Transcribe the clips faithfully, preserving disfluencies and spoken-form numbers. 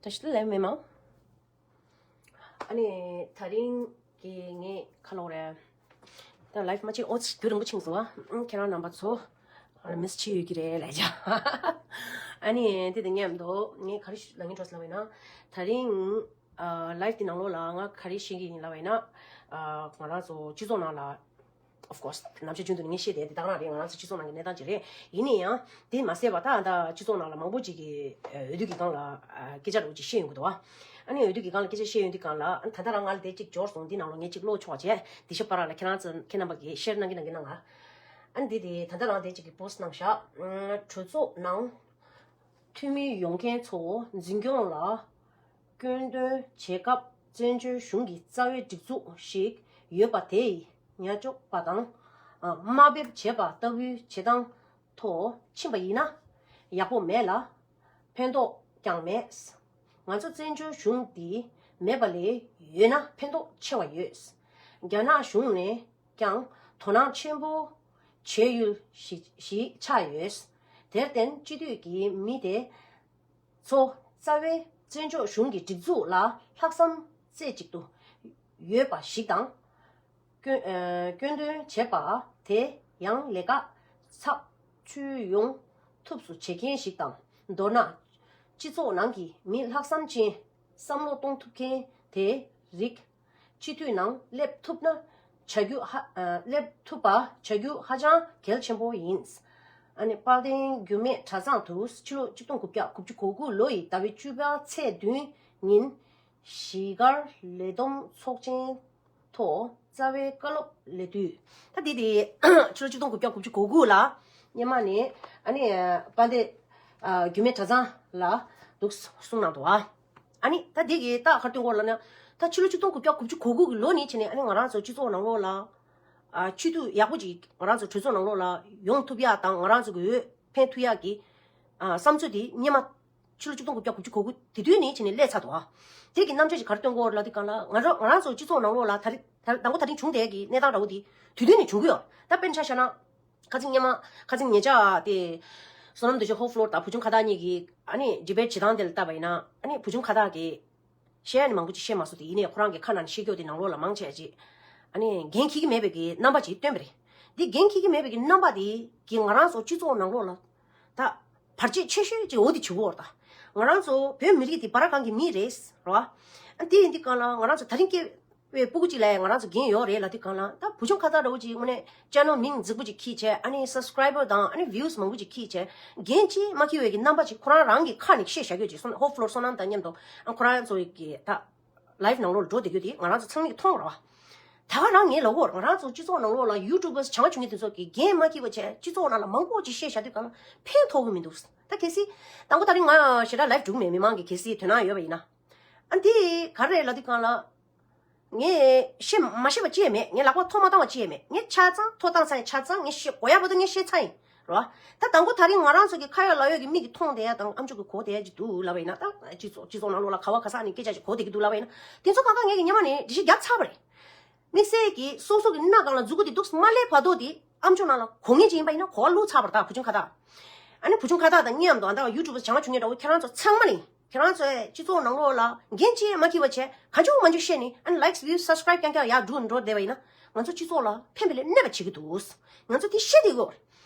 བཀྲ་ཤིས་བདེ་ལེགས་མི་མང་། ཨ་ནི་དེ་རིང་གི་ངས་ཁ་ལོག་རེད། ད་ལའིབ་མ་བྱེད། ཨོ་ཙི་རྒྱུན་རིང་པོ་ཕྱིན་སོང་ཨ། ཁྱེད་རང་རྣམ་པ་ཚོ་ཨ་ནི་མིས་བྱེད་ཡོད་ཀྱི་རེད་ལབ་བྱ། ཨ་ནི་དེ་དང་མཉམ་དུ་ངས་ག་རེ་ལབ་སྙིང་བྲོ་སོང་ལབ་པ་ཡིན་ན། དེ་རིང་ཨ་ལའིབ་དེ་ནང་ལོགས་ལ་ང་ག་རེ་བཤད་ཀྱི་ཡིན་ལབ་པ་ཡིན་ན། ཨ་ང་རང་ཚོ་སྤྱི་ཚོགས་ནང་ལ། Of course ནམ་ཞག་རྒྱུན་དུ་ངས་བཤད་བསྡད་དེ་དག་རང་རེད། ང་རང་ཚོ་སྤྱི་ཚོགས་ནང་གི་གནས་སྟངས་ཅིག་རེད། ཡིན་ན་ཡང་དེ་མ་ཟད་པ་ད་ད་སྤྱི་ཚོགས་ནང་ལ་མང་པོ་ཅིག་གིས་འོས་བསྡུ་གི་སྒང་ལ་སྐད་ཆ་རོ་ཅིག་བཤད་ཡོང་གི་འདུག་ཨ། ཨ་ནི་འོས་བསྡུ་གི་སྒང་ལ་སྐད་ཆ་བཤད་ཡོང་དུས་སྒང་ལ་ཨ་ནི་ད་ལྟ་རང་ང་ལ་དེ་གཅིག་འབྱོར་སོང་། འདི་ནང་ལོགས་ངས་གཅིག་ཀློག་ཆོག་བྱས། དེ་ཤ་པ་ར་ལ་ཁྱེད་རང་ཚོ་ཁྱེད་རྣམ་པ་གིས་ཤེར་གནང་གི་གནང་གི་གནང་ང་། ཨ་ནི་འདི་དེ་ད་ལྟ་རང་དེ་གཅིག་གི་པོ་སི་གནང་བཞག་གྲོས་ཚོགས་ནང་འཐུས་མི་ཡོང་མཁན་ཚོ་འཛིན་སྐྱོང་ལ་སྐྱོན་འདོན་བྱེད་སྐབས་བཙན་བྱོལ་གཞུང་གི་རྩ་བའི་སྒྲིག་འཛུགས་ཤིག་ཡོད་པ་དེས་ཉེས་སྤྱོད་པ་དང་དམའ་འབེབས་བྱེད་པ་ལྟ་བུའི་བྱེད་སྟངས་ཐོག་ཕྱིན་པ་ཡིན་ན་ཡག་པོ་མེད་ལ་ཕན་ཐོགས་ཀྱང་མེད། ང་ཚོ་བཙན་བྱོལ་གཞུང་འདི་མེད་པ་ལས་ཡོད་ན་ཕན་ཐོགས་ཆེ་བ་ཡོད། རྒྱ་ནག་གཞུང་ནས་ཀྱང་དོ་སྣང་ཆེན་པོ་བྱེད་ཡུལ་ཞིག་ཞིག་ཆགས་ཡོད། དེར་བརྟེན་སྤྱི་འཐུས་ཀྱི་མི་དེ་ཚོ་རྩ་བའི་བཙན་བྱོལ་གཞུང་གི་སྒྲིག་འཛུགས་ལ་ལྷག་བསམ་རྩེ་གཅིག་ཏུ་ཡོད་པ་ཞིག་དང་། སྐྱོན་ཨ་སྐྱོན་འདོན་བྱས་པ་དེ་ཡང་ལས་ཀ་ཚགས་ཚུད་ཡོང་ཐུབ་སུ་བྱེད་མཁན་ཞིག་དང་། མདོར་ན། སྤྱི་ཚོགས་ནང་གི་མི་ལྷག་བསམ་ཅན་བསམ་བློ་གཏོང་ཐུབ་མཁན་དེ་རིགས་སྤྱི་འཐུས་ནང་སླེབས་ཐུབ་ན་བྱ་རྒྱུ་ཧ་ཨ་སླེབས་ཐུབ་པ་བྱ་རྒྱུ་ཧ་ཅང་གལ་ཆེན་པོ་ཡིན། ཨ་ནི་དཔལ་ལྡན་རྒྱུད་སྨད་གྲྭ་ཚང་དུ་ཕྱི་ལོ་ཆིག་སྟོང་དགུ་བརྒྱ་དགུ་བཅུ་གོ་དགུ་ལོ་ཡི་ཟླ་བའི་བཅུ་པའི་ཚེས་བདུན་ཉིན་གཞིས་སྒར་ལས་བསྡོམས་ཚོགས་ཆེན་ཐོག་རྩ་བའི་བཀའ་སློབ་ལས་དུས། ད་འདི་དེ་ཕྱི་ལོ་ཆིག་སྟོང་དགུ་བརྒྱ་དགུ་བཅུ་གོ་དགུ་ལ་སྔོན་མ་ནས་ཨ་ནི་དཔལ་ལྡན་རྒྱུད་སྨད་གྲྭ་ཚང་ལ་འདུག་གསུངས་གནང་འདུག་ཨ། ཨ་ནི་ད་འདི་གི་ད་ག་རེ་སྟོན་གོ་ལབ་ན། ད་ཕྱི་ལོ་ཆིག་སྟོང་དགུ་བརྒྱ་དགུ་བཅུ་གོ་དགུ་གི་ལོ་ནས་བྱས་ནས་ཨ་ནི་ང་རང་ཚོ་སྤྱི་ཚོགས་ནང་ལོགས་ལ་ཨ་སྤྱི་འཐུས་ཡག་པོ་ཅིག་ང་རང་ཚོ་གྲོས་ཚོགས་ནང་ལོགས་ལ་ཡོང་ཐུབ་ཡ་དང་ང་རང་ཚོ་གི་འོས་འཕེན་ཐུབ་ཡ་གི་ཨ་བསམ་ཚུལ་དེ་སྔོན་མ་ཕྱི་ལོ་ཆིག་སྟོང་དགུ་བརྒྱ་དགུ་བཅུ་གོ་དགུ་དེ་དུས་ནས་བྱས་ནས་སླེབས་ཚར་འདུག་ཨ། དེ་གི་རྣམ་འགྱུར་ཞིག་ག་རེ་སྟོན་གོ་ལབ་དུས་སྒང་ལ་ང་རང་ང་རང་ཚོ་སྤྱི་ཚོགས་ནང་ལོགས་ལ་ད་རེས་ད་དང་པོ་ད་རིང་བྱུང་བསྡད་ཀྱི་གནས་སྟངས་འདྲ་བོ་དེ་དུས་དུས་ནས་བྱུང་གི་ཡོད། ད་དཔེར་ན་ཆ་བཞག་ན། ཁ་སང་སྔོན་མ་ཁ་སང་ཉེ་ཆར་དེ་བསོད་ནམས་རྡོ་རྗེ་ཧོ་ཕ་ལོར་དང་བུ་ཆུང་ཁ་བརྡ་གཉིས་ཀྱིས་ཨ་ནི་ཌི་བེཊ་བྱེད་སྟངས་དེ་ལ་བལྟས་པ་ཡིན་ན་ཨ་ནི་བུ་ཆུང་ཁ་བརྡ་གིས་བཤད་ནི་མང་པོ་ཅིག་བཤད་མ་སོང་། དེ་ཡིན་ནའི་ཁོ་རང་གི་ཁ་ནང་ནས་བཤད་རྒྱུ་དེ་ནང་ལོགས་ལ་མང་ཆེ་ཅིག་ཨ་ནི་འགན་འཁྱེར་གྱི་མེད་པའི་གི་རྣམ་པ་ཅིག་སྟོན་པ་རེད། འདི་འགན་འཁྱེར་གྱི་མེད་པའི་གི་རྣམ་པ་དེ་གིས་ང་རང་ཚོ་སྤྱི་ཚོགས་ནང་ལོགས་ལ་ད་བར་ཆད་ཆེ་ཤོས་ཅིག་འོ་དེ་བྱེད་ཀྱི་ཡོད་རེད། ད་ང་རང་ཚོ་བོད་མི་རིགས་དེ་བར་སྒང་གི་མི་རེད་རེད་བ། ཨ་དེ་ཡིན་དུས་སྒང་ལ་ང་རང་ཚོ་ད་རིང་སྐྱེ་བའི་སྤུ་གུ་གཅིག་ལ་ཡང་ང་རང་ཚོ་འགན་ཡོད་རེད་ལབ་དུས་སྒང་ལ། ད་བུ་ཆུང་ཁ་བརྡ་འདྲ་བོ་ཅིག་དངོས་གནས་ཅེ་ནལ་མིང་རྫིག་པོ་ཅིག་ཁྱེར་བྱས་ཨ་ནི་སབ་སི་ཀ་རའི་བར་དང་ཨ་ནི་བིའུ་སི་མང་པོ་ཅིག་ཁྱེར་བྱས་འགན་ཅིག་མ་འཁྱེར་བའི་གི་རྣམ་པ་ཅིག་ཁོ་རང་རང་གི་ཁ་ནས་བཤད་བཞག་རྒྱུ་ཅིག་སོང་། ཧོ་ཕ་ལོར་བསོད་ནམས་དང་མཉམ་དུ་ཨ་ཁོ་རང་ཚོ་གི་ད་ལའིབ་ནང་ལོགས་ལ་འགྲོ་བསྡད་རྒྱུ་དེ་ང་རང་ཚོ་ཚང་མས་མཐོང་ར་བ། ད་ག་རང་ངས་ལབ་ཀྱི་ཡོད་རེད། ང་རང་ཚོ་སྤྱི་ཚོགས་ནང་ལོགས་ལ་ཡུ་ཊུབ་པར་བྱང་ཆུབ་མཁན་དེ་ཚོ་གི་འགན་མ་འཁྱེར་བ་བྱས་སྤྱི་ཚོགས་ནང་ལ་མང་པོ་ཅིག་བཤད་བཞག་དུས་སྒང་ལ་ཕན་ཐོགས་ཀྱི་མི་འདུག་ད་གལ་སྲིད་དང་པོ་ད་རིང་ང་ཞེ་དྲག་ལའིབ་འགྲོ་གི་མེད། མི་མང་གི་གལ་སྲིད་དོ་སྣང་ཡོད་པ་ཡིན་ན། ཨ་འདི་ག་རེ་རེད་ལབ་དུས་སྒང་ལ། ངས་བཤད་མ་ཤེས་པ་ཅི་ཡང་མེད། ངས་ལག་པ་ཐོག་མ་བཏང་བ་ཅི་ཡང་མེད། ངས་ཆ་ཚང་ཐོག་བཏང་ཚར་ཡིན། ཆ་ཚང་ངས་བཤད་དགོས་ཡག་བར་དུ་ངས་བཤད་ཚར་ཡིན་རོ། ད་དང་པོ་ད་རིང་ང་རང་ཚོ་གི་ཁ་ཡོད་ལག་ཡོད་ཀྱི་མིག་གིས་མཐོང་བསྡད་ཡ་དང་ཨ་མཆོག་གིས་གོ་བསྡད་ཡ་ཅིག་འདུག་ལབ་པ་ཡིན་ན། ད་སྤྱི་ཚོགས་སྤྱི་ཚོགས་ནང་ལོགས་ལ་ག་བ་ག་ས་ནས་སྐད་ཆ་ཅིག་གོ་བསྡད་ཀྱི་འདུག་ལབ་པ་ཡིན་ན། དེ་ཚོ་གང་ག་ངས་ཀྱིས་སྔོན་མ་ནས་འགྲེལ་བཤད་བརྒྱབ་ཚར་བ་རེད། དམིགས་བསལ་གྱིས་སོ་སོ་གི་སྣ་སྒང་ལ་མཛུབ་གུ་དེ་འདུག་མ་སླེབས་བར་དུ་དེ་ཨ་མཆོག་ནང་ལ་གོ་ངེས་ཅིག་ཡིན་པ་ཡིན་ན་གོ་བ་བླུགས་ཚར་བ་རེད། ད་བུ་ཆུང་ཁ་བརྡ། ཨ་ནི་བུ་ཆུང་ཁ་བརྡ་དང་མཉམ་དུ་ཨ་ད་ཡུ་ཊུབ་པར་བྱང་ཆུབ་མཁན་འདྲ་བོ་ཁྱེད་རང་ཚོ་ཚང་མ་ནས། ཁྱེད་རང་ཚོས་སྤྱི་ཚོགས་ནང་ལོགས་ལ་འགན་ཅི་ཡང་མ་འཁྱེར་བ་བྱས་གང་བྱུང་མང་བྱུང་བཤད་ནས་ཨ་ནི་ལའིཀ་སི་བིའུ་སི་སབ་སི་ཀ་རའིབ་རྐྱང་རྐྱང་ཡར་འགྲོ་འགྲོ་བསྡད་པ་ཡིན་ན་ང་ཚོ་སྤྱི་ཚོགས་ལ་ཕན་པའི་ལས་གནོད་པ་བྱེད་ཀྱི་འདུག་ང་ཚོ་དེ་ཤེས་བསྡད་ཡོད།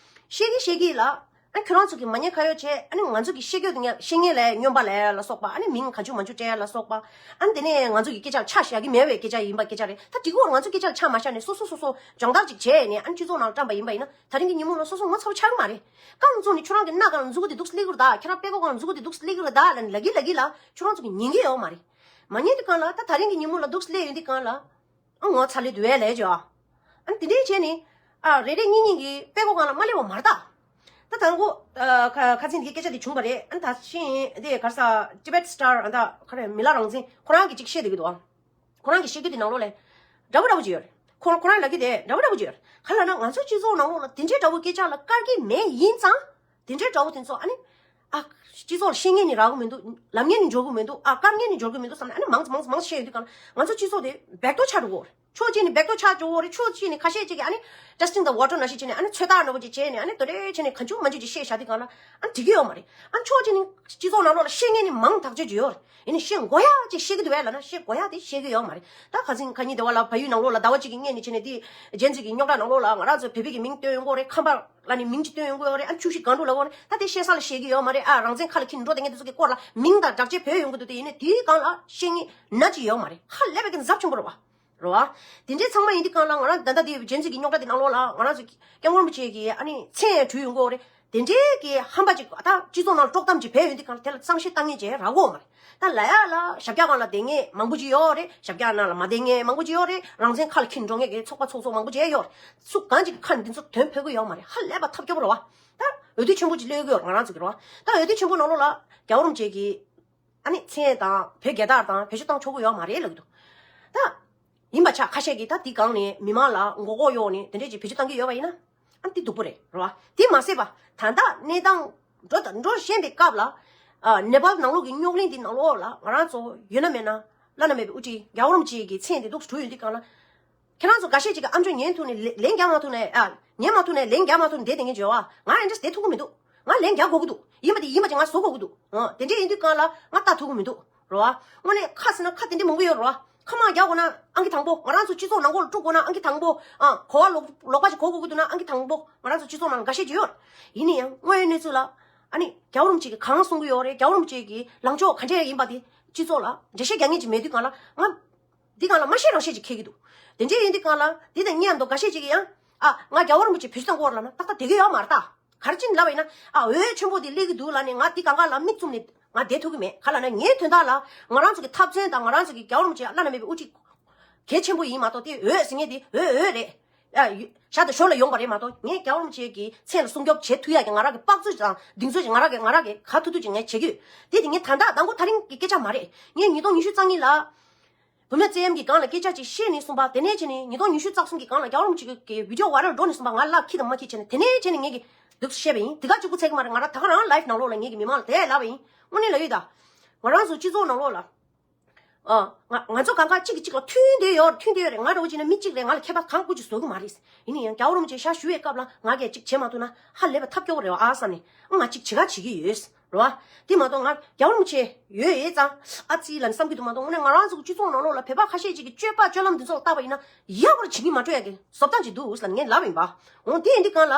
ཤེས་ཀྱི་ཤེས་ཀྱི་ལ། ཨ་ཁྱོད་རང་ཚོ་གི་མ་ཉེས་ཁ་གཡོག་བྱས་ཨ་ནི་ང་ཚོ་གི་ཤེས་རྒྱུ་དེ་ངས་ཤེས་ངེས་ལས་སྨྱོན་པ་ལས་ལ་སོགས་པ། ཨ་ནི་མིང་གང་བྱུང་མང་བྱུང་སྤྲད་ལ་སོགས་པ། ཨ་ནི་དེ་ནས་ང་ཚོ་གི་སྐད་ཆ་ཆ་བཞག་གི་མེད་པའི་སྐད་ཆ་ཡིན་པ་སྐད་ཆ་རེད། ད་དེ་གོ་ང་ཚོ་སྐད་ཆ་ཆ་མ་བཞག་ནས་སོ་སོ་སོ་སོ་སྦྱོང་བརྡར་ཅིག་བྱས་ནས་ཨ་ནི་སྤྱི་ཚོགས་ནང་བཀྲམ་པ་ཡིན་པ་ཡིན་ན་ད་རིང་གི་ཉིན་མོ་ལ་སོ་སོ་ངོ་ཚ་པོ་ཆགས་ཀྱི་མ་རེད། རྐང་བཙུགས་ནས་ཁྱོད་རང་གི་སྣ་སྒང་ལ་མཛུབ་གུ་དེ་འདུག་སེ་སླེབས་ཀྱི་རེད་ད། ཁྱེད་རང་པད་ཀོ་སྒང་ལ་མཛུབ་གུ་དེ་འདུག་སེ་སླེབས་ཀྱི་རེད་ད་ལབ་ནས་ལབ་ཀྱི་ལབ་ཀྱི་ལ་ཁྱོད་རང་ཚོ་གི་ཉན་གྱི་ཡོད་མ་རེད། མ་ཉན་དུས་སྒང་ལ་ད་ད་རིང་གི་ཉིན་མོ་ལ་འདུག་སེ་སླེབས་ཡོང་དུས་སྒང་ལ། ཨ་ངོ་ཚ་ལས་དུ་བས་ལས་ཇོ། ཨ་ནི་དེ་འདྲའི་བྱས་ནས་ཨ་རེ་རེ་གཉིས་གཉིས་ཀྱི་པད་ཀོ་སྒང་ལ་མ་སླེབས་པ་མ་རེད་ད། ད་དང་པོ་ཨ་ཁ་ཁ་ཚིག་འདི་སྐད་ཆ་འདི་བྱུང་བ་རེད། ཨ་ནི་ད་ཕྱིན་དེ་ག་རེ་ཟ་ཊི་བེཊ་སི་ཊར་ཨ་ད་ག་རེ་མི་ལ་རང་བཙན་ཁོ་རང་གིས་ཅིག་བཤད་བསྡད་ཀྱི་འདུག་ཨ། ཁོ་རང་གི་བཤད་རྒྱུ་དེ་ནང་ལོགས་ལ་འདྲ་པོ་འདྲ་པོ་ཅིག་ཡོད་རེད། ཁོ་ཁོ་རང་ལབ་ཀྱི་དེ་འདྲ་པོ་འདྲ་པོ་ཅིག་ཡོད་རེད། ག་ལབ་ན་ང་ཚོ་སྤྱི་ཚོགས་ནང་ལོགས་ལ་དེ་འདྲའི་འདྲ་པོ་སྐད་ཆ་ལ་དཀར་གྱི་མེད་ཡིན་ཙང་། དེ་འདྲའི་འདྲ་པོ་དེ་ཚོ་ཨ་ནི་ཨ་སྤྱི་ཚོགས་ལ་བཤད་མཁན་ནི་རག་གི་མི་འདུག་ལབ་མཁན་ནི་འབྱོར་གི་མི་འདུག་ཨ་དཀར་མཁན་ནི་འབྱོར་གི་མི་འདུག་བསམ་ནས་ཨ་ནི་མང་ཙམ་མང་ཙམ་མང་ཙམ་བཤད་ཡོང་དུས་སྒང་ལ་ང་ཚོ་སྤྱི་ཚོགས་དེ་སྦེག་ཏོ་ཆགས་འགྲོ་གི་ཡོད་རེད། ཕྱོགས་གཅིག་ནས་འབད་བརྩོན་ཆགས་འགྲོ་བོ་རེད། ཕྱོགས་གཅིག་ནས་ཁ་ཤས་ཅིག་གིས་ཨ་ནི་testing the water ནང་བཞིན་བྱས་ནས་ཨ་ནི་ཚོད་ལྟ་འདྲ་བོ་ཅིག་བྱས་ནས་ཨ་ནི་དེ་འདྲ་བྱས་ནས་གང་བྱུང་མང་བྱུང་ཅིག་བཤད་བཞག་དུས་གང་ལ་ཨ་ནི་འགྲིག་གི་ཡོད་མ་རེད། ཨ་ནི་ཕྱོགས་གཅིག་ནས་སྤྱི་ཚོགས་ནང་ལོགས་ལ་བཤད་མཁན་ནི་མང་ཐག་ཆོད་ཅིག་ཡོད་རེད། ཡིན་ནའི་བཤད་དགོས་ཡ་ཅིག་བཤད་ཀྱི་འདུག་བས་ལབ་ན་བཤད་དགོས་ཡ་དེ་བཤད་ཀྱི་ཡོད་མ་རེད། ད་ཁ་སང་ཁ་ཉིན་དེ་བ་ལ་བལ་ཡུལ་ནང་ལོགས་ལ་ཟླ་བ་གཅིག་གི་སྔོན་ནས་བྱས་ནས་དེ་ཇེན་ཛི་གི་རྙོག་དྲ་ནང་ལོགས་ལ་ང་རང་ཚོ་བོད་པའི་གི་མིང་བཏོན་ཡོང་གི་ཡོད་རེད། ཁམས་པ་ལ་ནི་མིང་ཅིག་བཏོན་ཡོང་གི་ཡོད་རེད། ཨ་ཆུ་བཞི་སྒང་དྲུག་ལ་འོ་རེད། ད་དེ་བཤད་ས་ལ་བཤད་ཀྱི་ཡོད་མ་རེད། ཨ་རང་བཙན་ཁ་ལ་འཁྱེར་འགྲོ་བསྡད་མཁན་དེ་ཚོ་གི་སྐོར་ལ་མིང་དང་སྒྲ་ཆས་བོས་ཡོང་གི་འདུག་དེ་ཡིན་ནའི་དེའི་སྒང་ལ་བཤད་མཁན་ན་ཅིག་ཡོད་མ་རེད། ཧ་ལས་པའི་གི་ཛབ་ཆེན་པོ་རེད་བ། རེད་བ། དེ་འདྲའི་ཚང་མ་ཡིན་དུས་སྒང་ལ་ང་རང་ད་ལྟ་དེ་ཇེན་ཛི་གི་རྙོག་དྲ་དེ་ནང་ལོགས་ལ་ང་རང་ཚོ་སྐྱབས་མགོན་རིན་པོ་ཆེ་གི་ཨ་ནི་མཚན་ཡང་བྲིས་ཡོང་གི་ཡོད་རེད། དེ་འདྲའི་གི་ཧམ་པ་ཅིག་ད་སྤྱི་ཚོགས་ནང་དཀྲོག་གཏམ་ཅིག་བས་ཡོང་དུས་སྒང་ལ་དེ་ལ་གཙང་བཤེར་བཏང་མཁན་ཅིག་རག་གི་ཡོད་མ་རེད། ད་ལ་ཡ་ལ་ཞབས་བཀྱག་སྒང་ལ་བསྡད་མཁན་མང་པོ་ཅིག་ཡོད་རེད། ཞབས་བཀྱག་ནང་ལ་མ་བསྡད་མཁན་མང་པོ་ཅིག་ཡོད་རེད། རང་བཙན་ཁ་ལ་འཁྱེར་འགྲོ་མཁན་གི་ཚོགས་པ་ཚོགས་གཙོ་མང་པོ་ཅིག་ཡོད་རེད། སུ་གང་ཅིག་གི་ཁ་ནས་འདི་ཚོ་དོན་ཕོད་ཀྱི་ཡོད་མ་རེད། ཧ་ལས་པ་ཐབས་སྐྱོ་པོ་རེད་བ། ད་འོས་བསྡུ་ཆེན་པོ་ཅིག་སླེབས་ཀྱི་ཡོད་རེད་ང་རང་ཚོ་གི་རེད་བ། ད་འོས་བསྡུ་ཆེན་པོ་ནང་ལོགས་ལ་རྒྱལ་བ་རིན་པོ་ཆེ་གི་ཨ་ནི་མཚན་དང་བོད་རྒྱལ་དར་དང་བེད་སྤྱོད་བཏང་ཆོག་གི་ཡོད་མ་རེད་ལབ་ཀྱི་འདུག་ད་ཡིན་པ་ཆ་ཁ་ཤས་ཀྱིས་ད་འདི་སྒང་ནས་མི་མང་ལ་མགོ་སྐོར་གཡོག་ནས་དེ་འདྲས་ཀྱི་བེད་སྤྱོད་བཏང་གི་ཡོད་པ་ཡིན་ན་ཨ་འདི་སྡུག་པོ་རེད་རེད་བ། དེ་མ་ཟད་པ་ད་ལྟ་གནས་སྟངས་འགྲོ་ད་འགྲོ་བཞིན་པའི་སྐབས་ལ་ཨ་ནེ་པཱལ་ནང་ལོགས་ཀྱི་རྙོག་གླེང་འདི་ནང་ལོགས་ལ་ང་རང་ཚོ་ཡོད་ན་མེད་ན་བླ་ན་མེད་པའི་དབུ་ཁྲིད་རྒྱལ་བ་རིན་པོ་ཆེ་གི་མཚན་དེ་འདུག་སེ་བྲུས་ཡོད་དུས་སྒང་ལ། ཁྱེད་རང་ཚོ་འགའ་ཤས་ཅིག་གིས་ཨ་མཆོག་ཉན་ཐུབ་ནས་ལེ་ལན་རྒྱག་མ་ཐུབ་ནས་ཨ་ཉན་མ་ཐུབ་ནས་ལན་རྒྱག་མ་ཐུབ་ནས་བསྡད་དེ་ངས་བརྗོད་བ་ང་ཨེ་འདྲས་བསྡད་ཐུབ་ཀྱི་མི་འདུག་ང་ལན་རྒྱག་དགོས་ཀྱི་འདུག་ཡིན་པ་དེ་ཡིན་པ་ཅིག་ང་བཟོ་དགོས་ཀྱི་འདུག་ཨ་དེ་འདྲས་ཡིན་དུས་སྒང་ལ་ང་ལྟ་ཐུབ་ཀྱི་མི་འདུག་རེད་བ། དངོས་གནས་ཁ་ཟེར་ན་ཁ་དེ་འདྲས་མང་པོ་ཡོད་རེད་བ། ཁ་མང་རྒྱག་དགོས་ན་ཨང་ཀི་དང་པོ་ང་རང་ཚོ་སྤྱི་ཚོགས་ནང་ཁོག་ལ་དཀྲུག་དགོས་ན་ཨང་ཀི་དང་པོ་ཨ་གོ་བ་ལོག་ལོག་པ་ཅིག་གོ་དགོས་ཀྱི་འདུག་ན་ཨང་ཀི་དང་པོ་ང་རང་ཚོ་སྤྱི་ཚོགས་ནང་འགའ་ཤས་ཅིག་ཡོད་རེད། ཡིན་ན་ཡང་དངོས་ཡོད་གནས་ཚུལ་ལ་ཨ་ནི་རྒྱལ་བ་རིན་པོ་ཆེ་གིས་གང་གསུང་གི་ཡོད་རེད། རྒྱལ་བ་རིན་པོ་ཆེ་གི་ལངས་ཕྱོགས་ག་འདྲས་ཡིན་པ་དེ་སྤྱི་ཚོགས་ལ་འགྲེལ་བཤད་རྒྱག་མཁན་ཅིག་མེད་དུས་སྒང་ལ་ང་འདི་སྒང་ལ་མ་ཤེས་རང་ཤེས་ཅིག་འཁེལ་གྱི་འདུག་དེ་འདྲས་ཡིན་དུས་སྒང་ལ་འདི་དང་མཉམ་དུ་འགའ་ཤས་ཅིག་གིས་ཡང་ཨ་ང་རྒྱལ་བ་རིན་པོ་ཆེ་བེད་སྤྱོད་བཏང་གི་ཡོད་རེད་ལབ་ན་ཏག་ཏག་བསྡད་ཀྱི་ཡོད་མ་རེད་ད། ག་རེ་བྱས་ནས་ལབ་པ་ཡིན་ན་ཨ་འོས་ཆེན་པོ་དེ་སླེབས་ཀྱི་འདུག་ལབ་ནས་ང་འདི་སྒང་ག་ལ་མིག་བཙུམ་ནས་ང་བསྡད་ཐུབ་ཀྱི་མེད། ག་ལབ་ན་ངའི་དོན་དག་ལ་ང་རང་ཚོ་གི་འཐབ་རྩོད་དང་ང་རང་ཚོ་གི་རྒྱལ་བ་རིན་པོ་ཆེ་བླ་ན་མེད་པའི་དབུ་ཁྲིད་གལ་ཆེན་པོ་ཡིན་མ་གཏོགས་དེ་འོས་ཟེར་མཁན་དེ་འོས་འོས་རེད། ཨ་ཡུ་ཞག་དང་ཞོར་ལ་ཡོང་པ་རེད་མ་གཏོགས་ངས་རྒྱལ་བ་རིན་པོ་ཆེ་གི་མཚན་ལ་སྲུང་སྐྱོབ་བྱེད་ཐུབ་ཡག་གི་ང་རང་གི་དཔག་ཚོད་དང་གདེང་ཚོད་ཅིག་ང་རང་གི་ང་རང་གི་ག་ཐུབ་ཐུབ་ཅིག་ངས་བྱེད་ཀྱི་ཡོད། དེ་དེ་ངས་ད་ལྟ་དང་པོ་ད་རིང་གི་སྐད་ཆ་མ་རེད། ངས་ཉིས་སྟོང་ཉི་ཤུ་རྩ་གཉིས་ལ་བུད་མེད་རྩེད་གཡམ་གྱི་སྒང་ལ་སྐད་ཆ་ཅིག་བཤད་ནས་གསུངས་པ། དེ་ནས་བྱས་ནས་ཉིས་སྟོང་ཉི་ཤུ་རྩ་གསུམ་གྱི་སྒང་ལ་རྒྱལ་བ་རིན་པོ་ཆེ་གི་བི་ཌི་ཡོ་ཝའི་རལ་འགྲོ་ནས་གསུངས་པ་ང་ལ་ཁྱི་དང་མ་ཁྱི་བྱས་ནས་དེ་ནས་བྱས་ནས་ངས་ཀྱི་འདུག་སེ་བཤད་པ་ཡིན། དེ་ག་གཅིག་པུ་ཚད་ཀྱི་མ་རེད། ང་རང་ད་ག་རང་ལའིབ་ནང་ལོགས་ལ་ངས་ཀྱི་མི་མང་ལ་དེ་ལབ་པ་ཡིན། དངོས་གནས་ལབ་ཡོད་ད། ང་རང་ཚོ་སྤྱི་ཚོགས་ནང་ལོགས་ལ། ཨ། ང་ང་ཚོ་གང་ག་གཅིག་གིས་གཅིག་ལ་མཐུན་བསྡད་ཡོད་རེད། མཐུན་བསྡད་ཡོད་རེད། ང་འདྲ་བོ་བྱས་ན་མི་གཅིག་རེད། ང་ལ་ཁྱད་པར་གང་དགོས་ཀྱི་བཟོ་གི་མ་རེད། ཡིན་ན་ཡང་རྒྱལ་བ་རིན་པོ་ཆེ་ཞག་བཞུགས་པའི་སྐབས་ལ་ང་གིས་གཅིག་བྱེད་མ་ཐུབ་ན་ཧ་ལས་པ་ཐབས་སྐྱོ་བོ་རེད་བ་ཨ་བསམ་ནས་ང་གཅིག་བྱེད་ག་བྱེད་ཀྱི་ཡོད། རེད་བ། དེ་མ་གཏོགས་ང་རྒྱལ་བ་རིན་པོ་ཆེ་ཡོད་ཡོད་ཙང་ཨ་ཙི་ལབ་ནས་བསམ་གྱི་འདུག་མ་གཏོགས་དངོས་གནས་ང་རང་ཚོ་གི་སྤྱི་ཚོགས་ནང་ལོགས་ལ་བོད་པ་ཁ་ཤས་ཅིག་གི་སྤྱོད་པ་སྤྱོད་ལམ་འདི་ཚོ་ལ་བལྟས་པ་ཡིན་ན་ཡག་པོ་བྱེད་ཀྱི་མ་འགྲོ་ཡ་གི་བཟོ་སྟངས་ཅིག་འདུག་ལབ་ངས་ལབ་ཡིན་པ། འོ་དེ་ཡིན་དུས་སྒང་ལ་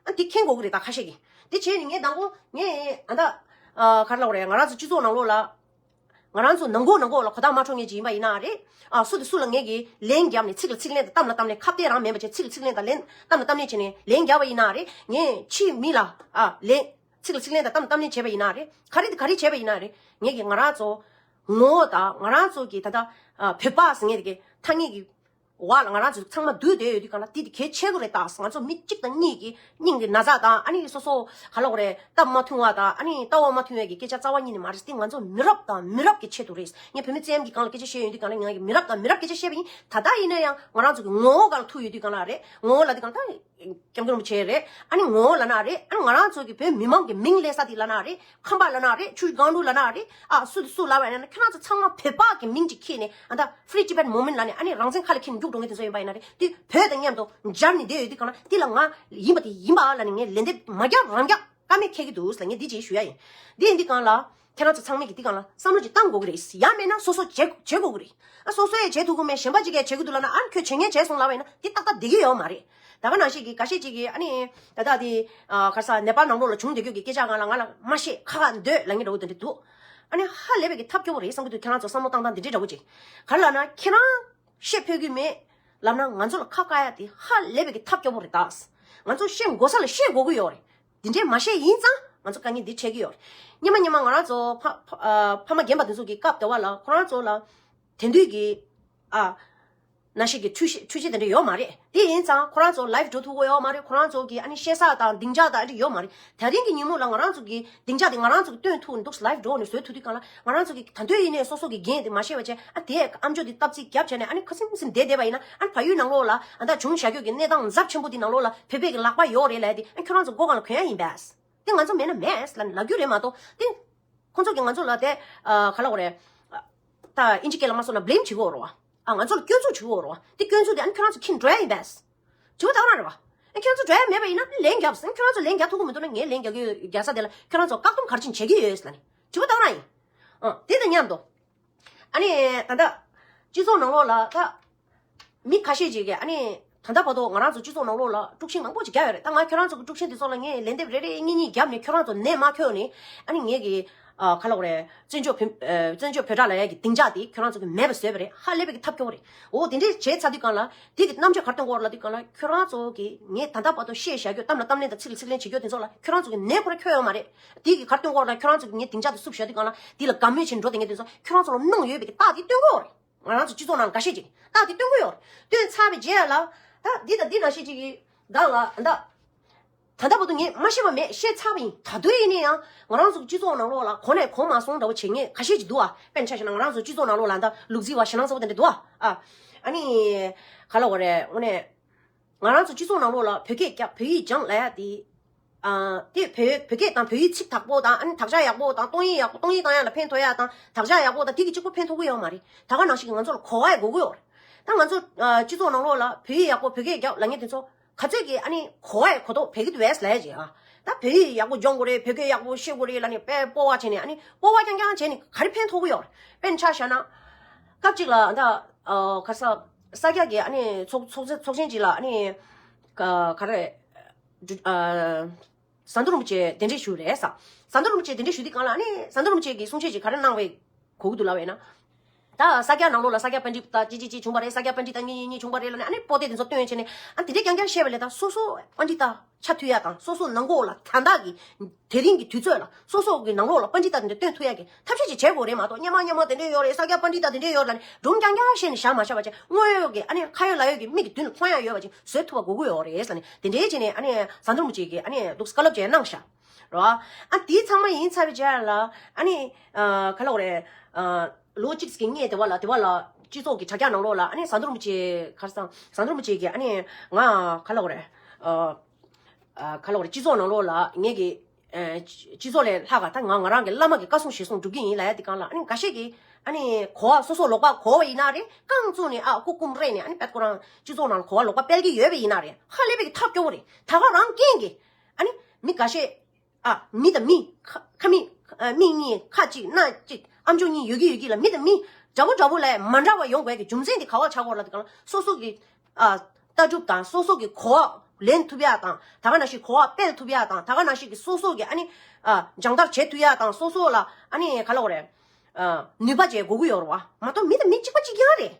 ཨ་འདི་མཁྱེན་དགོས་ཀྱི་རེད་ད་ཁ་ཤས་ཀྱིས། དེ་བྱས་ནས་ངས་དང་པོ་ངས་ཨ་ད་ཨ་ག་རེ་ལབ་དགོས་རེད། ང་རང་ཚོ་སྤྱི་ཚོགས་ནང་ལོགས་ལ། ང་རང་ཚོ་ནང་ཁོག་ནང་ཁོག་ལ་གོ་བརྡ་མ་འཕྲོད་མཁན་ཅིག་ཡིན་པ་ཡིན་ན་རེད། ཨ་སུ་དང་སུ་ལ་ངས་ཀྱི་ལན་བརྒྱབ་ནས་ཚིག་ལ་ཚིག་ལན་དང་གཏམ་ལ་གཏམ་ལན་ཁ་གཏད་རང་མེད་པ་བྱས་ཚིག་ལ་ཚིག་ལན་དང་ལན་གཏམ་ལ་གཏམ་ལན་བྱས་ནས་ལན་བརྒྱབ་པ་ཡིན་ན་རེད། ངས་ཕྱི་མི་ལ་ཨ་ལན་ཚིག་ལ་ཚིག་ལན་དང་གཏམ་ལ་གཏམ་ལན་བྱས་པ་ཡིན་ན་རེད། ག་རེ་ག་རེ་བྱས་པ་ཡིན་ན་རེད། ངས་ཀྱི་ང་རང་ཚོ་ངོ་བོ་དང་ང་རང་ཚོ་གི་ད་ལྟ་ཨ་བོད་པ་ཟེར་མཁན་དེ་གི་ཐ་སྙད་ཀྱི་འོག་ལ་ང་རང་ཚོ་ཚང་མ་འདུས་བསྡད་ཡོད་དུས་གང་ལ་དེ་དེ་གལ་ཆེ་གི་རེད་ད། ང་ཚོ་མི་གཅིག་དང་གཉིས་ཀྱི་སྙིང་གི་ན་ཚ་དང་ཨ་ནི་སོ་སོ་ག་ལ་གོ་རེད་སྟབས་མ་མཐུན་བ་དང་ཨ་ནི་ལྟ་བ་མ་མཐུན་བའི་གི་སྐད་ཆ་རྩ་བ་ཉིད་ནས་མ་རེད། དེ་ང་ཚོ་མི་རབས་དང་མི་རབས་ཀྱི་ཆེད་དུ་རེད། ངས་བོད་མི་བཙན་གྱི་སྒང་ལ་སྐད་ཆ་བཤད་ཡོང་དུས་གང་ལ་ང་གི་མི་རབས་དང་མི་རབས་སྐད་ཆ་བཤད་པ་ཡིན། ད་ལྟ་ཡིན་ན་ཡང་ང་རང་ཚོ་གི་ངོ་བོ་སྒང་ལ་ཐུག་ཡོད་དུས་གང་ལ་རེད། ངོ་བོ་ལ་དུས་གང་ལ་ད་སྐྱབས་མགོན་རིན་པོ་ཆེ་རེད། ཨ་ནི་ངོ་བོ་ལ་ན་རེད། ཨ་ནི་ང་རང་ཚོ་གི་བོད་མི་མང་གི་མིང་ལས་ས་དེ་ལ་ན་རེད། ཁམས་པ་ལབ་ན་རེད། ཆུ་སྒང་དྲུག་ལབ་ན་རེད། ཨ་སུ་དེ་སུ་ལབ་པ་ཡིན་ན་ཁྱེད་རང་ཚོ་ཚང་མ་བོད་པ་གི་མིང་ཅིག་ཁྱེར་ནས་ཨ་ད་Free Tibet Movement ལབ་ནས་ཨ་ནི་རང་བཙན་ཁ་ལ་འཁྱེར་ནས་རྒྱུགས་འགྲོ་མཁན་དེ་ཚོ་ཡིན་པ་ཡིན་ན་རེད། དེ་བོད་དང་མཉམ་དུ་སྦྱར་ནས་བསྡད་ཡོད་དུས་གང་ལ་དེ་ལ་ང་ཡིན་པ་དེ་ཡིན་པ་ལབ་ནས་ངས་ལན་འདེབས་མ་རྒྱག་རང་རྒྱག་ཀ་མེད་འཁེལ་གྱི་འདུག་ལ་ངས་འདི་ཅིག་ཞུ་ཡ་ཡིན། འདི་ཡིན་དུས་གང་ལ་ཁྱེད་རང་ཚོ་ཚང་མས་ཀྱི་འདི་གང་ལ་བསམ་བློ་ཅིག་བཏང་དགོས་ཀྱི་རེད། ཡང་མེད་ན་སོ་སོ་བྱེད་བྱེད་དགོས་ཀྱི་རེད། ཨ་སོ་སོ་ཡས་བྱེད་ཐུབ་ཀྱི་མེད་གཞན་པ་ཅིག་གིས་བྱེད་ཀྱི་འདུག་ལབ་ན་ཨ་ཁྱོད་བྱེད་མཁན་བྱས་སོང་ལབ་པ་ཡིན་ན་འདི་ཏག་ཏག་བསྡད་ཀྱི་ཡོད་མ་རེད། ད་ག་ནང་བཞིན་གྱི་འགའ་ཤས་ཅིག་གིས་ཨ་ནི་ད་ལྟ་དེ་ཨ་ག་རེ་ཟེར་ནེ་པཱལ་ནང་ལོགས་ལ་བྱུང་བསྡད་རྒྱུ་གི་སྐད་ཆ་སྒང་ལ་ང་ལ་མ་བཤད་ཁ་ཁ་འདོད་ལབ་མཁན་འདྲ་བོ་དེ་འདྲ་འདུག་ཨ་ནི་ཧ་ལས་པའི་གི་ཐབས་སྐྱོ་པོ་རེད་བསམ་གྱི་འདུག་ཁྱེད་རང་ཚོ་བསམ་བློ་བཏང་སྟངས་འདི་འདྲ་འདྲ་བོ་ཅིག་ག་རེ་ལབ་ན་ཁྱེད་རང་བཤད་ཕོད་ཀྱི་མེད་ལབ་ན་ང་ཚོ་ལ་ཁ་བཀག་ཡ་དེ་ཧ་ལས་པའི་གི་ཐབས་སྐྱོ་པོ་རེད་ད། ང་ཚོ་བཤད་དགོས་ས་ལ་བཤད་དགོས་ཀྱི་ཡོད་རེད། འདི་འདྲས་མ་བཤད་ཡིན་ཙང་ང་ཚོ་དཀའ་ངལ་འདི་འཕྲད་ཀྱི་ཡོད་རེད། སྔོན་མ་སྔོན་མ་ང་རང་ཚོ་ཕ་ཕ་ཨ་ཕ་མ་རྒན་པ་དེ་ཚོ་གི་སྐབས་དེ་བ་ལ་ཁོ་རང་ཚོ་ལ་དེང་དུས་ཀྱི་ཨ་ནང་བཞིན་གྱི་འཕྲུལ་ཆས་འཕྲུལ་ཆས་དེ་འདྲ་ཡོད་མ་རེད། དེ་ཡིན་ཙང་ཁོ་རང་ཚོ་ལའིབ་འགྲོ་ཐུབ་ཀྱི་ཡོད་མ་རེད། ཁོ་རང་ཚོ་གི་ཨ་ནི་བཤད་ས་དང་སྡིངས་ཆ་དང་ཨ་འདྲ་ཡོད་མ་རེད། དེ་རིང་གི་ཉིན་མོ་ལ་ང་རང་ཚོ་གི་སྡིངས་ཆ་དེ་ང་རང་ཚོ་གི་སྟོན་ཐུབ་འདུག་ལའིབ་འགྲོ་ནས་བཟོ་ཐུབ་དུས་གང་ལ་ང་རང་ཚོ་གི་ད་དུང་ཡིན་ནའི་སོ་སོ་གི་འགན་དེ་མ་བཤད་པ་བྱས་ཨ་དེ་ཨ་མཆོག་དེ་སྟབས་ཚིག་རྒྱབ་བྱས་ནས་ཨ་ནི་ཁ་སིམ་སིམ་བསྡད་བསྡད་པ་ཡིན་ན་ཨ་ནི་བལ་ཡུལ་ནང་ལོགས་ལ་ཨ་ད་བྱུང་བཞག་རྒྱུ་གི་གནས་སྟངས་ཚབས་ཆེན་པོ་དེ་ནང་ལོགས་ལ་བོད་པའི་གི་ལག་པ་ཡོད་རེད་ལབ་དེ་ཨ་ཁྱོད་རང་ཚོ་མགོ་སྒང་ལ་གྱོན་ཡ་ཡིན་པས། དེ་ང་ཚོ་མེད་ན་མེད་ལབ་ནས་ལབ་རྒྱུ་རེད་མ་གཏོགས་དེ། ཁོང་ཚོ་གིས་ང་ཚོ་ལ་དེ་ཨ་ག་ལབ་དགོས་རེད། ད་ཨིན་ཇི་སྐད་ལ་མ་སོང་ན་བྷི་ལེམ་བྱེད་ཀྱི་ཡོད་རེད་བ། ཨ། ང་ཚོ་ལ་སྐྱོན་འཛུགས་བྱེད་ཀྱི་ཡོད་རེད་བ། དེ་སྐྱོན་འཛུགས་དེ་ཨ་ནི་ཁྱོད་རང་ཚོ་འཁྱེར་འགྲོ་ཡ་ཡིན་པས། བྱེད་པ་ད་ག་རང་རེད་བ། ཨ། ཁྱོད་རང་ཚོ་འགྲོ་ཡ་མེད་པ་ཡིན་ན་ལན་རྒྱབ་ཟིན། ཁྱོད་རང་ཚོ་ལན་རྒྱག་ཐུབ་ཀྱི་མི་འདུག་ན། ངས་ལན་རྒྱག་གི་ཡོད། རྒྱག་ས་དེ་ལ་ཁྱོད་རང་ཚོ་བཀག་སྡོམ་ག་རེ་བྱེད་ཀྱི་ཡོད་ལབ་ནས་བྱེད་པ་ད་ག་རང་ཡིན། ཨ། དེ་དང་མཉམ་དུ། ཨ་ནི་ད་ལྟ་སྤྱི་ཚོགས་ནང་ལོགས་ལ་ད་མི་ཁ་ཤས་ཅིག་གིས། ཨ་ནི་ད་ལྟ་བར་དུ་ང་རང་ཚོ་སྤྱི་ཚོགས་ནང་ལོགས་ལ་དཀྲུག་ཤིང་མང་པོ་ཅིག་བརྒྱབ་ཡོད་རེད། ད་ང་ཁྱོད་རང་ཚོ་གི་དཀྲུག་ཤིང་དེ་ཚོ་ལ་ངས་ལན་འདེབས་རེ་རེ་གཉིས་གཉིས་བརྒྱབ་ནས་ཁྱོད་རང་ཚོ་ནད་མ་ཁོལ་ནས། ཨ་ནི་ངས་གི། ཨ། ག་ལབ་དགོས་རེད། བཙན་བྱོལ་བོད། ཨ། བཙན་བྱོལ་བོད་དྲ་ལབ་ཡ་གི་སྡིངས་ཆ་དེ་ཁྱོད་རང་ཚོ་གི་མེད་པ་བཟོས་པ་རེད། ཧ་ལས་པའི་གི་ཐབས་སྐྱོ་བོ་རེད། འོ་དེ་འདྲས་བྱས་ཚར་དུས་སྒང་ལ། དེ་གི་རྣམ་དཔྱོད་ག་རེ་སྟོན་གྱི་ཡོད་རེད་ལབ་དུས་སྒང་ལ། ཁྱོད་རང་ཚོ་གི་ངས་ད་ལྟ་བར་དུ་བཤད་བཞག་རྒྱུ། གཏམ་ལ་གཏམ་ལན་དང་ཚིག་ལ་ཚིག་ལན་བྱེད་རྒྱུ་དེ་ཚོ་ལ་ཁྱོད་རང་ཚོ་གི་ནད་ཁོ་རང་ཁྱོན་ཡོད་མ་རེད། དེ་གི་ག་རེ་སྟོན་གྱི་ཡོད་རེད་ལབ། ཁྱོད་རང་ཚོ་གི་ངའི་སྡིངས་ཆ་དེ་བསུབ་བཞག་དུས་སྒང་ལ། དེ་ལ་དགའ་མོས་བྱས་འགྲོ་བསྡད་མཁན་དེ་ཚོ་ཁྱོད་རང་ཚོ་ལ་གནོང་ཡོད་པའི་གི་རྟགས་དེ་སྟོན་གྱི་ཡོད་རེད། ང་རང་ཚོ་སྤྱི་ཚོགས་ནང་འགའ་ཤས་ཅིག་རྟགས་དེ་སྟོན་གྱི་ཡོད་རེད། སྟོན་ཚར་བའི་རྗེས་ལ། ད་འདི་དང་འདི་ནང་བཞིན་ཅིག་གི་སྒང་ལ། ད་ད་ལྟ་བར་དུ་ངས་མ་བཤད་པ་མེད། བཤད་ཚར་བ་ཡིན། ད་དུང་ཡིན་ན་ཡང་ང་རང་ཚོ་སྤྱི་ཚོགས་ནང་ལོགས་ལ་གོ་ནས་གོ་མ་སོང་འདྲ་བོ་བྱེད་མཁན་ཁ་ཤས་ཅིག་འདུག་ཨ། དཔེར་ན་ཆ་བཞག་ན་ང་རང་ཚོ་སྤྱི་ཚོགས་ནང་ལོགས་ལ་ད་ལུག་རྫི་བ་ཞེད་སྣང་ཚ་བོ་དེ་འདྲ་འདུག་ཨ། ཨ། ཨ་ནི་ག་ལབ་དགོས་རེད། དངོས་གནས་ང་རང་ཚོ་སྤྱི་ཚོགས་ནང་ལོགས་ལ་བོད་སྐད་རྒྱག་བོད་ཡིག་སྦྱང་ལབ་ཡ་དེ། ཨ། དེ་བོད་བོད་སྐད་དང་བོད་ཡིག་ཚིག་དག་པོ་དང་། ཨ་ནི་དག་ཆ་ཡག་པོ་དང་། གཏོང་ཡིག་ཡག་པོ། གཏོང་ཡིག་བཏང་ཡ་ལ་ཕན་ཐོགས་ཡ་དང་། དག་ཆ་ཡག་པོ་དང་། དེ་གི་གཅིག་པོ་ཕན་ཐོགས་ཀྱི་ཡོད་མ་རེད། ད་ག་ནང་བཞིན་གྱི་ང་ཚོ་ལ་གོ་བ་ཡང་གོ་གི་ཡོད་རེད། ད་ང་ཚོ། ཨ། སྤྱི་ཚོགས་ནང་ལོགས་ལ་བོད་ཡིག་ཡག་པོ་བོད་སྐད་རྒྱག་ལབ་མཁན་དེ་ཚོ་ག་ཚོད་ཀྱིས་ཨ་ནི་གོ་བ་ཡང་གོ་རྟོགས་བྱེད་ཀྱི་འདུག་གས་ལབ་ཡ་ཅིག་ཨ། ད་བོད་ཡིག་ཡག་པོ་སྦྱོང་དགོས་རེད། བོད་སྐད་ཡག་པོ་ཤེས་དགོས་རེད་ལབ་ནས་དཔེ་སྤོབས་པ་བྱས་ནས། ཨ་ནི་སྤོབས་པ་རྐྱང་རྐྱང་བྱས་ནས་ག་རེ་ཕན་ཐོགས་ཀྱི་ཡོད་རེད། དཔེར་ན་ཆ་བཞག་ན། སྐབས་གཅིག་ལ་ད། ཨ། ག་ས། ས་སྐྱ་གི་ཨ་ནི་ཚོགས་ཚོགས་ཚོགས་ཆེན་ཅིག་ལ། ཨ་ནི་ག་ག་རེ། ཨ། ཟམ་གདོང་རིན་པོ་ཆེ་གདན་འདྲེན་ཞུས་རེད་ཟེར། ཟམ་གདོང་རིན་པོ་ཆེ་གདན་འདྲེན་ཞུ་དུས་སྒང་ལ། ཨ་ནི་ཟམ་གདོང་རིན་པོ་ཆེ་གིས་གསུང་བཤད་ཅིག་ག་རེ་གནང་བའི་གོ་གི་འདུག་ལབ་པ་ཡིན་ན། ད་ས་སྐྱ་ནང་ལོགས་ལ་ས་སྐྱ་པཎྜི་ཏ་གཅིག་གཅིག་གཅིག་བྱུང་བ་རེད། ས་སྐྱ་པཎྜི་ཏ་གཉིས་གཉིས་གཉིས་བྱུང་བ་རེད་ལབ་ནས། ཨ་ནི་པོ་ཏི་དེ་ཚོ་བཏོན་བྱས་ནས། ཨ། དེ་འདྲས་རྐྱང་རྐྱང་བཤད་པ་ལས། ད་སོ་སོ་པཎྜི་ཏ་ཆགས་ཐུབ་ཡ་དང་། སོ་སོ་ནང་ལོགས་ལ་ད་ལྟ་གི་དེ་རིང་གི་དུས་ཚོད་ལ་སོ་སོ་གི་ནང་ལོགས་ལ་པཎྜི་ཏ་དེ་འདྲ་བཏོན་ཐུབ་ཡ་གི་ཐབས་ཤེས་ཅིག་བྱེད་དགོས་རེད་མ་གཏོགས། སྔོན་མ་སྔོན་མ་དེ་འདྲས་ཡོད་རེད། ས་སྐྱ་པཎྜི་ཏ་དེ་འདྲས་ཡོད་ལབ་ནས་སྒྲུང་རྐྱང་རྐྱང་བཤད་ནས་བཞག་མ་བཞག་པ་བྱས། དངོས་ཡོད་ཀྱི། ཨ་ནི་ཁ་ཡོད་ལག་ཡོད་ཀྱི་མིག་གི་མདུན་ལ་མཐོང་ཡ་ཡོད་པ་ཅིག་བཟོ་ཐུབ་པ་དགོས་ཀྱི་ཡོད་རེད་ཟེར་ནས། དེ་འདྲས་བྱས་ནས། ཨ་ནི་ཟམ་གདོང་རིན་པོ་ཆེ་གིས། ཨ་ནི་འདུག་སེ་བཀའ་སློབ་ཅིག་གནང་ཤག་རོ། ཨ། དེའི་ཚང་མ་ཡིན་ཚར་བའི་རྗེས་ལ། ཨ་ནི། ཨ། ག་རེ་ལབ་དགོས་རེད། ཨ། ལོ་གཅིག་གི་སྔོན་དེ་བ་ལ། དེ་བ་ལ་སྤྱི་ཚོགས་ཀྱི་དྲ་རྒྱ་ནང་ལོགས་ལ། ཨ་ནི་ཟམ་གདོང་རིན་པོ་ཆེ། ག་རེ་ཟེར། ཟམ་གདོང་རིན་པོ་ཆེ་གིས། ཨ་ནི་ང་ག་རེ་ལབ་དགོས་རེད། ཨ། ཨ། ག་རེ་ལབ་དགོས་རེད། སྤྱི་ཚོགས་ནང་ལོགས་ལ་ངེད་ཀྱི། ཨ། སྤྱི་ཚོགས་ལས་ལྷག་ག་ད་ང་ང་རང་གི་བླ་མ་གི་བཀའ་གསུང་ཞལ་གསུང་སྒྲུབ་ཀྱི་ཡིན་ལབ་ཡ་དེ་སྒང་ལ། ཨ་ནི་འགའ་ཤས་ཀྱིས། ཨ་ནི་གོ་བ། སོ་སོ་ལོག་པ་གོ་བ་ཡིན་ན་རེད། རྐང་བཙུགས་ནས། ཨ། སྐུ་སྐུམ་རེ་ནས། ཨ་ནི་དཔེ་ཁོ་རང་སྤྱི་ཚོགས་ནང་ལ་གོ་བ་ལོག་པ་སྤེལ་གྱི་ཡོད་པ་ཡིན་ན་རེད། ཧ་ལས་པའི་གི་ཐབས་སྐྱོ་བོ་རེད། ད་ག་རང་རྐྱེན་གྱིས། ཨ་ནི་མི་འགའ་ཤས། ཨ། མི་དང་མི། ཁ་ཁ་མིག་ཨ། མིག་གཉིས་ཁ་གཅིག་སྣ་གཅིག་ཨམ་ཅོག་གཉིས་ཡོད་ཀྱི་ཡོད་ཀྱི་ལ། མི་དང་མི་འདྲ་པོ་འདྲ་པོ་ལ་མ་འདྲ་བ་ཡོང་དགོས་ཀྱི་རྒྱུ་མཚན་དེ་ག་པར་ཆགས་ཀྱི་ཡོད་རེད་ལབ་དུས་སྒང་ལ། སོ་སོ་གི། ཨ། ལྟ་གྲུབ་དང་སོ་སོ་གི་གོ་བ་ལེན་ཐུབ་ཡ་དང་། ད་ག་ནང་བཞིན་གོ་བ་སྤེལ་ཐུབ་ཡ་དང་། ད་ག་ནང་བཞིན་གི་སོ་སོ་གི། ཨ་ནི། ཨ། སྦྱོང་བརྡར་བྱེད་ཐུབ་ཡ་དང་། སོ་སོ་ལ། ཨ་ནི་ག་རེ་ལབ་དགོས་རེད། ཨ། ནུས་པ་ཅིག་དགོས་ཀྱི་ཡོད་རེད་བ། མ་གཏོགས་མི་དང་མི་གཅིག་པ་གཅིག་རྐྱང་རེད།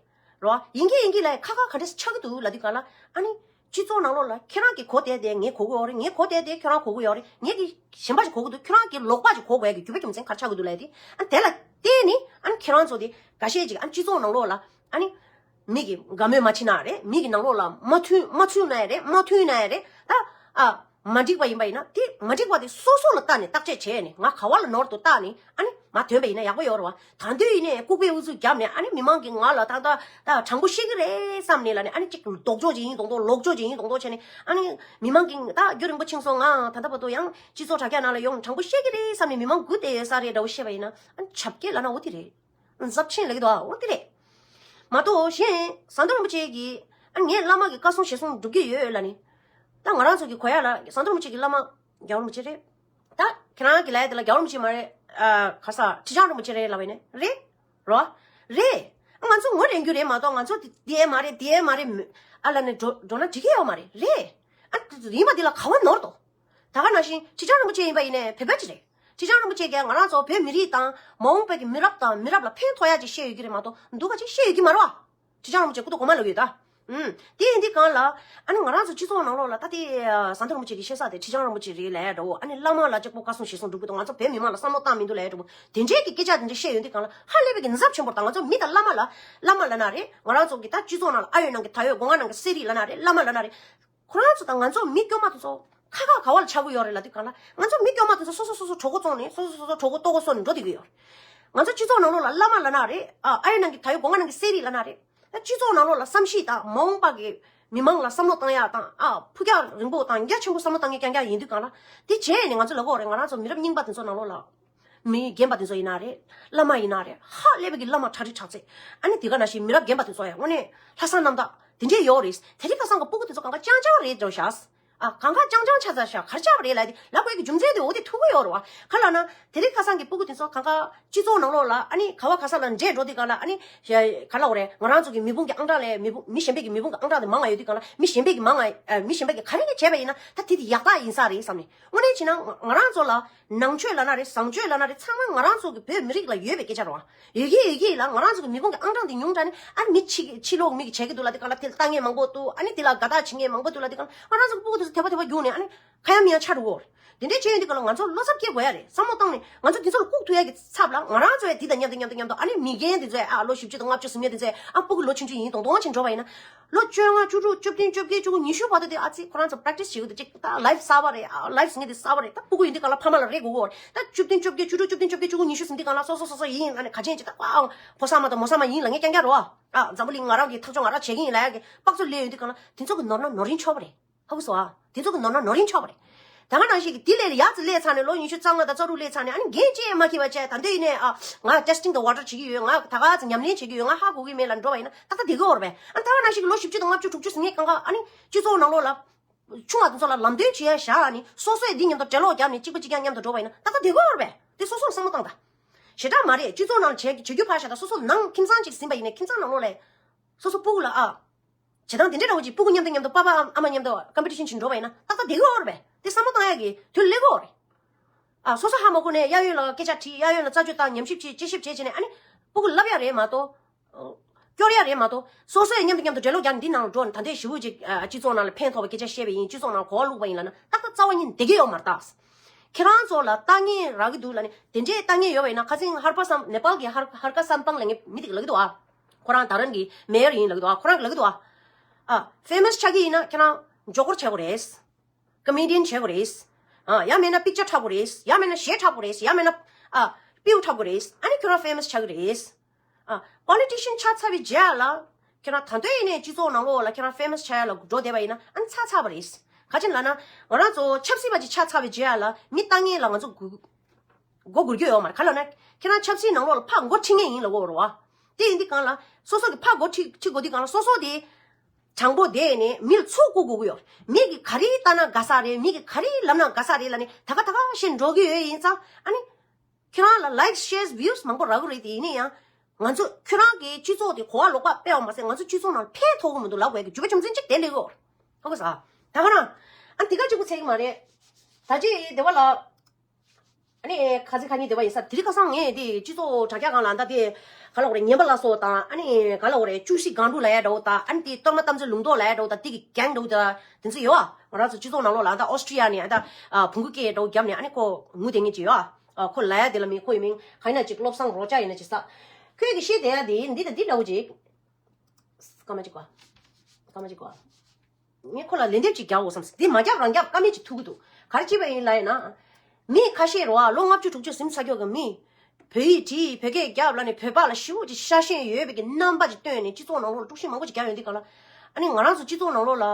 རོ། ཡིན་གྱི་ཡིན་གྱི་ལ་ཁ་ཁ་ག་འདྲས་ཆགས་ཀྱི་འདུག་ལབ་དུས་སྒང་ལ། ཨ་ནི་སྤྱི་ཚོགས་ནང་ལོགས་ལ་ཁྱེད་རང་གིས་གོ་བསྡད་དེ་ངས་གོ་གི་ཡོད་རེད། ངས་གོ་བསྡད་དེ་ཁྱོད་རང་གོ་གི་ཡོད་རེད། ངས་དེ་གཞན་པ་ཞིག་གོ་གི་འདུག་ཁྱོད་རང་གིས་ལོག་པ་ཞིག་གོ་དགོས་ཡ་གི་རྒྱུ་མཚན་ག་རེ་ཆགས་ཀྱི་འདུག་ལབ་དེ། ཨ། དེ་ལ་བརྟེན་ནས། ཨ་ནི་ཁྱེད་རང་ཚོ་དེ་འགའ་ཤས་ཅིག། ཨ་ནི་སྤྱི་ཚོགས་ནང་ལོགས་ལ། ཨ་ནི་མི་གི་དགའ་མོས་མ་བྱེད་ན་རེད། མི་གི་ནང་ལོགས་ལ་མ་མཐུན། མ་མཐུན་ན་ཡང་རེད། མ་མཐུན་ན་ཡང་རེད། ད། ཨ། མ་འགྲིག་པ་ཡིན་པ་ཡིན་ན། དེ་མ་འགྲིག་པ་དེ་སོ་སོ་ལ་བལྟས་ནས་བརྟག་དཔྱད་བྱས་ནས། ང་ག་པ་ལ་ནོར་འདུག་བལྟས་ནས། ཨ་ནི་མར་ཐོན་པ་ཡིན་ན་ཡག་པོ་ཡོད་རེད་བ། ད་དུང་ཡིན་ནའི་ལྐུགས་པའི་ཨུ་ཚུགས་བརྒྱབ་ནས། ཨ་ནི་མི་མང་གིས་ང་ལ་ད་ད་ད་དྲང་པོ་བཤད་ཀྱི་རེད་བསམ་ནས་ལབ་ནས། ཨ་ནི་ཅིག་ལྡོག་ཕྱོགས་ཅིག་ཡིན་མདོག་མདོག་ལོག་ཕྱོགས་ཅིག་ཡིན་མདོག་མདོག་བྱས་ནས། ཨ་ནི་མི་མང་གིས་ད་རྒྱུན་རིང་པོ་ཕྱིན་སོང་། ང་ད་ལྟ་བར་དུ་ཡང་སྤྱི་ཚོགས་དྲ་རྒྱ་ནང་ལ་ཡོང་། དྲང་པོ་བཤད་ཀྱི་རེད་བསམ་ནས་མི་མང་སྒུག་བསྡད་ཡོད་ས་རེད་འདྲ་བོ་བཤད་པ་ཡིན་ན། ཨ་ནི་བྱ་སྐད་ལབ་ན་འོ་དེ་རེད། འཛབ་ཆེན་ལབ་ཀྱི་འདུག་ཨ། འོ་དེ་རེད། མ་གཏོགས་གཞན་ཟམ་གདོང་རིན་པོ་ཆེ་གིས། ཨ། ངས་བླ་མ་གི་བཀའ་གསུང་ཞལ་གསུང་སྒྲུབ་ཀྱི་ཡོད་ལབ་ནས། ད་ང་རང་ཚོ་གི་གོ་ཡ་ལ་ཟམ་གདོང་རིན་པོ་ཆེ་གི་བླ་མ་རྒྱལ་བ་རིན་པོ་ཆེ་རེད། ད་ཁྱེད་རང་གི་ལབ་ཡ་དེ་ལ་རྒྱལ་བ་རིན་པོ་ཆེ་མ་རེད། ཨ། ག་རེ་ཟེར། ཁྲི་བྱང་རིན་པོ་ཆེ་རེད་ལབ་པ་ཡིན་ན་རེད། རོ། རེད། ཨ། ང་ཚོ་ངོ་རེ་རྒྱུ་རེད་མ་གཏོགས། ང་ཚོ་དེ་དེ་མ་རེད། དེ་མ་རེད། ཨ་ལབ་ནས་འགྲོ་འགྲོ་ན་འགྲིག་གི་ཡོད་མ་རེད། རེད། ཨ། ཡིན་པ་དེ་ལ་ག་པ་ནོར་འདུག་ད་ག་ནང་བཞིན་ཁྲི་བྱང་རིན་པོ་ཆེ་ཡིན་པ་ཡིན་ནའི་བོད་པ་ཅིག་རེད། ཁྲི་བྱང་རིན་པོ་ཆེ་གིས་ང་རང་ཚོ་བོད་མི་རིགས་དང་མ་འོངས་པའི་གི་མི་རབས་དང་མི་རབས་ལ་ཕན་ཐོགས་ཡ་ཅིག་བཤད་ཡོད་ཀྱི་རེད་མ་གཏོགས། སྡུག་པ་ཅིག་བཤད་ཡོད་ཀྱི་མ་རེད་བ། ཁྲི་བྱང་རིན་པོ་ཆེ་སྐུ་ཐོག་གོང་མ་ལབ་ཡོད་ད། ཨུམ། དེ་ཡིན་དུས་སྒང་ལ། ཨ་ནི་ང་རང་ཚོ་སྤྱི་ཚོགས་ནང་ལོགས་ལ་ད་དེ་ཟམ་གདོང་རིན་པོ་ཆེ་གི་བཤད་ས་དེ་ཁྲི་བྱང་རིན་པོ་ཆེ་རེད་ལབ་ཡ་འདྲ་བོ། ཨ་ནི་བླ་མ་ལ་གཅིག་པོ་བཀའ་གསུང་ཞལ་གསུང་སྒྲུབ་ཀྱི་འདུག་ང་ཚོ་བོད་མི་མང་ལ་བསམ་བློ་བཏང་མི་འདུག་ལབ་ཡ་འདྲ་བོ། དེ་འདྲའི་གི་སྐད་ཆ་དེ་འདྲ་བཤད་ཡོང་དུས་སྒང་ལ། ཧ་ལས་པའི་གི་འཛབ་ཆེན་པོ་རེད། ད་ང་ཚོ་མི་དང་བླ་མ་ལ། བླ་མ་ལབ་ན་རེད། ང་རང་ཚོ་གི་ད་སྤྱི་ཚོགས་ནང་ལ་ཨ་ཡོད་ནང་གི་ད་ཡོད། སྒོ་ང་ནང་གི་གསེར་རིགས་ལབ་ན་རེད། བླ་མ་ལབ་ན་རེད། ཁོ་རང་ཚོ་དང་ང་ཚོ་མི་དཀྱུས་མ་དེ་ཚོ་ཁ་ཁ་ག་པ་ལ་ཆགས་ཀྱི་ཡོད་རེད་ལབ་དུས་སྒང་ལ། ང་ཚོ་མི་དཀྱུས་མ་དེ་ཚོ་སོ་སོ་སོ་སོ་གྲོད་ཁོག་བཙོང་ནས། སོ་སོ་སོ་སོ་གྲོད་ཁོག་ལྟོ་གོས་གསོག་ནས་འགྲོ་བསྡད་ཀྱི་ཡོད་རེད། ང་ཚོ་སྤྱི་ཚོགས་ནང་ལོགས་ལ་བླ་མ་ལབ་ན་རེད། ཨ། ཨ་ཡོད་ནང་གི་ད་ཡོད། སྒོ་ང་ནང་གི་གསེར་རིགས་ལབ་ན་རེད། ད་སྤྱི་ཚོགས་ནང་ལོགས་ལ་བསམ་ཤེས་དང་མ་འོངས་པ་གི་མི་མང་ལ་བསམ་བློ་བཏང་ཡ་དང་། ཨ། ཕུགས་རྒྱང་རིང་པོ་དང་རྒྱ་ཆེན་པོ་བསམ་བློ་བཏང་མཁན་རྐྱང་རྐྱང་ཡིན་དུས་སྒང་ལ། དེ་བྱས་ནས་ང་ཚོ་ལབ་ཀྱི་ཡོད་རེད། ང་རང་ཚོ་མི་རབས་རྙིང་པ་དེ་ཚོ་ནང་ལོགས་ལ། མི་རྒན་པ་དེ་ཚོ་ཡིན་ན་རེད། བླ་མ་ཡིན་ན་རེད། ཧ་ལས་པའི་གི་བླ་མ་གྲ་སྒྲིག་གྲ་ཚད། ཨ་ནི་དེ་ག་ནང་བཞིན་མི་རབས་རྒན་པ་དེ་ཚོ་ཡང་དངོས་གནས་ལྷག་བསམ་རྣམ་དག་དེ་འདྲས་ཡོད་རེད། དེ་རིང་ཁ་སང་གི་སྤུ་གུ་དེ་ཚོ་གང་ག་ཅང་ཅང་རེད་འགྲོ་ཤག་ཨ། གང་ག་ཅང་ཅང་ཆགས་ཚར་ཤག་ག་རེ་ཆགས་པ་རེད་ལབ་དེ་ལབ་དགོས་ཀྱི་རྒྱུ་མཚན་དེ་འོ་དེ་ཐུག་གི་ཡོད་རེད་བ། ག་ལབ་ན་དེ་རིང་ཁ་སང་གི་སྤུ་གུ་དེ་ཚོ་གང་ག་སྤྱི་ཚོགས་ནང་ལོགས་ལ་ཨ་ནི་ག་བ་ག་ས་ལ་འདྲེས་འགྲོ་དུས་གང་ལ་ཨ་ནི་ག་ལབ་དགོས་རེད། ང་རང་ཚོ་གི་མི་བུང་གི་ཨང་གྲངས་ལས་མི་བུང་མི་གཞན་པའི་གི་མི་བུང་གི་ཨང་གྲངས་དེ་མང་ང་ཡོད་དུས་གང་ལ་མི་གཞན་པའི་གི་མང་ང་ཨ། མི་གཞན་པའི་གི་ག་རེ་གི་བྱས་པ་ཡིན་ན་ད་དེ་དེ་ཡག་རྟགས་ཡིན་ས་རེད་བསམ་ནས། དངོས་གནས་བྱས་ན་ང་རང་ཚོ་ལ་ནང་ཆོས་ལབ་ན་རེད། བཟང་སྤྱོད་ལབ་ན་རེད། ཚང་མ་ང་རང་ཚོ་གི་བོད་མི་རིགས་ལ་ཡོད་པའི་སྐད་ཆ་རེད་བ། ཡོད་ཀྱི་ཡོད་ཀྱི་ལ་ང་རང་ཚོ་གི་མི་བུང་གི་ཨང་གྲངས་དེ་ཉུང་དྲགས་ནས་ཨ་ནི་མི་ཕྱི་ཕྱི་ལོགས་མི་གི་བྱེད་ཀྱི་འདུག་ལ་དེ་གང་ལ་དེ་ལ་ལྟ་མཁན་མང་པོ་འདུག་ཨ་ནི་དེ་ལ་དགའ་རྟགས་བྱེད་མཁན་མང་པོ་འདུག་ལ་དེ་གང་ལ་ང་རང་ཚོ་གི་སྤུ་གུ་དེ་ཚོ་ཐེ་བ་ཐེ་བ་རྒྱུགས་ནས་ཨ་ནི་ཁ་ཡ་མི་ཡ་ཆ་འགྲོ་གོ། དེ་འདྲའི་བྱས་ཡོང་དུས་གང་ལ་ང་ཚོར་བློ་འཚབ་སྐྱེ་དགོས་ཡ་རེད། བསམ་བློ་བཏང་ནས་ང་ཚོ་དེ་ཚོ་ལ་ལྐུགས་ཐུབ་ཡ་གི་ཚབ་ལ་ང་རང་ཚོ་ཡ་དེ་དང་མཉམ་དུ་མཉམ་དུ་མཉམ་དུ་ཨ་ནི་མི་རྒན་དེ་ཚོ་ཡ་ཨ་ལོ་བཞི་བཅུ་དང་ལྔ་བཅུ་ཟིན་མཁན་དེ་ཚོ་ཡ་ཨ་སྤུ་གུ་ལོ་ཆུང་ཆུང་ཡིན་མདོག་མདོག་བྱས་འགྲོ་བ་ཡིན་ན། ལོ་བཅོ་ལྔ་བཅུ་དྲུག་བཅུ་བདུན་བཅོ་བརྒྱད་བཅུ་དགུ་ཉི་ཤུ་བར་དུ་དེ་ཨ་ཙི་ཁོ་རང་ཚོ་པ་རེག་ཊི་སི་བྱེད་དགོས་འདུག་ཅིག་ད་ལའིབ་གསར་པ་རེད། ཨ་ལའིབ་ཟེར་མཁན་དེ་གསར་པ་རེད། ད་སྤུ་གུ་ཡིན་དུས་གང་ལ་ཕ་མ་ལ་རེ་དགོས་གོ་རེད། ད་བཅུ་བདུན་བཅོ་བརྒྱད་བཅུ་དྲུག་བཅུ་བདུན་བཅོ་བརྒྱད་བཅུ་དགུ་ཉི་ཤུ་ཟིན་དུས་གང་ལ་སོ་སོ་སོ་སོ་ཡིན་ཨ་ནི་ག་ཅན་ཅིག་ད་ཨ་ཕོ་གསར་མ་དང་མོ་གསར་མ་ཡིན་ལབ་མཁན་རྐྱང་རྐྱང་རེད་བ། ཨ་འཛམ་བུ་གླིང་ང་རང་གི་ཐག་གཅོད་ང་རང་བྱེད་ཀྱི་ཡིན་ལབ་ཡ་གི་དཔག་ཚོད་སླེབས་ཡོང་དུས་གང་ལ་དེ་ཚོ་གི་ནོར་ན་ནོར་རིན་ཆོག་པ་རེད། ཧ་གོ་སོང་ཨ། དེ་ཚོ་གི་ནོར་ན་ནོར་རིན་ཆོག་པ་རེད། ད་ག་ནང་བཞིན་གི་དེ་ལས་ཡག་ཙི་ལས་ཚར་ནས་ལོ་ཉི་ཤུ་རྩ་ལྔ་དང་རྩ་དྲུག་ལས་ཚར་ནས་ཨ་ནི་འགན་ཅི་ཡང་མ་འཁྱེར་བ་བྱས་ད་འདོད་ཡིན་ནས་ཨ་ང་testing the water བྱེད་ཀྱི་ཡོད། ང་ད་ག་ཙི་ཉམས་ལེན་བྱེད་ཀྱི་ཡོད། ང་ཧ་གོ་གི་མེད་ལ་འགྲོ་བ་ཡིན་ན་ཏག་ཏག་བསྡད་ཀྱི་ཡོད་རེད་པས། ཨ་ནི་ད་ག་ནང་བཞིན་གི་ལོ་བཞི་བཅུ་དང་ལྔ་བཅུ་དྲུག་ཅུ་ཟིན་མཁན་གང་ག་ཨ་ནི་སྤྱི་ཚོགས་ནང་ལོགས་ལ་ཆུང་བ་དེ་ཚོ་ལ་ལམ་སྟོན་བྱེད་ཡ་བཞག་ཨ་ནི་སོ་སོས་འདི་མཉམ་དུ་འགྲེལ་ལོག་བརྒྱབ་ནས་གཅིག་པ་གཅིག་རྐྱང་མཉམ་དུ་འགྲོ་བ་ཡིན་ན་ཏག་ཏག་བསྡད་ཀྱི་ཡོད་རེད་པས། དེ་སོ་སོར་བསམ་བློ་བཏང་དང་། ཞེ་དྲག་མ་རེད། སྤྱི་ཚོགས་ནང་བྱེད་བྱེད་རྒྱུ་ཕར་བཞག་དང་སོ་སོ་ནང་ཁྱིམ་ཚང་གཅིག་ཟིན་པ་ཡིན་ནའི་ཁྱིམ་ཚང་ནང་ལོགས་ལ་སོ་སོ་སྤུ་གུ་ལ་ཨ། བྱེད་སྟངས་དེ་འདྲ་འདྲ་བོ་ཅིག་སྤུ་གུ་མཉམ་དུ་མཉམ་དུ་པ་ཕ་ཨ་མ་མཉམ་དུ་ཀམ་པི་ཊི་ཤན་བྱེད་འགྲོ་བ་ཡིན་ན་ཏག་ཏག་བསྡད་ཀྱི་ཡོད་རེད་པས། དེ་བསམ་བློ་བཏང་ཡག་གི་དུས་སླེབས་ཀྱི་ཡོད་རེད། ཨ་སོ་སོ་ཧ་མ་གོ་ནས་གཡས་གཡོན་ལ་སྐད་ཆ་དྲིས། གཡས་གཡོན་ལ་རྩད་གཅོད་བཏང་། ཉམས་ཞིབ་བྱེད། དཔྱད་ཞིབ་བྱེད་བྱས་ནས་ཨ་ནི་སྤུ་གུ་བསླབ་ཡག་རེད་མ་གཏོགས་སྐྱོར་ཡག་རེད་མ་གཏོགས་སོ་སོས་མཉམ་དུ་མཉམ་དུ་འགྲེལ་ལོག་རྒྱག་ནས་འདི་ནང་ལ་འགྲོ་ནས་ད་ལྟའི་ཞི་བོ་ཅིག་སྤྱི་ཚོགས་ནང་ལ་ཕན་ཐོགས་པའི་སྐད་ཆ་བཤད་པ་ཡིན། སྤྱི་ཚོགས་ནང་གོ་བ་བླུགས་པ་ཡིན་ལབ་ན་ཏག་ཏག་རྩ་བ་ཉིད་བསྡད་ཀྱི་ཡོད་མ་རེད་ད། ཁྱེད་རང་ཚོ་ལ་ལྟ་ངན་རག་གི་འདུག་ལབ་ནས་དེ་འདྲའི་ལྟ་ངན་ཡོད་པ་ཡིན་ན་ཁ་སང་ཧར་པ་སམ་ནེ་པཱལ་གྱི་ཧར་ཧར་ཀ་སམ་པང་ལབ་མཁན་མི་དེ་གིས་ལབ་ཀྱི་འདུག་ཨ། ཁོ་རང་ད་རང་གི་མེ་ཡར་ཡིན་ལབ་ཀྱི་འདུག་ཨ། ཁོ་རང་གིས་ལབ་ཀྱི་འདུག་ཨ། ཨ་ཕེ་མ་སི་ཆགས་ཀྱི་ཡིན་ན་ཁྱེད་རང་མགྱོགས་པོ་བྱེད་དགོས་རེད། ཀོ་མེ་ཌི་ཡན་བྱེད་དགོས་རེད། ཨ་ཡང་མིན་ན་པིག་ཅར་འཁྲབ་དགོས་རེད། ཡང་མིན་ན་གཞས་འཁྲབ་དགོས་རེད། ཡང་མིན་ན་ཨ་པིའུ་འཁྲབ་དགོས་རེད། ཨ་ནི་ཁྱོད་རང་ཕེ་མ་སི་ཆགས་ཀྱི་རེད། ཨ་པོ་ལི་ཊི་ཤན་ཆགས་ཚར་བའི་རྗེས་ལ་ཁྱོད་རང་ད་དུང་ཡིན་ནའི་སྤྱི་ཚོགས་ནང་ལོགས་ལ་ཁྱོད་རང་ཕེ་མ་སི་ཆགས་ཡ་ལ་འགྲོ་བསྡད་པ་ཡིན་ན་ཨ་ནི་ཚར་ཚར་བ་རེད། ག་ཅི་ལབ་ན་ང་རང་ཚོ་ཆབ་སྲིད་པ་ཅིག་ཆགས་ཚར་བའི་རྗེས་ལ་མི་ལྟ་ངན་ལ་ང་ཚོ་གུ་མགོ་སྒུར་རྒྱུ་ཡོད་མ་རེད། ག་ལབ་ན་ཁྱེད་རང་ཆབ་སྲིད་ནང་ལོགས་ལ་ཕར་མགོ་ཁྲིད་མཁན་ཡིན་ལབ་དགོས་རེད་བ། དེ་ཡིན་དུས་གང་ལ་སོ་སོ་གི་ཕར་མགོ་ཁྲིད་ཁྲིད་དགོས་དུས་གང་ལ་སོ་སོ་དེ་དྲང་པོ་བསྡད་ནས་མི་ལ་ཚུར་བཀུར་དགོས་ཀྱི་ཡོད་རེད། མི་གིས་ག་རེ་ལྟ་ན་དགའ་ས་རེད། མི་གིས་ག་རེ་ལབ་ན་དགའ་ས་རེད་ལབ་ནས་ད་ག་ད་ག་བཤད་འགྲོ་གི་ཡོད་ཡིན་ཙང་ཨ་ནི། ཁྱེད་རང་ལ་ལའིག་ཤེར་བིའུ་མང་པོ་རག་གི་རེད། དེ་ཡིན་ན་ཡང་ང་ཚོ་ཁྱེད་རང་གི་སྤྱི་ཚོགས་དེ་གོ་བ་ལོག་པ་སྤེལ་བ་མ་ཟད་ང་ཚོ་སྤྱི་ཚོགས་ནང་ཕན་ཐོགས་གི་མི་འདུག་ལབ་དགོས་ཀྱི་རྒྱུ་མཚན་གཅིག་དེ་སླེབས་ཡོད། ཧ་གོ་ས། ད་ག་ན་ཨ་འདི་ག་གཅིག་པུ་ཚད་ཀྱི་མ་རེད། ད་ཅི་སྡེ་བ་ལ་ཨ་ནི་ཁ་ཚིག་ཁ་ཉིན་སྡེ་བ་ཡིན་ས་དེ་རིང་ཁ་སང་ངས་དེ་སྤྱི་ཚོགས་དྲ་རྒྱ་སྒང་ལ་ད་དེ་ག་ལ་འོ་རེད། ངན་པ་ལ་སོགས་དང་ཨ་ནི་ག་ལ་འོ་རེད། བཅུ་བཞི་སྒང་དྲུག་ལ་ཡ་འདྲ་བོ་དང་ཨ་ནི་དེ་གཏོར་མ་གཏམ་ཚོད་ལུང་རྟོགས་ལ་ཡ་འདྲ་བོ་དང་དེ་གི་གེང་འདྲ་བོ་དང་དེ་ཚོ་ཡོད་ཨ། ང་རང་ཚོ་སྤྱི་ཚོགས་ནང་ལོགས་ལ་ད་ཨོ་སི་ཀྲི་ཡ་ནས་ཨ་ད་བོང་གུ་སྐད་འདྲ་བོ་བརྒྱབ་ནས་ཨ་ནི་ཁོ་ངུ་དེ་ངེད་ཅིག་ཡོད་ཨ། ཨ་ཁོ་ལ་ཡ་དེ་ལ་མི་ཁོ་ཡི་མིང་ག་ཡིན་ན་ཅིག་བློ་བཟང་རོ་ལྕགས་ཡིན་ན་ཅིག་ས། ཁོས་གི་བཤད་བསྡད་ཡ་དེ་འདི་དང་འདི་འདྲ་བོ་ཅིག་སྐར་མ་གཅིག་གོ། སྐར་མ་གཅིག་གོ། ངས་ཁོ་ལ་ལན་འདེབས་ཅིག་རྒྱག་འོ་བསམ། འདི་མ་རྒྱབ་རང་རྒྱབ་ཀ་མེད་ཅིག་ཐུག་གི་འདུག་ག་རེ་བྱས་པ་ཡིན་ལབ་ཡིན་ན། མི་ཁ་ཤས་རེད་བ། ལོ་ལྔ་བཅུ་དྲུག་ཅུ་ཟིན་ཚར་ཀྱོག་གི་མི། བོད་ཡིག་བྲིས་བོད་སྐད་རྒྱབ་ལབ་ནས་བོད་པ་ལ་ཞེ་པོ་ཅིག་ཤ་ཞེན་ཡོད་པའི་གི་རྣམ་པ་ཅིག་སྟོན་ནས་སྤྱི་ཚོགས་ནང་ལོགས་ལ་དཀྲུག་ཤིང་མང་པོ་ཅིག་རྒྱག་ཡོང་དུས་གང་ལ། ཨ་ནི་ང་རང་ཚོ་སྤྱི་ཚོགས་ནང་ལོགས་ལ།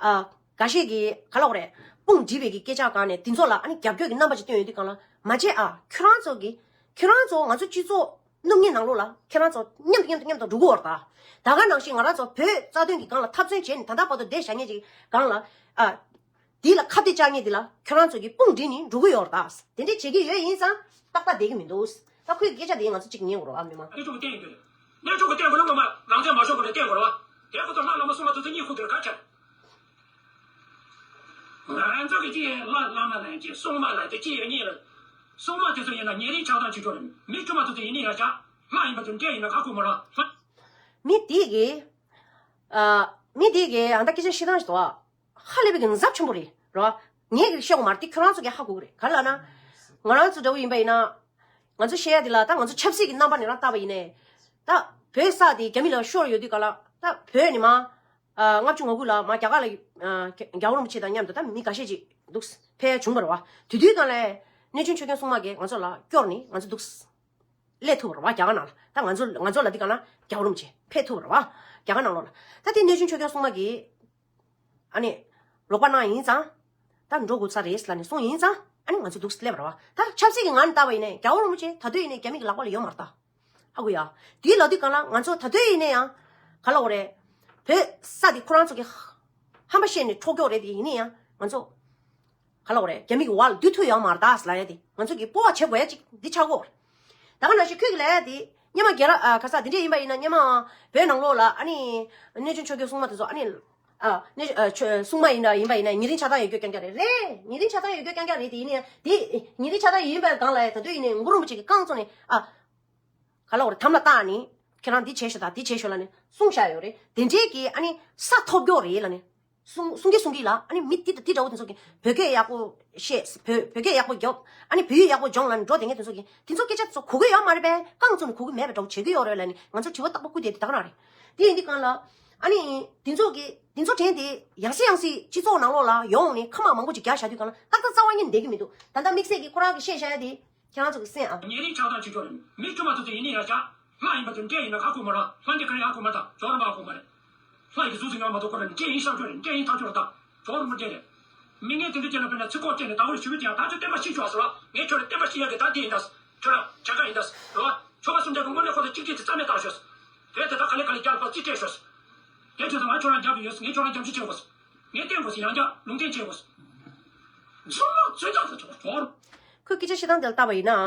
ཨ། འགའ་ཤས་ཀྱིས་ག་ལབ་དགོས་རེད། དཔུང་སྒྲིག་པའི་གི་སྐད་ཆ་སྒང་ནས་དེ་ཚོ་ལ་ཨ་ནི་རྒྱབ་སྐྱོར་གྱི་རྣམ་པ་ཅིག་སྟོན་ཡོང་དུས་གང་ལ་མ་བྱེད་ཨ། ཁྱོད་རང་ཚོ་གི་ཁྱོད་རང་ཚོ་ང་ཚོ་སྤྱི་ཚོགས་སྣུམ་སྙིང་ནང་ལོགས་ལ་ཁྱོད་རང་ཚོ་མཉམ་དུ་མཉམ་དུ་མཉམ་དུ་འགྲོ་གི་ཡོད་རེད་ད། ད་ག་ནང་བཞིན་ང་རང་ཚོ་བོད་རྩ་དོན་གྱི་སྒང་ལ་འཐབ་རྩོད་བྱས་ནས་ད་ལྟ་བར་དུ་བསྡད་བཞག་མཁན་ཅིག་སྒང་ལ་ཨ། དེ་ལ་ཁ་གཏད་བཅག་མཁན་དེ་ལ་ཁྱོད་རང་ཚོ་གི་དཔུང་སྒྲིག་ནས་འགྲོ་གི་ཡོད་རེད་ད། དེ་འདྲས་བྱེད་ཀྱི་ཡོད་ཡིན་ཙང་ཏག་ཏག་བསྡད་ཀྱི་མི་འདུག་ད་ཁོའི་སྐད་ཆ་དེ་ང་ཚོ་གཅིག་ཉན་དགོས་རེད་བ་མི་མང་། ཨ་ནི་ཁྱོད་ཀྱིས་བསྟན་ཡོད་དེ། གནས་ཆུང་གི་སྟེང་གི་སློབ་མ་རང་བཙན་མ་ཤོར་བ་ལ་བསྟེན་དགོས་རེད་བ། དེ་ཁོ་ཚོ་སྔར་བླ་མ་སྲུང་མ་དེ་ཚོ་གཉིད་ཁུག་དེར་ག་ཆགས། ང་ཚོ་གི་ཅི་ཡིན་བླ་བླ་མ་ལ་ཅི་སྲུང་མ་ལ་དེ་ཅི་ཡོད་ཉིད་ལ། སྲུང་མ་དེ་ཚོ་ཡིན་ན་ཉེ་རིང་ཆགས་སྡང་བྱེད་ཆོག་རེད། མི་དཀྱུས་མ་དེ་ཚོ་ཡིན་ནི་ཡ་ཆགས་ལྷ་ཡིན་པ་དེ་འདྲ་ཡིན་ན་ཁ་ཁུ་མ་ར་ལྷ། མི་དེ་གི་ཨ། མི་དེ་གི་ཨ་ད་སྐད་ཆ་བཤད་སྟངས་ཞིག་འདུག་ཨ། ཧ་ལས་པའི་གི་འཛབ་ཆེན་པོ་རེད་རོ། ངས་གི་བཤད་དགོས་མ་རེད། དེ་ཁྱོད་རང་ཚོ་གི་ཧ་གོ་གི་རེད། ག་རེ་ལབ་ན། ང་རང་ཚོ་འདྲ་བོ་ཡིན་པ་ཡིན་ན། ང་ཚོ་བཤད་ཡ་དེ་ལ་ད་ང་ཚོ་ཆབ་སྲིད་ཀྱི་རྣམ་པ་ནས་རང་བལྟས་པ་ཡིན་ནའི། ད་བོད་ས་དེ་རྒྱ་མི་ལ་ཤོར་ཡོད་དུས་ག་ལ་ད་བོད་ནས་མ། ལྔ་བཅུ་ང་དགུ་ལ་མ་རྒྱ་གར་ལ་རྒྱལ་བ་རིན་པོ་ཆེ་དང་མཉམ་དུ་ད་མི་འགའ་ཤས་ཅིག་འདུག་ཕེབས་ཡ་བྱུང་བ་རེད་བ། དེ་དུས་གང་ལས་གནས་ཆུང་ཆོས་རྒྱན་སྲུང་མ་གིས་ང་ཚོ་ལ་སྐྱོར་ནས་ང་ཚོ་འདུག་སླེབས་ཐུབ་པ་རེད་བ། རྒྱ་གར་ནང་ལ་ད་ང་ཚོ་ང་ཚོ་ལ་འདི་གང་ལ་རྒྱལ་བ་རིན་པོ་ཆེ་ཕེབས་ཐུབ་པ་རེད་བ། རྒྱ་གར་ནང་ལོགས་ལ་ད་དེ་གནས་ཆུང་ཆོས་རྒྱན་སྲུང་མ་གིས། ཨ་ནི། རོགས་པ་གནང་ཡིན་ཙང་། ད་འགྲོ་དགོས་ས་རེད་ལབ་ནས་གསུངས་ཡིན་ཙང་ ཨ་ནི་ང་ཚོ་འདུག་སླེབས་ར་བ། ད་ཆབ་སྲིད་ཀྱི་ངང་ནས་བལྟས་པ་ཡིན་ནའི་རྒྱལ་བ་རིན་པོ་ཆེ་ད་དུང་ཡིན་ནའི་རྒྱ་མི་གི་ལག་པ་ལ་ཡོད་མ་རེད་ད། ཧ་གོ་ཡ། དེའི་ལོ་དུས་སྒང་ལ་ང་ཚོ་ད་དུང་ཡིན་ནའི་ཡང་ག་ལ་འོ་རེད། བོད་ས་དེ་ཁོ་རང་ཚོ་གི་ཧམ་པ་བཤད་ནས་འཕྲོག་རྒྱུ་རེད་དེ། ཡིན་ནའི་ཡང་ང་ཚོ་ག་ལ་འོ་རེད། རྒྱ་མི་གི་འོག་ལ་སྡོད་ཐུབ་ཡོད་མ་རེད་ད་ཟེར་ལབ་ཡ་དེ། ང་ཚོ་གི་སྤོབས་པ་བྱེད་དགོས་ཡ་ཅིག་འདི་ཆགས་ཀྱི་ཡོད་རེད། ད་ག་ནང་བཞིན་ཁོས་གི་ལབ་ཡ་དེ་སྔོན་མ་རྒྱལ་རབས་ཨ་ག་ས་དེ་འདྲས་ཡིན་པ་ཡིན་ན། སྔོན་མ་བོད་ནང་ལོགས་ལ་ཨ་ནི་གནས་ཆུང་ཆོས་རྒྱན་སྲུང་མ་དེ་ཚོ་ཨ་ནི། ཨ་ནི་ཨ་ཆོས་སྲུང་མ་ཡིན་འདྲ་ཡིན་པ་ཡིན་ན་ཉེ་རིང་ཆགས་སྡང་ཡོད་རྒྱུ་རྐྱང་རྐྱང་རེད། རེད། ཉེ་རིང་ཆགས་སྡང་ཡོད་རྒྱུ་རྐྱང་རྐྱང་རེད་དེ། ཡིན་ནའི་དེ་ཉེ་རིང་ཆགས་སྡང་ཡིན་པའི་སྒང་ལ་ད་དུང་ཡིན་ནའི་གུ་རུ་རིན་པོ་ཆེ་གིས་རྐང་བཙུགས་ནས་ཨ་ག་ལ་འོ་རེད། དམ་ལ་བཏགས་ནས་ཁྱེད་རང་འདི་བྱས་ཤོག་དང་འདི་བྱས་ཤོག་ལབ་ནས་གསུངས་བཞག་ཡོད་རེད། དེ་འདྲའི་གི་ཨ་ནི་ས་ཐོབ་རྒྱུ་རེད་ལབ་ནས་གསུང་གསུང་གི་གསུང་གི་ལ། ཨ་ནི་མི་དེ་དང་དེ་འདྲ་བོ་དེ་ཚོ་གིས་བོད་སྐད་ཡག་པོ་བཤད། བོད་བོད་སྐད་ཡག་པོ་རྒྱོབ། ཨ་ནི་བོད་ཡིག་ཡག་པོ་སྦྱོང་ལབ་ནས་འགྲོ་བསྡད་མཁན་དེ་ཚོ་གིས་དེ་ཚོ་སྐད་ཆ་དེ་ཚོ་གོ་གི་ཡོད་མ་རེད་པས། རྐང་བཙུགས་ནས་གོ་གི་མེད་པའི་འདྲ་བོ་བྱེད་ཀྱི་ཡོད་རེད་ལབ་ནས་ང་ཚོ་དྲི་བ་རྟག་པར་བསྐུར་བསྡད་དེ། ད་ག་རང་རེད། དེ་ཡིན་དུས་སྒང་ལ་ཨ་ནི་དེ་ཚོ་གི་དེ་ཚོ་དྲན་ཏེ་ཡང་སེ་ཡང་སེ་སྤྱི་ཚོགས་ནང་ལོགས་ལ་ཡོང་ནས་ཁ་མང་མང་པོ་ཅིག་རྒྱག་བཞག་དུས་སྒང་ལ་ཏག་ཏག་རྩ་བ་ཉིད་བསྡད་ཀྱི་མི་འདུག་ད་ལྟ་དམིགས་བསལ་གྱི་ཁོ་རང་གིས་བཤད་བཞག་ཡ་དེ་ཁྱེད་རང་ཚོ་གི་སེམས་ཨ། ཉེ་རིང་ཆགས་སྡང་བྱེད་ཀྱི་ཡོད་རེད། མི་དཀྱུས་མ་ཚོ་ཚོ་ཡིན་ནའི་ཡར་བཞག་ལྷ་ཡིན་པ་ཚོ་འདྲེ་ཡིན་ན་ཧ་གོ་མ་རེད། ལྷ་འདྲེ་ག་རེ་ཧ་གོ་མ་རེད། ད་ཇོ་རིན་པ་ཧ་གོ་མ་རེད། ལྷ་ཡི་གཟུགས་སུ་ཡོད་མ་གཏོགས་ཁོ་རང་འདྲེ་ཡིན་བསམ་རྒྱུ་རེད། འདྲེ་ཡིན་ཐག་ཆོད་རེད། ད་ཇོ་རིན་པོ་འདྲེ་རེད། མི་ངན་དེ་འདྲ་ཅན་ལ་དཔེར་ན་ཚིག་ཁོག་བཅད་ནས་ད་བར་ཞུ་གི་ཅིག་ཡང་ད་ཚོད་བསྟན་པ་ཤེས་ཆོག་ཟེར་བ། ངས་ཁྱོད་ལ་བསྟན་པ་ཤེས་ཡག་གི་ད་འདི་ཡིན་ད། ཁྱོད་ལ་བྱ་དགའ་ཡིན་ད་ཟེར་བ། ཆོལ་ཁ་གསུམ་ཆ་གི་དངོས་གནས་ཁོ་ཚོ་གཅིག་སྒྲིལ་དེ་རྩ་མེད་བཏང་ཤོག་ཟེར། དེ་དེ་ད་ག་ལེ་ག་ལེ་རྒྱག་པ་རྩིས་སྤྲད་ཤོག་ཟེར། ངས་ཁྱོད་ཚོ་ང་ཁྱོད་རང་རྒྱབ་ཡོད་ཟེར། ངས་ཁྱོད་རང་རྒྱབ་སྐྱོར་བྱེད་དགོས་ཟེར། ངས་བསྟེན་དགོས་ཟེར། ཡང་བསྐྱར་ལུང་བསྟན་བྱེད་དགོས་ཟེར། ཚང་མ་རྩོད་རྒྱག་ཟེར་ཆོག་གོ། ཁོས་སྐད་ཆ་བཤད་སྟངས་དེ་ལ་བལྟས་པ་ཡིན་ན།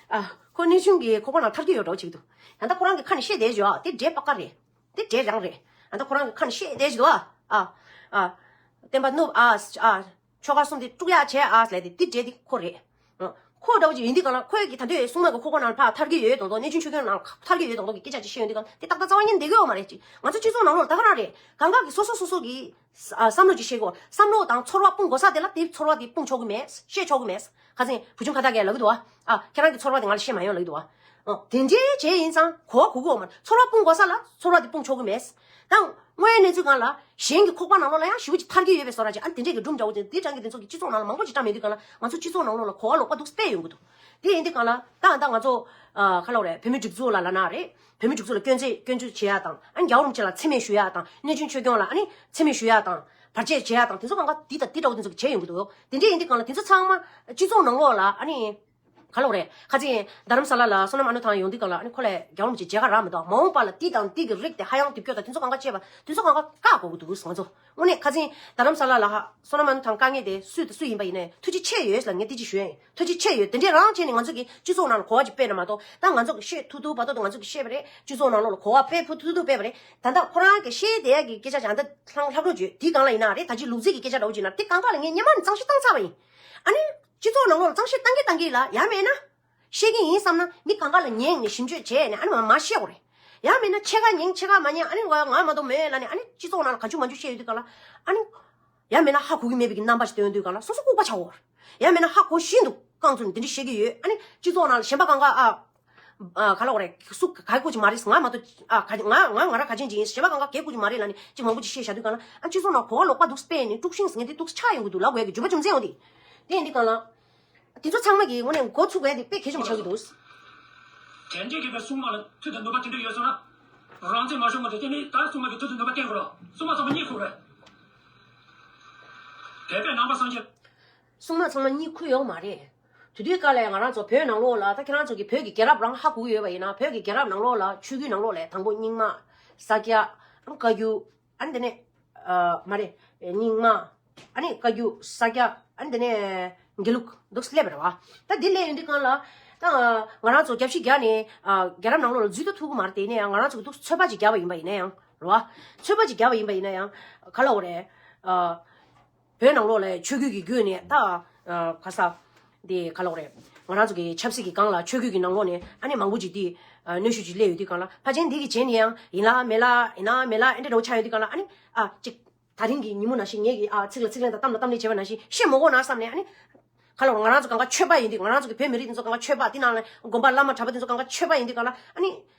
ཨ། ཁོ་གནས་ཆུང་གི་ཁོག་པ་ནང་ཐར་གྱི་ཡོད་འགྲོ་བྱེད་ཀྱི་འདུག་ད་ལྟ་ཁོ་རང་གི་ཁ་ནས་བཤད་བསྡད་ཡོད་ཨ། དེ་འདྲའི་པ་ཀ་རེད། དེ་འདྲའི་རང་རེད། ད་ལྟ་ཁོ་རང་གི་ཁ་ནས་བཤད་བསྡད་ཡོད་ཨ། ཨ། ཨ། བསྟན་པ་བསྣུབས་ཨ། ཨ། ཆོལ་ཁ་གསུམ་དེ་དཀྲུག་ཡག་བྱས་ཨ་ཟེར་ལབ་དེ་དེ་འདྲའི་དེ་ཁོ་རེད། ཨ། ཁོ་འདྲ་བོ་ཅིག་ཡིན་དུས་སྒང་ལ་ཁོས་ཀྱི་ད་དུང་སྲུང་མ་གི་ཁོག་པ་ནང་ཕར་ཐར་གྱི་ཡོད་མདོག་མདོག། གནས་ཆུང་ཆོས་སྐྱོང་ནང་ཐར་གྱི་ཡོད་མདོག་མདོག་གི་སྐད་ཆ་ཅིག་བཤད་ཡོང་དུས་སྒང་དེ་ཏག་ཏག་རྩ་བ་ཉིད་བསྡད་ཀྱི་ཡོད་མ་རེད། ཅིག་ང་ཚོ་སྤྱི་ཚོགས་ནང་ལོགས་ལ་ད་ག་རང་རེད། གང་ག་གི་སོ་སོ་སོ་སོ་གི་ཨ། བསམ་བློ་ཅིག་བཤད་དགོས། བསམ་བློ་དང་ཚོར་བ་སྤུངས་དགོས་ས་དེ་ལ་དེ་ཚོར་བ་དེ་སྤུངས་ཆོག་གི་མེད། བཤད་ཆོག་གི་མེད། ཁ་སང་བུ་ཆུང་ཁ་བཏགས་ཀྱིས་ལབ་ཀྱི་འདུག་བ། ཨ། ཁྱེད་རང་གི་ཚོར་བ་དེ་ང་ལ་བཤད་མ་ཡོང་ལབ་ཀྱི་འདུག་བ། ཨ། དེ་འདྲའི་བྱས་ཡིན་ཙང་གོ་བ་གོ་གི་ཡོད་མ་རེད། ཚོར་བ་སྤུངས་དགོས་ས་ལ་ཚོར་བ་དེ་སྤུངས་ཆོག་གི་མེད། ད་དངོས་ཡོད་གནས་ཚུལ་སྒང་ལ་གཞན་གྱི་ཁོག་པ་ནང་ལོགས་ལ་ཡང་ཞེ་པོ་ཅིག་ཐར་གྱི་ཡོད་པའི་བཟོ་འདྲ་ཅིག་ཨ་ནི་དེ་འདྲས་ཀྱི་སྒྲུང་འདྲ་བོ་ཅིག་དེ་རང་གི་དེ་ཚོ་གི་སྤྱི་ཚོགས་ནང་ལ་མང་པོ་ཅིག་བཀྲམ་ཡོང་དུས་སྒང་ལ་ང་ཚོ་སྤྱི་ཚོགས་ནང་ལོགས་ལ་གོ་བ་ལོག་པ་འདུག་སྤེལ་ཡོང་གི་འདུག་དེ་ཡིན་དུས་སྒང་ལ་ད་ད་ང་ཚོ་ཨ། ག་ལབ་རེད། བོད་མི་སྒྲིག་འཛུགས་ལ་ལབ་ན་རེད། བོད་མི་སྒྲིག་འཛུགས་ལ་སྐྱོན་བརྗོད་སྐྱོན་བརྗོད་བྱེད་ཡག་དང་། ཨ་ནི་རྒྱལ་བ་རིན་པོ་ཆེ་ལ་མཚན་སྨད་ཞུ་ཡག་དང་། གནས་ཆུང་ཆོས་སྐྱོང་ལ་ཨ་ནི་མཚན་སྨད་ཞུ་ཡག་དང་། བར་ཆད་བྱེད་ཡག་དང་། དེ་ཚོ་གང་ག་འདི་དང་འདི་འདྲ་བོ་དེ་ཚོ་བྱས་ཡོང་གི་འདུག་དེ་འདྲ་ཡིན་དུས་སྒང་ལ་དེ་ཚོ་ཚང་མ་སྤྱི་ཚོགས་ནང་ལོགས་ལ་ཨ་ནི་ག་ལབ་རེད། ཁ་ཅིག་རྡ་རམ་ས་ལ་ལ་བསོད་ནམས་ཨ་ནུ་ཐང་ཡོང་དུས་སྒང་ལ་ཨ་ནི་ཁོ་ལ་རྒྱལ་བ་རིན་པོ་ཆེ་མཇལ་ཁ་རག་མི་འདུག་མ་འོངས་པ་ལ་འདི་དང་འདི་གི་རིགས་དེ་ཧ་ཡང་དེབ་སྐྱོ་དང་དེ་ཚོ་གང་ག་བྱས་པ་དེ་ཚོ་གང་ག་བཀག་དགོས་ཀྱི་འདུག་ང་ཚོ། དངོས་གནས་ཁ་སང་རྡ་རམ་ས་ལ་ལ་ཧ་བསོད་ནམས་ཨ་ནུ་ཐང་དཀའ་ངལ་དེ་སུ་དང་སུ་ཡིན་པ་ཡིན་ནའི་ཐུགས་རྗེ་ཆེ་ཡོད་ལ་ངས་དེ་ཅིག་ཞུ་ཡ་ཡིན། ཐུགས་རྗེ་ཆེ་ཡོད། དེ་འདྲས་རང་བྱས་ནས་ང་ཚོ་གི་སྤྱི་ཚོགས་ནང་ལ་གོ་བ་ཅིག་སྤེལ་ན་མ་གཏོགས། ད་ང་ཚོ་གི་བཤད་ཐུབ་ཐུབ་བར་དོ་དང་ང་ཚོ་གི་བཤད་པ་རེད། སྤྱི་ཚོགས་ནང་ལོགས་ལ་གོ་བ་སྤེལ་ཕུ་ཐུབ་ཐུབ་སྤེལ་བ་རེད། ད་ལྟ་ཁོ་རང་གི་བཤད་བསྡད་ཡ་གི་སྐད་ཆ་ཅང་ད་ལྷང་ལྷག་རོགས་བརྗོད་དེའི་སྒང་ལ་ཡིན་ན་རེད། ད་ཅི་ལུག་རྫི་གི་སྐད་ཆ་འདྲ་བོ་ཅིག་ན་དེ་གང་ག་ལ་ངས་སྔོན་མ་ནས་གཙང་བཤེར་བཏང་ཚར་བ་ཡིན། ཨ་ནི་སྤྱི་ཚོགས་ནང་ལོགས་ལ་གཙང་བཤེར་བཏང་གི་བཏང་གི་ལ་ཡ་མེད་ན། བཤད་ཀྱི་ཡིན་བསམ་ན་མི་གང་ག་ལ་ཉན་ནས་ཞིབ་དཔྱོད་བྱས་ནས་ཨ་ནི་མ་མ་བཤད་དགོས་རེད། ཡང་མིན་ན་ཕྱེད་ཀ་ཉན་ཕྱེད་ཀ་མ་ཉན། ཨ་ནི་ང་ང་མ་གཏོགས་མེད་ལབ་ནས། ཨ་ནི་སྤྱི་ཚོགས་ནང་ལ་ག་འཇུ་མ་འཇུ་བཤད་ཡོང་དུས་སྒང་ལ། ཨ་ནི་ཡང་མིན་ན་ཧ་གོ་གི་མེད་པའི་གི་རྣམ་པ་ཞིག་སྟོན་ཡོང་དུས་སྒང་ལ་སོ་སོ་ལྐུགས་པ་ཆགས་འོར། ཡང་མིན་ན་ཧ་གོ་བཞིན་དུ་རྐང་བཙུགས་ནས་འདི་འདྲ་བཤད་ཀྱི་ཡོད། ཨ་ནི་སྤྱི་ཚོགས་ནང་ལ་གཞན་པ་གང་ག་ཨ། ཨ། ག་ལབ་དགོས་རེད། སུ་ག་གི་སྐུ་ཅིག་མ་རེད། ང་མ་གཏོགས་ཨ། ག་ང་ང་ང་རང་ག་ཅན་ཅིག་ཡིན། གཞན་པ་གང་ག་གའི་སྐུ་ཅིག་མ་རེད་ལབ་ནས་ཅིག་མང་པོ་ཅིག་བཤད་བཞག་དུས་སྒང་ལ། ཨ། སྤྱི་ཚོགས་ནང་གོ་བ་ལོག་པ་འདུག་སྤེལ་ནས་དཀྲུག་ཤིང་ཟེར་མཁན་དེ་འདུག་ཆགས་ཡོང་གི་འདུག་ལབ་དགོས་ཀྱི་རྒྱུ་མཚན་འོ་དེ། དེ་ཡིན་དུས་སྒང་ལ། དེ་ཚོ་ཚང་མ་གིས་དངོས་གནས་འགོ་ཚུགས་པའི་དེ་དཔེ་གལ་ཆེན་པོ་ཆགས་ཀྱི་འདུག་དྲན་རྟེན་གྱི་བའི་སྲུང་མ་ལ་མཐུ་དང་ནུས་པ་དེ་འདྲ་ཡོད་སོང་ན། རང་བཙན་མ་ཤོར་མ་དེ་དེ་ནི་ད་སྲུང་མ་གི་མཐུ་དང་ནུས་པ་བསྟན་དགོས་རོགས། སྲུང་མ་ཚང་མ་གཉིད་ཁུག་རེད། དེ་བས་ནང་པ་སངས་རྒྱས། སྲུང་མ་ཚང་མ་གཉིད་ཁུག་ཡོད་མ་རེད། དེ་དུས་སྐབས་ལ་ང་རང་ཚོ་བོད་ནང་ལོགས་ལ། ད་ཁྱེད་རང་ཚོ་གིས་བོད་ཀྱི་རྒྱལ་རབས་རང་ཧ་གོ་གི་ཡོད་པ་ཡིན་ན། བོད་ཀྱི་རྒྱལ་རབས་ནང་ལོགས་ལ་ཆོས་བརྒྱུད་ནང་ལོགས་ལ་དང་པོ་རྙིང་མ། ས་སྐྱ། བཀའ་བརྒྱུད། ཨ་ནི་དེ་ནས། ཨ། མ་རེད། རྙིང་མ། ཨ་ནི་བཀའ་བརྒྱུད། ས་སྐྱ། ཨ་ནི་དེ་ནས་དགེ་ལུགས་འདུག་སླེབས་པ་རེད་བ། ད་འདི་སླེབས་ཡོང་དུས་སྒང་ལ། ད་ང་རང་ཚོ་རྒྱབ་ཤིག་རྒྱག་ནས། ཨ། རྒྱལ་རབས་ནང་ལོགས་ལ་འཛུལ་ད་ཐུབ་ཀྱི་མ་རེད་དེ། ཡིན་ན་ཡང་ང་རང་ཚོ་གི་འདུག་ཚོད་དཔག་ཅིག་བརྒྱབ་པ་ཡིན་པ་ཡིན་ན་ཡང་རེད་བ། ཚོད་དཔག་ཅིག་བརྒྱབ་པ་ཡིན་པ་ཡིན་ན་ཡང་། ག་ལབ་དགོས་རེད། ཨ། བོད་ནང་ལོགས་ལ་ཆོས་བརྒྱུད་ཀྱི་བརྒྱུད་ནས་ད། ཨ། ག་ས། དེ་ག་ལབ་དགོས་རེད། ང་རང་ཚོ་གི་ཆབ་སྲིད་ཀྱི་སྒང་ལ་ཆོས་བརྒྱུད་ཀྱི་ནང་ལོགས་ནས་ཨ་ནི་མང་པོ་ཅིག་དེ། ཨ། གནོན་ཤུགས་ཅིག་སླེབས་ཡོང་དུས་སྒང་ལ། ཕལ་ཆེར་འདི་གི་རྗེས་ནས་ཡང་ཡིན་ལ་མེད་ལ། ཡིན་ལ་མེད་ལ། ཨེ་འདྲ་འདྲ་བོ་ཆགས་ཡོང་དུས་སྒང་ལ། ཨ་ནི། ཨ། ཅིག་ད་རིང་གི་ཉིན་མོ་ནང་བཞིན་ངེད་ཀྱིས། ཨ། ཚིག་ལ་ཚིག་ལན་དང་གཏམ་ལ་གཏམ་ལན་བྱས་པ་ནང་བཞིན་བཤད་མི་དགོས་ན་བསམ་ནས། ཨ་ནི། ག་ལབ་དགོས་རེད། ང་རང་ཚོ་གང་ག་ཆོས་པ་ཡིན་དུས། ང་རང་ཚོ་གི་བོད་མི་རིགས་འདི་ཚོ་གང་ག་ཆོས་པ། དེ་ནང་ལ་དགོན་པ་བླ་མ་གྲྭ་པ་དེ་ཚོ་གང་ག་ཆོས་པ་ཡིན་དུས་སྒང་ལ། ཨ་ནི།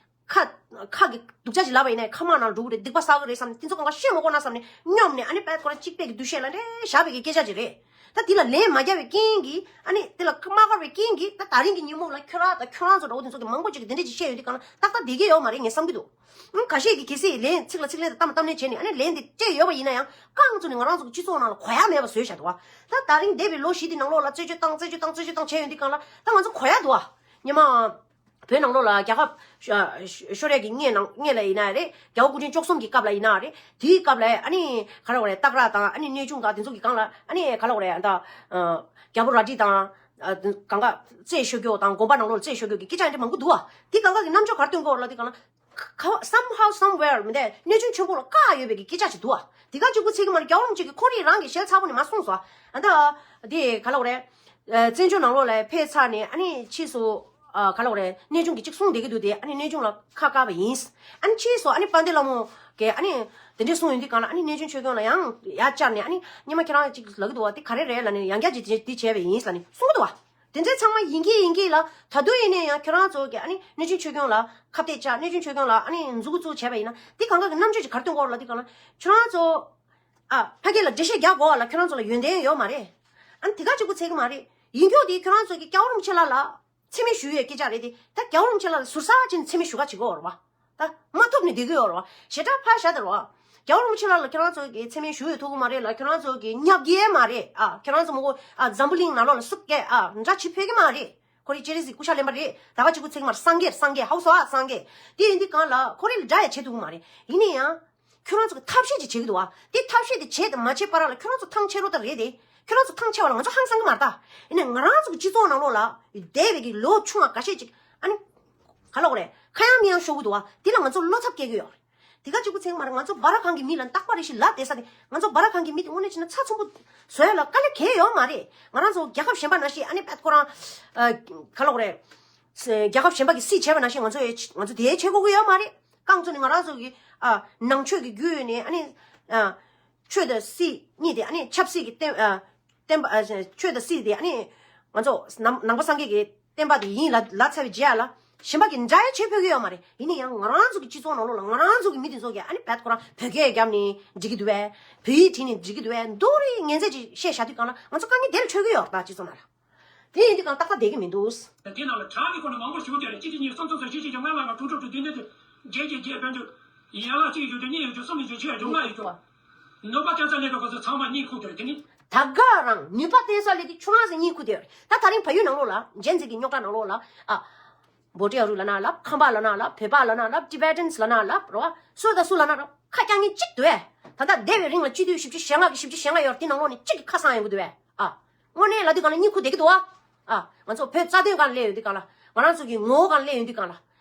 ཁ། ཁ་གི་སྡུག་ཅག་ཅིག་ལབ་པ་ཡིན་ན་ཁ་མང་ནང་འགྲོ་གི་རེད། སྡིག་པ་བསགས་གི་རེད་བསམ་ནས་དེ་ཚོ་གང་ག་བཤད་མི་དགོས་ན་བསམ་ནས་སྙོམས་ནས། ཨ་ནི་དཔེ་ཁོ་རང་གཅིག་པའི་གི་འདུ་ཤེས་ལ་རེ་བཞག་པའི་གི་སྐད་ཆ་ཅིག་རེད། ད་དེ་ལ་ལན་མ་རྒྱག་པའི་རྐྱེན་གྱིས། ཨ་ནི་དེ་ལ་མ་དགའ་བའི་རྐྱེན་གྱིས། ད་ད་རིང་གི་ཉིན་མོ་ལ་ཁྱོད་རང་དང་ཁྱོད་རང་ཚོ་འདྲ་བོ་དེ་ཚོ་གི་མང་པོ་ཅིག་གིས་དེ་འདྲས་ཅིག་བཤད་ཡོད་དུས་གང་ལ་ཏག་ཏག་བསྡད་ཀྱི་ཡོད་མ་རེད་ངས་བསམ་གྱི་འདུག་ཨང་། ཁ་ཤས་ཀྱིས་གལ་སྲིད་ལན་ཚིག་ལ་ཚིག་ལན་དང་གཏམ་ལ་གཏམ་ལན་བྱས་ནས། ཨ་ནི་ལན་དེ་སྤྲད་ཡོད་པ་ཡིན་ན་ཡང་། རྐང་བཙུགས་ནས་ང་རང་ཚོ་གི་སྤྱི་ཚོགས་ནང་ལ་གོ་ཡ་མེད་པ་བཟོས་བཞག་འདུག་བ། ད་ད་རིང་འདས་པའི་ལོ་བཞི་དེ་ནང་ལོགས་ལ་རྩད་གཅོད་བཏང་རྩད་གཅོད་བཏང་རྩད་གཅོད་བཏང་བྱས་ཡོད་དུས་གང་ལ། ད་ང་ཚོ་གོ་ཡ་འདུག་བ། སྔོན་མ། བོད་ནང་ལོགས་ལ་རྒྱལ་ཁབ་ཤོ་ཤོར་ཡས་ཀྱི་སྔོན་ནང་སྔོན་ལ་ཡིན་ན་རེད། རྒྱལ་བ་སྐུ་ཕྲེང་བཅུ་གསུམ་གྱི་སྐབས་ལ་ཡིན་ན་རེད། དེའི་སྐབས་ལ་ཨ་ནི་ག་རེ་ལབ་དགོས་རེད། སྟག་ར་དང་ཨ་ནི་གནས་ཆུང་དང་དེ་ཚོ་གི་སྒང་ལ། ཨ་ནི་ག་རེ་ལབ་དགོས་རེད། ཨ་ད་རྒྱལ་པོ་རལ་གྲི་དང་། ཨ་གང་ག་རྩད་ཤོར་རྒྱུ་དང་། དགོན་པ་ནང་ལོགས་ལ་རྩད་ཤོར་རྒྱུ་གི་སྐད་ཆ་འདི་མང་པོ་འདུག་བ། དེ་གང་ག་གི་རྣམ་འགྱུར་ག་རེ་སྟོན་གྱི་ཡོད་རེད་ལབ་དུས་གང་ལ། ཁ་somehow somewhere མི་འདུག་གནས་ཆུང་ཆོས་འཁོར་ལ་བཀག་ཡོད་པའི་གི་སྐད་ཆ་ཞིག་འདུག་བ། དེ་ག་གཅིག་པུ་ཚིག་གི་མ་རེད། རྒྱལ་བ་རིན་པོ་ཆེ་གིས་ཁོ་རང་རང་གི་ཞལ་ཚ་པོ་ནས་མར་གསུངས་སོང་། ཨ་ད་དེ་ག་རེ་ལབ་དགོས་རེད། ཨ་བཙན་བྱོལ་ནང་ལོགས་ལ་ཕེབས་ཚར་ནས། ཨ་ནི་ཕྱིས་སུ་ཨ་ག་རེ་ལབ་དགོས་རེད། གནས་ཆུང་གིས་གཅིག་གསུངས་བསྡད་ཀྱི་འདུག་སྟེ། ཨ་ནི་གནས་ཆུང་ལ་ཁ་བཀག་པ་ཡིན། ཨ་ནི་ཕྱིས་སུ་ཨ་ནི་དཔལ་ལྡན་ལྷ་མོ་གིས་ཨ་ནི་དེ་འདྲས་གསུངས་ཡོང་དུས་གང་ལ། ཨ་ནི་གནས་ཆུང་ཆོས་སྐྱོང་ལ་ཡང་ཡར་བཅར་ནས། ཨ་ནི་སྔོན་མ་ཁྱེད་རང་གཅིག་ལབ་ཀྱི་འདུག་བ། དེ་ག་རེ་རེད་ལབ་ནས། ཡང་བསྐྱར་གཅིག་དེ་དེ་བྱས་པ་ཡིན་ལབ་ནས་གསུང་གི་འདུག་བ། དེ་འདྲས་ཚང་མ་ཡིན་གྱི་ཡིན་གྱི་ལ། ད་དུང་ཡིན་ནའི་ཡང་ཁྱེད་རང་ཚོ་གིས་ཨ་ནི་གནས་ཆུང་ཆོས་སྐྱོང་ལ་ཁ་གཏད་བཅག་གནས་ཆུང་ཆོས་སྐྱོང་ལ་ཨ་ནི་མཛུབ་གུ་བཙུགས་བྱས་པ་ཡིན་ན། དེ་གང་ག་གི་རྣམ་དཔྱོད་ཅིག་ག་རེ་སྟོན་གྱི་ཡོད་རེད་ལབ་དུས་གང་ལ། ཁྱེད་རང་ཚོ་ཨ་ཕ་གི་ལ་འགྲེལ་བཤད་རྒྱག་དགོས་པ་ལ་ཁྱེད་རང་ཚོ་ལ་ཡོན་ཏན་ཡོད་མ་རེད། ཨ་ནི་དེ་ག་གཅིག་པུ་ཚིག་གི་མ་རེད། ཡིན་རྒྱུ་དེ་ཁྱེད་རང་ཚོ་གིས་རྒྱལ་བ་རིན་པོ་ཆེ་ལགས་ལ་མཚན་སྨད་ཞུ་ཡས་སྐད་ཆ་རེད་དེ། ད་རྒྱལ་བ་རིན་པོ་ཆེ་ལགས་ལ་ཟུར་ཟ་བྱས་ནས་མཚན་སྨད་ཞུ་ག་བྱེད་ཀྱི་ཡོད་རེད་བ། ད་མ་ཐུབ་ནས་སྡོད་ཀྱི་ཡོད་རེད་བ། ཞེ་དྲག་ཕར་བཞག་དེ་རེད་བ། རྒྱལ་བ་རིན་པོ་ཆེ་ལགས་ལ་ཁྱེད་རང་ཚོ་གིས་མཚན་སྨད་ཞུ་ཡས་ཐུབ་ཀྱི་མ་རེད་ལ། ཁྱེད་རང་ཚོ་གིས་བསྙབ་ཀྱི་མ་རེད། ཨ་ཁྱེད་རང་ཚོ་མོ་གོ་ཨ་འཛམ་བུ་གླིང་ནང་ལོགས་ལ་སུབ་ཀྱི་ཨ་འདྲ་བྱེད་ཕོད་ཀྱི་མ་རེད། ཁོ་རེ་སྤྱན་རས་གཟིགས་སྐུ་ཕྱྭ་ལེན་པ་རེད། ད་ག་གཅིག་པུ་ཚིག་མར་སངས་རྒྱས་སངས་རྒྱས་ཧའོ་སོ་ཨ་སངས་རྒྱས། དེ་ཡིན་དུས་གང་ལ་ཁོ་རེ་ལ་འདྲ་ཡ་བྱེད་ཐུབ་ཀྱི་མ་རེད། ཡིན་ན་ཡང་། ཁྱོད་རང་ཚོ་གི་ཐབས་ཤེས་ཅིག་བྱེད་ཀྱི་འདུག་བ། དེ་ཐབས་ཤེས་དེ་བྱེད་དང་མ་བྱེད་བར་ལ་ཁྱོད་རང་ཚོ་ཐང་ཆད་རོགས་ད་རེད་དེ། ཁྱོད་རང་ཚོ་ཐང་ཆད་བ་ལ་ང་ཚོ་ཧང་སང་གི་མ་རེད་ད། ཡིན་ནའི་ང་རང་ཚོ་གི་སྤྱི་ཚོགས་ནང་ལོགས་ལ་བསྡད་པའི་གི་ལོ་ཆུང་བ་འགའ་ཤས་ཅིག་ཨ་ནི། ག་ལབ་དགོས་རེད། ཁ་ཡང་མི་ཡང་ཤོར་གི་འདུག་བ། དེ་ལ་ང་ཚོ་བློ་འཚབ་སྐྱེ་གི་ཡོད་རེད། དེ་ག་གཅིག་པུ་ཚིག་མ་རེད། ང་ཚོ་སྦ་ར་ཁང་གི་མི་ལ་རྟག་པར་རེ་ཞིག་ལབ་བསྡད་ས་དེ། ང་ཚོ་སྦ་ར་ཁང་གི་མི་དེ་དངོས་གནས་བྱས་ན་ཚབ་ཆེན་པོ་བཟོ་ཡ་ལ་དཀའ་ལས་གང་ཡང་ཡོད་མ་རེད། ང་རང་ཚོ་རྒྱལ་ཁབ་གཞན་པ་ནང་བཞིན་ཨ་ནི་པད་ཁོ་རང་། ཨ་ག་ལབ་དགོས་རེད། རྒྱལ་ཁབ་གཞན་པ་གིས་སྲིད་བྱས་པ་ནང་བཞིན་ང་ཚོ་ཡ་ང་ཚོ་དེ་བྱེད་དགོས་ཀྱི་ཡོད་མ་རེད། རྐང་བཙུགས་ནས་ང་རང་ཚོ་གི་ཨ་ནང་ཆོས་ཀྱི་བརྒྱུད་ནས། ཨ་ནི་ཨ་ཆོས་དང་སྲིད་གཉིས་དེ། ཨ་ནི་ཆབ་སྲིད་ཀྱི་བསྟན་ཨ་བསྟན་པ། ཨ་ཆོས་དང་སྲིད་དེ་ཨ་ནི་ང་ཚོ་ནང་ནང་པ་སངས་རྒྱས་ཀྱི་བསྟན་པ་དེ་ཡིན་ལབ་ལབ་ཚར་བའི་རྗེས་ལ་གཞན་པ་གིས་འདྲ་ཡ་བྱེད་ཕོད་ཀྱི་ཡོད་མ་རེད། ཡིན་ན་ཡང་ང་རང་ཚོ་གི་སྤྱི་ཚོགས་ནང་ལོགས་ལ་ང་རང་ཚོ་གི་མི་དེ་ཚོ་གིས་ཨ་ནི་བད་ཁོ་རང་བོད་སྐད་བརྒྱབ་ནས་འགྲིག་གི་འདུག་བས། བོད་ཡིག་བྲིས་ནས་འགྲིག་གི་འདུག་བས། མདོ་རིགས་ངན་ཚད་ཅིག་བཤད་བཞག་དུས་གང་ལ་ང་ཚོ་དཀའ་ངལ་དེ་ལ་འཕྲད་ཀྱི་ཡོད་རེད་ད། སྤྱི་ཚོགས་ནང་ལ། དེ་ཡིན་དུས་གང་ཏག་ཏག་བསྡད་ཀྱི་མི་འདུག་དེ་ནང་ལ་བྲག་གི་སྐོར་ནས་མང་པོ་ཞུ་གི་ཡོད་རེད། གཅིག་གཅིག་གཉིས་གསུམ་གསུམ་ཚོ་བཞི་བཞི་བཅུ་ལྔ་ལྔ་དྲུག་དྲུག་དྲུག་བདུན་བདུན་བདུན་བརྒྱད་བརྒྱད་བརྒྱད་དཔལ་འབྱོར་ཡན་ལག་གཅིག་ཡོད་དུས་གཉིས་ཡོད་དུས་གསུམ་ཡོད་དུས་བཞི་ཡོད་དུས་ལྔ་ཡོད་དུས། ནུས་པ་བརྟེན་ས་སླེབས་པའི་སྐབས་སུ་ཚང་མ་གཉིད་ཁུག་དེ་རེད། དེ་ནི། ད་ག་རང་ནུས་པ་བརྟེན་ས་སླེབས་དུས་ཁྱོད་རང་ཚོ་གཉིད་ཁུག་དེ་རེད། ད་ད་རིང་བལ་ཡུལ་ནང་ལོགས་ལ་རྒྱན་ཚིག་གི་རྙོག་དྲ་ནང་ལོགས་ལ་ཨ། བྷོ་ཊ་ཡ་རུ་ལབ་ན་ལབ། ཁམས་པ་ལབ་ན་ལབ། བོད་པ་ལབ་ན་ལབ། ཊི་བེ་ཊན་ལབ་ན་ལབ་རོ། སུ་དང་སུ་ལབ་ན་རོ། ཁ་རྐྱང་ངེ་གཅིག་འདུག་བས། ད་ལྟ་འདས་པའི་རིང་ལ་སྤྱི་འཐུས་བཞི་བཅུ་ཞེ་ལྔ་གི་བཞི་བཅུ་ཞེ་ལྔ་ཡོད་རེད། དེ་ནང་ལོགས་ནས་གཅིག་གིས་ཁ་གསང་ཡོང་གི་འདུག་བས། ཨ། དངོས་གནས་ལབ་དུས་གང་ལ་གཉིད་ཁུག་བསྡད་ཀྱི་འདུག་ཨ། ཨ། ང་ཚོ་བོད་རྩ་དོན་སྒང་ལ་སླེབས་ཡོང་དུས་གང་ལ། ང་རང་ཚོ་གི་ངོ་བོ་སྒང་ལ་སླེབས་ཡོང་དུས་གང་ལ།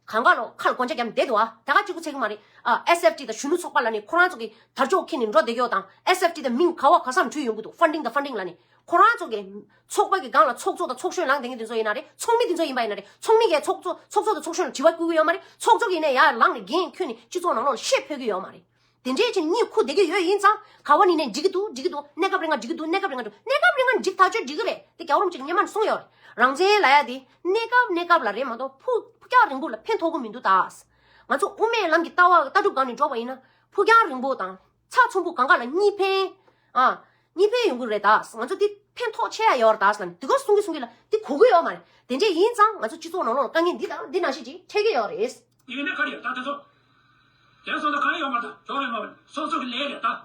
གང་ག་ལོ་ཁ་ལ་གོན་ཆ་བརྒྱབ་བསྡད་འདུག་ཨ། ད་ག་གཅིག་པུ་ཚིག་གི་མ་རེད། ཨ། ཨེས་ཨེཕ་ཊི་དང་གཞོན་ནུ་ཚོགས་པ་ལབ་ནས་ཁོ་རང་ཚོ་གི་དར་ལྕོག་འཁྱེར་ནས་འགྲོ་བསྡད་ཀྱི་ཡོད་དང་། ཨེས་ཨེཕ་ཊི་དང་མིང་ག་བ་ག་སར་འཁྲུལ་ཡོང་གི་འདུག་ཕན་ཌིང་དང་ཕན་ཌིང་ལབ་ནས། ཁོ་རང་ཚོ་གི་ཚོགས་པ་གི་སྒང་ལ་ཚོགས་གཙོ་དང་ཚོགས་གཞོན་ལངས་བསྡད་མཁན་དེ་ཚོ་ཡིན་ན་རེད། ཚོགས་མི་དེ་ཚོ་ཡིན་པ་ཡིན་ན་རེད། ཚོགས་མི་གིས་ཚོགས་གཙོ་ཚོགས་གཙོ་དང་ཚོགས་གཞོན་ལ་དྲི་བ་བསྐུལ་གྱི་ཡོད་མ་རེད། ཚོགས་གཙོ་གིས་ནས་ཡར་ལངས་ནས་འགན་ཁྱོན་ནས་སྤྱི་ཚོགས་ནང་ལོགས་ལ་བཤད་ཕོད་ཀྱི་ཡོད་མ་རེད། དེ་འདྲས་བྱས་ནས་གཉིད་ཁུག་བསྡད་ཀྱི་ཡོད་ཡིན་ཙང་། ག་བ་ནས་ནས་འགྲིག་གི་འདུག་འགྲིག་གི་འདུག་གནས་སྐབས་རིང་ང་འགྲིག་གི་འདུག་གནས་སྐབས་རིང་ང་འགྲིག་གནས་སྐབས་རིང་ང་འགྲིག་ཐག་ཆོད་འགྲིག་གི་རེད། དེ་རྒྱལ་བ་རིན་པོ་ཆེ་གིས་སྔོན་མ་ནས་གསུངས་ཡོད་རེད། རང་བཙན་ལབ་ཡ་དེ་གནས་སྐབས་གནས་སྐབས་ལ་རེད་མ་གཏོགས་ཕུགས་ཕུགས་རྒྱང་རིང་པོ་ལ་ཕན་ཐོགས་ཀྱི་མི་འདུག་ད། ང་ཚོ་དབུ་མའི་ལམ་གྱི་ལྟ་བ་ལྟ་གྲུབ་སྒང་ནས་འགྲོ་བ་ཡིན་ན་ཕུགས་རྒྱང་རིང་པོ་དང་། ཚགས་ཚུད་པོ་གང་ག་ལ་གཉིས་ཕན། ཨ། གཉིས་ཕན་ཡོང་གི་རེད་ད། ང་ཚོ་འདི་ཕན་ཐོགས་ཆེ་ཡ་ཡོད་རེད་ད་ཟེར་ལབ་ནས་དེ་ག་གསུང་གི་གསུང་གི་ལ་འདི་གོ་གི་ཡོད་མ་རེད། དེ་འདྲས་ཡིན་ཙང་ང་ཚོ་སྤྱི་ཚོགས་ནང་ལོགས་ལ་དཀའ་ངལ་འདི་དང་འདི་ནང་བཞིན་ཅིག་འཕྲད་ཀྱི་ཡོད་རེད། ཡིན་ན་ག་རེ་ཡོད་ད་དེ་ཚོ། དེ་སོང་ད་གང་ཡོད་མ་རེད་ད། ཇོ་རེད་མ་རེད། སོ་སོ་གི་ལས་རེད་ད།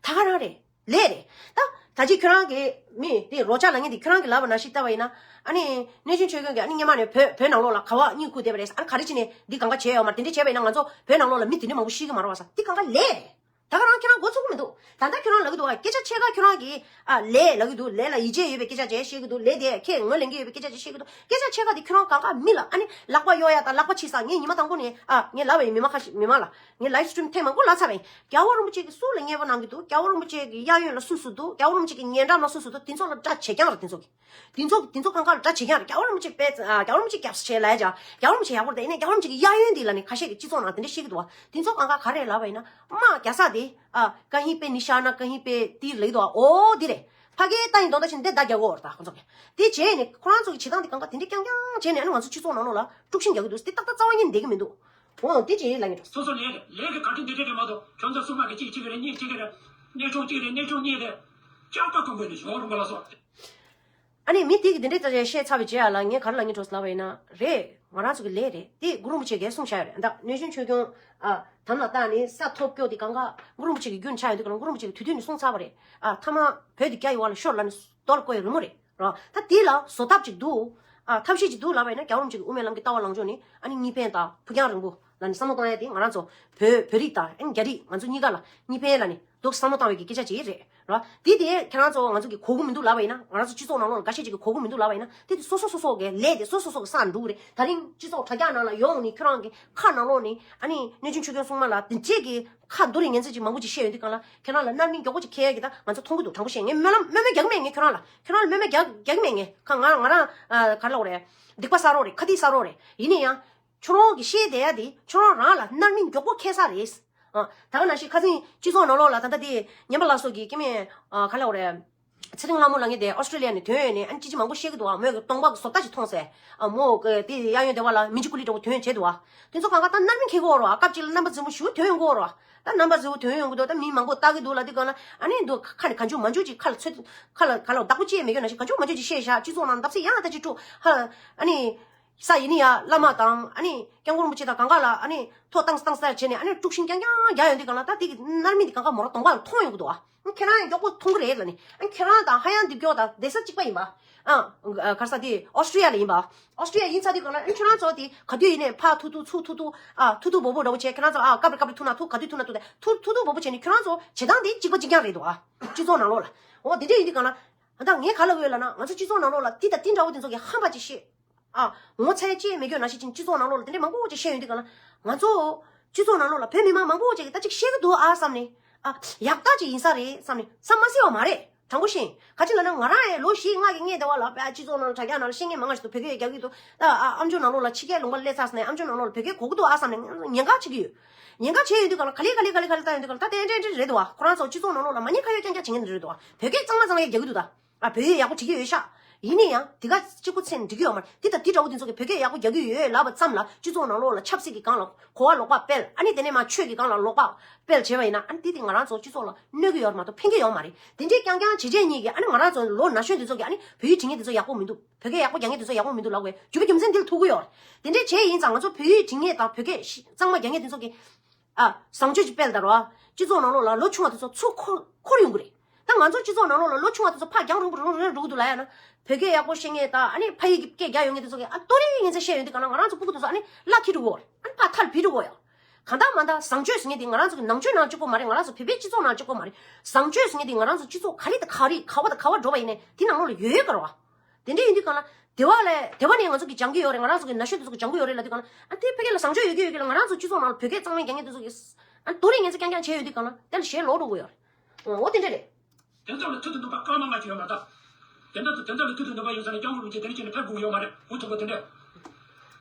ད་ག་རང་རེད། ལས་རེད། ད་ད་ཅི་ཁྱོད་རང་གི་མི་དེ་རོ་ཅག་ལབ་མཁན་དེ་ཁྱོད་རང་གི་ལབ་པ་ནང་བཞིན་བལྟས་པ་ཡིན་ན། ཨ་ནི་གནས་ཆུང་ཆོས་སྐྱོང་གིས་ཨ་ནི་སྔོན་མ་ནས་བོད་བོད་ནང་ལོགས་ལ་ག་བ་གཉིད་ཁུག་བསྡད་པ་རེད། ཨ་ནི་ག་རེ་བྱས་ནས་འདི་གང་ག་བྱས་ཡོད་མ་རེད། དེ་འདྲས་བྱས་པ་ཡིན་ན་ང་ཚོ་བོད་ནང་ལོགས་ལ་མི་དེ་འདྲས་མང་པོ་ཤི་གི་མ་རེད་པ་ཟེར། འདི་གང་ག་ལས་རེད། ད་ག་རང་ཁྱེད་རང་མགོ་ཚོད་ཀྱི་མི་འདུག་ད་ལྟ་ཁྱོད་རང་ལབ་ཀྱི་འདུག་བ། སྐད་ཆ་ཕྱེད་ཀ་ཁྱོད་རང་གིས་ཨ་ལས་ལབ་ཀྱི་འདུག་ལས་ལ་ཡིད་ཆེས་ཡོད་པའི་སྐད་ཆ་ཅིག་བཤད་ཀྱི་འདུག་ལས་དེ་ཁས་ངོས་ལེན་གྱི་ཡོད་པའི་སྐད་ཆ་ཅིག་བཤད་ཀྱི་འདུག་སྐད་ཆ་ཕྱེད་ཀ་དེ་ཁྱོད་རང་གང་ག་མི་ལ་ཨ་ནི་ལག་པ་གཡོག་ཡ་དང་ལག་པ་ཕྱིས་ས། ངས་ཉི་མ་དང་པོ་ནས་ཨ་ངས་ལབ་པ་ཡིན། མི་མང་ཁ་ཤས་མི་མང་ལ་ངས་ལའིབ་སི་ཊི་རིམ་ཐེངས་མང་པོ་ལབ་ཚར་བ་ཡིན། རྒྱལ་བ་རིན་པོ་ཆེ་གིས་སུ་ལ་མཉེས་པོ་གནང་གི་འདུག་རྒྱལ་བ་རིན་པོ་ཆེ་གི་གཡས་གཡོན་ལ་སུ་སུ་འདུག་རྒྱལ་བ་རིན་པོ་ཆེ་གི་ཉེ་འགྲམ་ལ་སུ་སུ་འདུག་དེ་ཚོ་ལ་སྐྲག་བྱེད་རྐྱང་རེད། དེ་ཚོ་གི་དེ་ཚོ་དེ་ཚོ་གང་ག་ལ་སྐྲག་བྱེད་ཀྱང་རེད། རྒྱལ་བ་རིན་པོ་ཆེ་དཔེ་ཨ་རྒྱལ་བ་རིན་པོ་ཆེ་སྐྱབས་སུ་མཆི་ལབ་ཡ་ཅག་རྒྱལ་བ་རིན་པོ་ཆེ་ཡག་པོ་རེད། ད་ཡིན་ནའི་རྒྱལ་བ་རིན་པོ་ཆེ་གི་གཡས་གཡོན་འདི་ལ་ནི་ཁ་ཤས་ཀྱིས་སྤྱི་ཚོགས་ནང་དེ་འདྲ་བཤད་ཀྱི་འདུག་བ། དེ་ཚོ་གང་ག་ག་རེ་ལབ་པ་ཡིན་ན། དམག་རྒྱག་ས་དེ་ཨ་ཀ་ཧིང་པེ་ནི་ཤ་ན་ཀ་ཧིང་པེ་ཏི་ལེགས་འདུག་བ། ཨོ་འདི་རེད། ཕ་གིའི་ཏ་ཡིན་དོན་དག་ཆེ་ནི་འདི་ད་རྒྱག་གོ་བ་རེད། ད་ཁོ་ཚོ་གི་དེ་བྱས་ནས་ཁོ་རང་ཚོ་གི་བྱེད་སྟངས་དེ་གང་ག་དེ་འདྲ་རྐྱང་རྐྱང་བྱས་ནས་ཨ་ནི་ང་ཚོ་སྤྱི་ཚོགས་ནང་ལོགས་ལ་དཀྲུག་ཤིང་རྒྱག་གི་འདུག་དེ་ཏག་ཏག་རྩ་བ་ཉིད་ནས་བསྡད་ཀྱི་མི་འདུག་འོ་དེ་བྱས་ལབ་ཀྱི་འདུག་སོ་སོ་ལས་རེད། ལས་ཀྱི་བཀའ་དྲིན་འདི་འདྲ་རེད་མ་གཏོགས་ཁྱོད་ཚོ་སྲུང་མ་གི་གཅིག་གཅིག་རེད། གཉིས་གཅིག་རེད། གནས་ཆུང་གཅིག་རེད། གནས་ཆུང་གཉིས་རེད། ལྕགས་པ་ཀོང་པོ་ནས་ཞོགས་རུང་པ་ལ་སོགས། ཨ་ནི་མི་དེ་གི་དེ་འདྲའི་ལྟ་བྱས་བཤད་ཚར་བའི་རྗེས་ལ་ངས་ག་རེ་ལབ་ངེས་འགྲོ་ལབ་པ་ཡིན་ན་རེད། ང་རང་ཚོ་གི་ལས་རེད་དེ་གུ་རུ་རིན་པོ་ཆེ་གིས་གསུངས་བཞག་ཡོད་རེད། ད་གནས་ཆུང་ཆོས་སྐྱོང་ཨ་དམ་ལ་བཏགས་ནས་ས་ཐོབ་སྐྱོ་དེ་གང་ག་གུ་རུ་རིན་པོ་ཆེ་གི་རྒྱུན་ཆགས་ཡོད་དུས་ག་ལ་གུ་རུ་རིན་པོ་ཆེ་གི་དུས་དུས་ནས་གསུངས་ཚར་བ་རེད། ཨ་ཐ་མ་བོད་དེ་རྒྱ་ཡི་བར་ལ་ཤོར་ལབ་ནས་རྡོ་ལ་བརྐོས་ཡོད་རི་མོ་རེད་ར། ད་དེ་ལ་བཟོ་ཐབས་ཅིག་འདུག་ཨ་ཐབས་ཤེས་ཅིག་འདུག་ལབ་པ་ཡིན་ན་རྒྱལ་བ་རིན་པོ་ཆེ་གི་དབུ་མའི་ལམ་གྱི་ལྟ་བ་ལངས་ཕྱོགས་ནི་ཨ་ནི་གཉིས་ཕན་དང་ཕུགས་རྒྱང་རིང་པོ་ལ་ནི་བསམ་བློ་གཏོང་ཡ་དེ་ང་རང་ཚོ་བོད་བོད་རིགས་དང་ཨ་ནི་རྒྱ་རིགས་ང་ཚོ་གཉིས་ཀ་ལ་གཉིས་ཕན་ལ་ནི་འདུག་བསམ་བློ་བཏང་བའི་གི་སྐད་ཆ་ཅིག་རེད་ར། དེ་དེ་ཁྱེད་རང་ཚོ་ང་ཚོ་གི་གོ་གི་མི་འདུག་ལབ་པ་ཡིན་ན་ང་རང་ཚོ་སྤྱི་ཚོགས་ནང་ལོགས་ལ་འགའ་ཤས་ཅིག་གི་གོ་གི་མི་འདུག་ལབ་པ་ཡིན་ན་དེ་དེ་སོ་སོ་སོ་སོ་གི་ལས་དེ་སོ་སོ་སོ་གི་སང་འགྲོ་གི་རེད། ད་རིང་སྤྱི་ཚོགས་དྲ་རྒྱ་ནང་ལ་ཡོང་ནི་ཁྱོད་རང་གི་ཁ་ནང་ལོགས་ནི་ཨ་ནི་གནས་ཆུང་ཆོས་སྐྱོང་སྲུང་མ་ལ་དེ་འདྲས་གི་ཁ་འདུ་རེ་ངན་ཚད་ཅིག་མང་པོ་ཅིག་བཤད་ཡོང་དུས་གང་ལ་ཁྱེད་རང་ལ་རྣམ་སྨིན་མགྱོགས་པོ་ཅིག་འཁེལ་ཡ་གི་ད་ང་ཚོ་མཐོང་གི་འདུག་དྲང་པོ་བཤད་ངས་སྨོན་ལམ་སྨོན་མ་རྒྱག་མེད་ངས་ཁྱོད་རང་ལ་ཁྱོད་རང་ལ་སྨོན་མ་རྒྱག་རྒྱག་མེད་ངས་ཁ་ང་ང་རང་ཨ་ག་རེ་ལབ་དགོས་རེད། སྡིག་པ་བསགས་རོགས་རེད། ཁ་ཏིག་བསགས་རོགས་རེད། ཡིན་ན་ཡང་ཁྱོད་རང་གི་བཤད་བསྡད་ཡ་དེ་ཁྱོད་རང་རང་ལ་རྣམ་སྨིན་མགྱོགས་པོ་འཁེལ་ས་རེད། ཨ་ད་ག་ནང་བཞིན་ཁ་སང་སྤྱི་ཚོགས་ནང་ལོགས་ལ་ད་ལྟ་དེ་ཉན་པ་ལགས་སོགས་ཀྱིས་སྐྱེ་དམན་ཨ་ག་རེ་ལབ་དགོས་རེད། ཚེ་རིང་ལྷ་མོ་ལབ་མཁན་དེ་ཨོ་སི་ཀྲི་ལི་ཡ་ནས་ཐོན་ཡོད་ནས་ཨ་ནི་ཅི་ཅི་མང་པོ་བཤད་ཀྱི་འདུག་ཨ། མོས་གི་གདོང་པ་གི་བཟོ་ལྟ་ཅིག་མཐོང་ཟེར། ཨ་མོ་གི་དེ་གཡས་གཡོན་སྡེ་བ་ལ་མི་འཇིགས་སྐུ་ལི་འདྲ་པོ་ཐོན་བྱས་འདུག་ཨ། དེ་ཚོ་གང་ག་ད་རྣམ་སྨིན་འཁེལ་གི་ཡོད་རེད་བ། སྐབས་གཅིག་ལ་རྣམ་པ་རྫིག་པོ་ཞེ་པོ་ཐོན་ཡོང་གི་ཡོད་རེད་བ། ད་རྣམ་པ་རྫིག་པོ་ཐོན་ཡོང་གི་འདུག་ད་མི་མང་པོ་ལྟ་གི་འདུག་ལབ་དུས་གང་ལ་ཨ་ནི་འདུག་ཁ་ནས་གང་བྱུང་མང་བྱུང་ཅིག་ཁ་ལ་ཚོད་ཁ་ལ་ག་ལ་བདག་པོ་ཅི་ཡང་མེད་གི་ནང་བཞིན་གང་བྱུང་མང་བྱུང་ཅིག་བཤད་བཞག་སྤྱི་ཚོགས་ནང་འདབ་སེ་ཡང་ད་ཅིག་དཀྲུག་ཧ་ཨ་ནི། ས་ཡིན་ནི་ཡ་བླ་མ་དང་ཨ་ནི་སྐྱབས་མགོན་རིན་པོ་ཆེ་དང་གང་ག་ལ་ཨ་ནི་ཐོ་བཏང་བཏང་ས་བྱས་ནས་ཨ་ནི་དཀྲུག་ཤིང་རྐྱང་རྐྱང་རྒྱག་ཡོང་དུས་གང་ལ་ད་དེ་གི་རྣམ་སྨིན་དེ་གང་ག་མོ་རང་གདོང་པ་ལ་མཐོང་ཡོང་གི་འདུག་ཨ། ཁྱེད་རང་ཡང་མགྱོགས་པོ་མཐོང་གི་རེད་ལ་ནི་ཨ་ཁྱེད་རང་དང་ཧ་ཡང་འདི་མགྱོགས་དང་བསྡད་ས་གཅིག་པ་ཡིན་པ། ཨ་ག་རེ་ཟེར་དེ་ཨོ་སི་ཀྲི་ལི་ཡ་ལ་ཡིན་པ། ཨོ་སི་ཀྲི་ལི་ཡ་ཡིན་ཚར་དུས་གང་ལ་ཨ་ཁྱེད་རང་ཚོ་དེ་ག་དུས་ཡིན་ནའི་ཕ་ཐུ་ཐུ་ཚུ་ཐུ་ཐུ་ཨ་ཐུ་ཐུ་བོ་བོ་འདྲ་པོ་བྱས་ཁྱེད་རང་ཚོ་ཨ་སྐབས་རེ་སྐབས་རེ་ཐུག་ན་ཐུག་ག་དུས་ཐུག་ན་ཐུག་དེ་ཐུ་ཐུ་ཐུ་བོ་བོ་བྱས་ནས་ཁྱེད་རང་ཚོ་བྱེད་སྟངས་དེ་གཅིག་པ་གཅིག་རྐྱང་རེད་འདུག་ཨ། སྤྱི་ཚོགས་ནང་ལོགས་ལ་འོ་དེ་འདྲ་ཡིན་དུས་གང་ལ་ཨ་ད་ངས་ག་ལབ་ཡོད་ལབ་ན་ང་ཚོ་སྤྱི་ཚོགས་ནང་ལོགས་ལ་དེ་དང་དེ་འདྲ་པོ་དེ་ཚོ་གི་ཧམ་པ་ཅིག་བཤད། ཨ། ངོ་ཚ་ཡ་ཅི་ཡང་མེད་རྒྱུ་ནང་བཞིན་ཅིག་སྤྱི་ཚོགས་ནང་ལོགས་ལ་དེ་འདྲ་མང་པོ་ཅིག་བཤད་ཡོང་དུས་གང་ལ། ང་ཚོ་སྤྱི་ཚོགས་ནང་ལོགས་ལ་བོད་མི་མང་མང་པོ་ཅིག་གིས་ད་ཅིག་བཤད་ཀྱི་འདུག་ཨ་བསམ་ནས། ཨ། ཡག་རྟགས་ཅིག་ཡིན་ས་རེད་བསམ་ནས་བསམ་མ་སྲིད་པ་མ་རེད། དྲང་པོ་བཤད། ག་ཅི་ལབ་ན་ང་རང་ཡང་ལོ་བཞི་ལྔ་གི་སྔོན་དེ་བ་ལ་བོད་སྤྱི་ཚོགས་ནང་ལ་དྲ་རྒྱ་ནང་ལ་བཤད་མཁན་མང་ང་ཞིག་འདུག་བོད་སྐད་རྒྱག་གི་འདུག་ད་ཨ་ཨ་ཨམ་ཅོག་ནང་ལོགས་ལ་ཕྱི་རྒྱལ་ལུང་པ་སླེབས་ཚར་ནས་ཨམ་ཅོག་ནང་ལོགས་ལ་བོད་སྐད་གོ་གི་འདུག་ཨ་བསམ་ནས་ཉེན་ཁ་བྱེད་ཀྱི་ཡོད། ཉེན་ཁ་བྱེད་ཡོང་དུས་གང་ལ་ག་ལེ་ག་ལེ་ག་ལེ་ག་ལེ་ལྟ་ཡོང་དུས་གང་ལ་ད་དེ་འདྲ་འདྲ་རེད་འདུག་བ། ཁོ་རང་ཚོ་སྤྱི་ཚོགས་ནང་ལོགས་ལ་མ་ཉེན་ཁ་ཡོད་རྐྱང་རྐྱང་བྱེད་མཁན་འདྲ་རེད་འདུག་བ། བོད་སྐད་གཙང་མ་གཙང་མ་རྒྱག་གི་འདུག་ད། ཨ་བོད་ཡིག་ཡག་པོ་བྲིས་ཀྱི་ཡོད་ཤག་ཡིན་ན་ཡང་དེ་ག་གཅིག་པུ་ཚད་འགྲིག་གི་ཡོད་མ་རེད། དེ་ལྟ་དེ་འདྲ་བོ་དེ་ཚོ་གི་བོད་སྐད་ཡག་པོ་རྒྱག་གི་ཡོད་ལབ་པ་ཙམ་ལ་སྤྱི་ཚོགས་ནང་ལོགས་ལ་ཆབ་སྲིད་ཀྱི་སྒང་ལ་གོ་བ་ལོག་པ་སྤེལ། ཨ་ནི་དེ་ནས་མར་ཆོས་ཀྱི་སྒང་ལ་ལོག་པ་སྤེལ་བྱས་པ་ཡིན་ན་ཨ་ནི་དེ་དེ་ང་རང་ཚོ་སྤྱི་ཚོགས་ལ་གནོད་ཀྱི་ཡོད་མ་གཏོགས་ཕན་གྱི་ཡོད་མ་རེད། དེ་འདྲའི་རྐྱང་རྐྱང་བྱས་བྱས་ཉིད་ཀྱིས་ཨ་ནི་ང་རང་ཚོ་ལོ་ན་གཞོན་དེ་ཚོ་གིས་ཨ་ནི་བོད་ཡིག་འབྲི་མཁན་དེ་ཚོ་ཡག་པོ་མི་འདུག་བོད་སྐད་ཡག་པོ་རྒྱག་མཁན་དེ་ཚོ་ཡག་པོ་མི་འདུག་ལབ་དགོས་རྒྱུ་མཚན་འདི་ལ་ཐུག་གི་ཡོད་རེད། དེ་འདྲའི་བྱས་ཡིན་ཙང་ང་ཚོ་བོད་ཡིག་འབྲི་མཁན་དང་བོད་སྐད་གཙང་མ་རྒྱག་མཁན་དེ་ཚོ་གིས་ཨ། བཟང་སྤྱོད་ཅིག་སྤེལ་དང་རོ། སྤྱི་ཚོགས་ནང་ལོགས་ལ་ལོ་ཆུང་བ་དེ་ཚོ་ཚུར་འཁོར་འཁོར་ཡོང་གི་རེད། ད་ང་ཚོ་སྤྱི་ཚོགས་ནང་ལོགས་ལ་ལོ་ཆུང་བ་དེ་ཚོ་ཕར་རྒྱང་རིང་པོ་རིང་རིང་འགྲོ་གི་འདུག་ལབ་ཡ་ན། བོད་སྐད་ཡག་པོ་ཤེས་མཁན་དང་ཨ་ནི་ཕ་ཡུལ་གྱི་སྐད་རྒྱག་ཡོང་མཁན་དེ་ཚོ་གིས་ཨ་ཏོ་རེ་ངན་ཚད་བཤད་ཡོང་དུས་གང་ལ་ང་རང་ཚོ་སྤུ་གུ་དེ་ཚོ་ཨ་ནི་བརླག་འཁྱེར་འགྲོ་གི་ཡོད་རེད། ཨ་ནི་ཕར་མཐར་ཕུད་འགྲོ་གི་ཡོད། གང་ལྟར་མ་ལྟར་བཟང་སྤྱོད་ཟེར་མཁན་དེ་ང་རང་ཚོ་གི་ནང་ཆོས་ནང་གཅིག་པོ་མ་རེད། ང་རང་ཚོ་བོད་པའི་སྤྱི་ཚོགས་ནང་གཅིག་པོ་མ་རེད། བཟང་སྤྱོད་ཟེར་མཁན་དེ་ང་རང་ཚོ་སྤྱི་ཚོགས་ག་རེ་དང་ག་རེ་ག་བ་དང་ག་བ་འགྲོ་བ་ཡིན་ནའི་དེ་ནང་ལོགས་ལ་ཡོད་ཡོད་ག་རེད་བ། དེ་འདྲ་ཡིན་དུས་གང་ལ། དེ་བ་ལས་དེ་བ་ནས་ང་ཚོ་གིས་སྦྱང་གི་ཡོད་རེད། ང་རང་ཚོ་གི་ན་གཞོན་དེ་ཚོ་གིས་སྦྱང་གི་ཡོད་རེད་ལབ་དུས་གང་ལ། ཨ་དེ་ཕ་གི་ལ་བཟང་སྤྱོད་ཡོད་ཀྱི་ཡོད་ཀྱི་ལ་ང་རང་ཚོ་སྤྱི་ཚོགས་ནང་ལ་བོད་སྐད་གཙང་མ་རྒྱག་མཁན་དེ་ཚོ་གིས་ཨ་དོ་རིང་ངན་ཚད་རྐྱང་རྐྱང་བྱས་ཡོད་དུས་གང་ལ་དེ་ལ་ཞེ་ལོག་འགྲོ་གི་ཡོད་རེད། འོ་དེ་འདྲ་རེད། དེ་ཚོ་ལ་མཐུ་དང་ནུས་པ་སྐར་མ་ལྔ་ཅིག་ཡོད་མ་ད། དེ་འདྲ་ཚོ་དེ་འདྲ་ལ་མཐུ་དང་ནུས་པ་ཡོད་ས་ནས་སྐྱབས་མགོན་རིན་པོ་ཆེ་དེ་འདྲ་བྱས་ནས་ཕེབས་དགོས་ཡོད་མ་རེད། འུ་ཐུག་པ་དེ་འདྲ།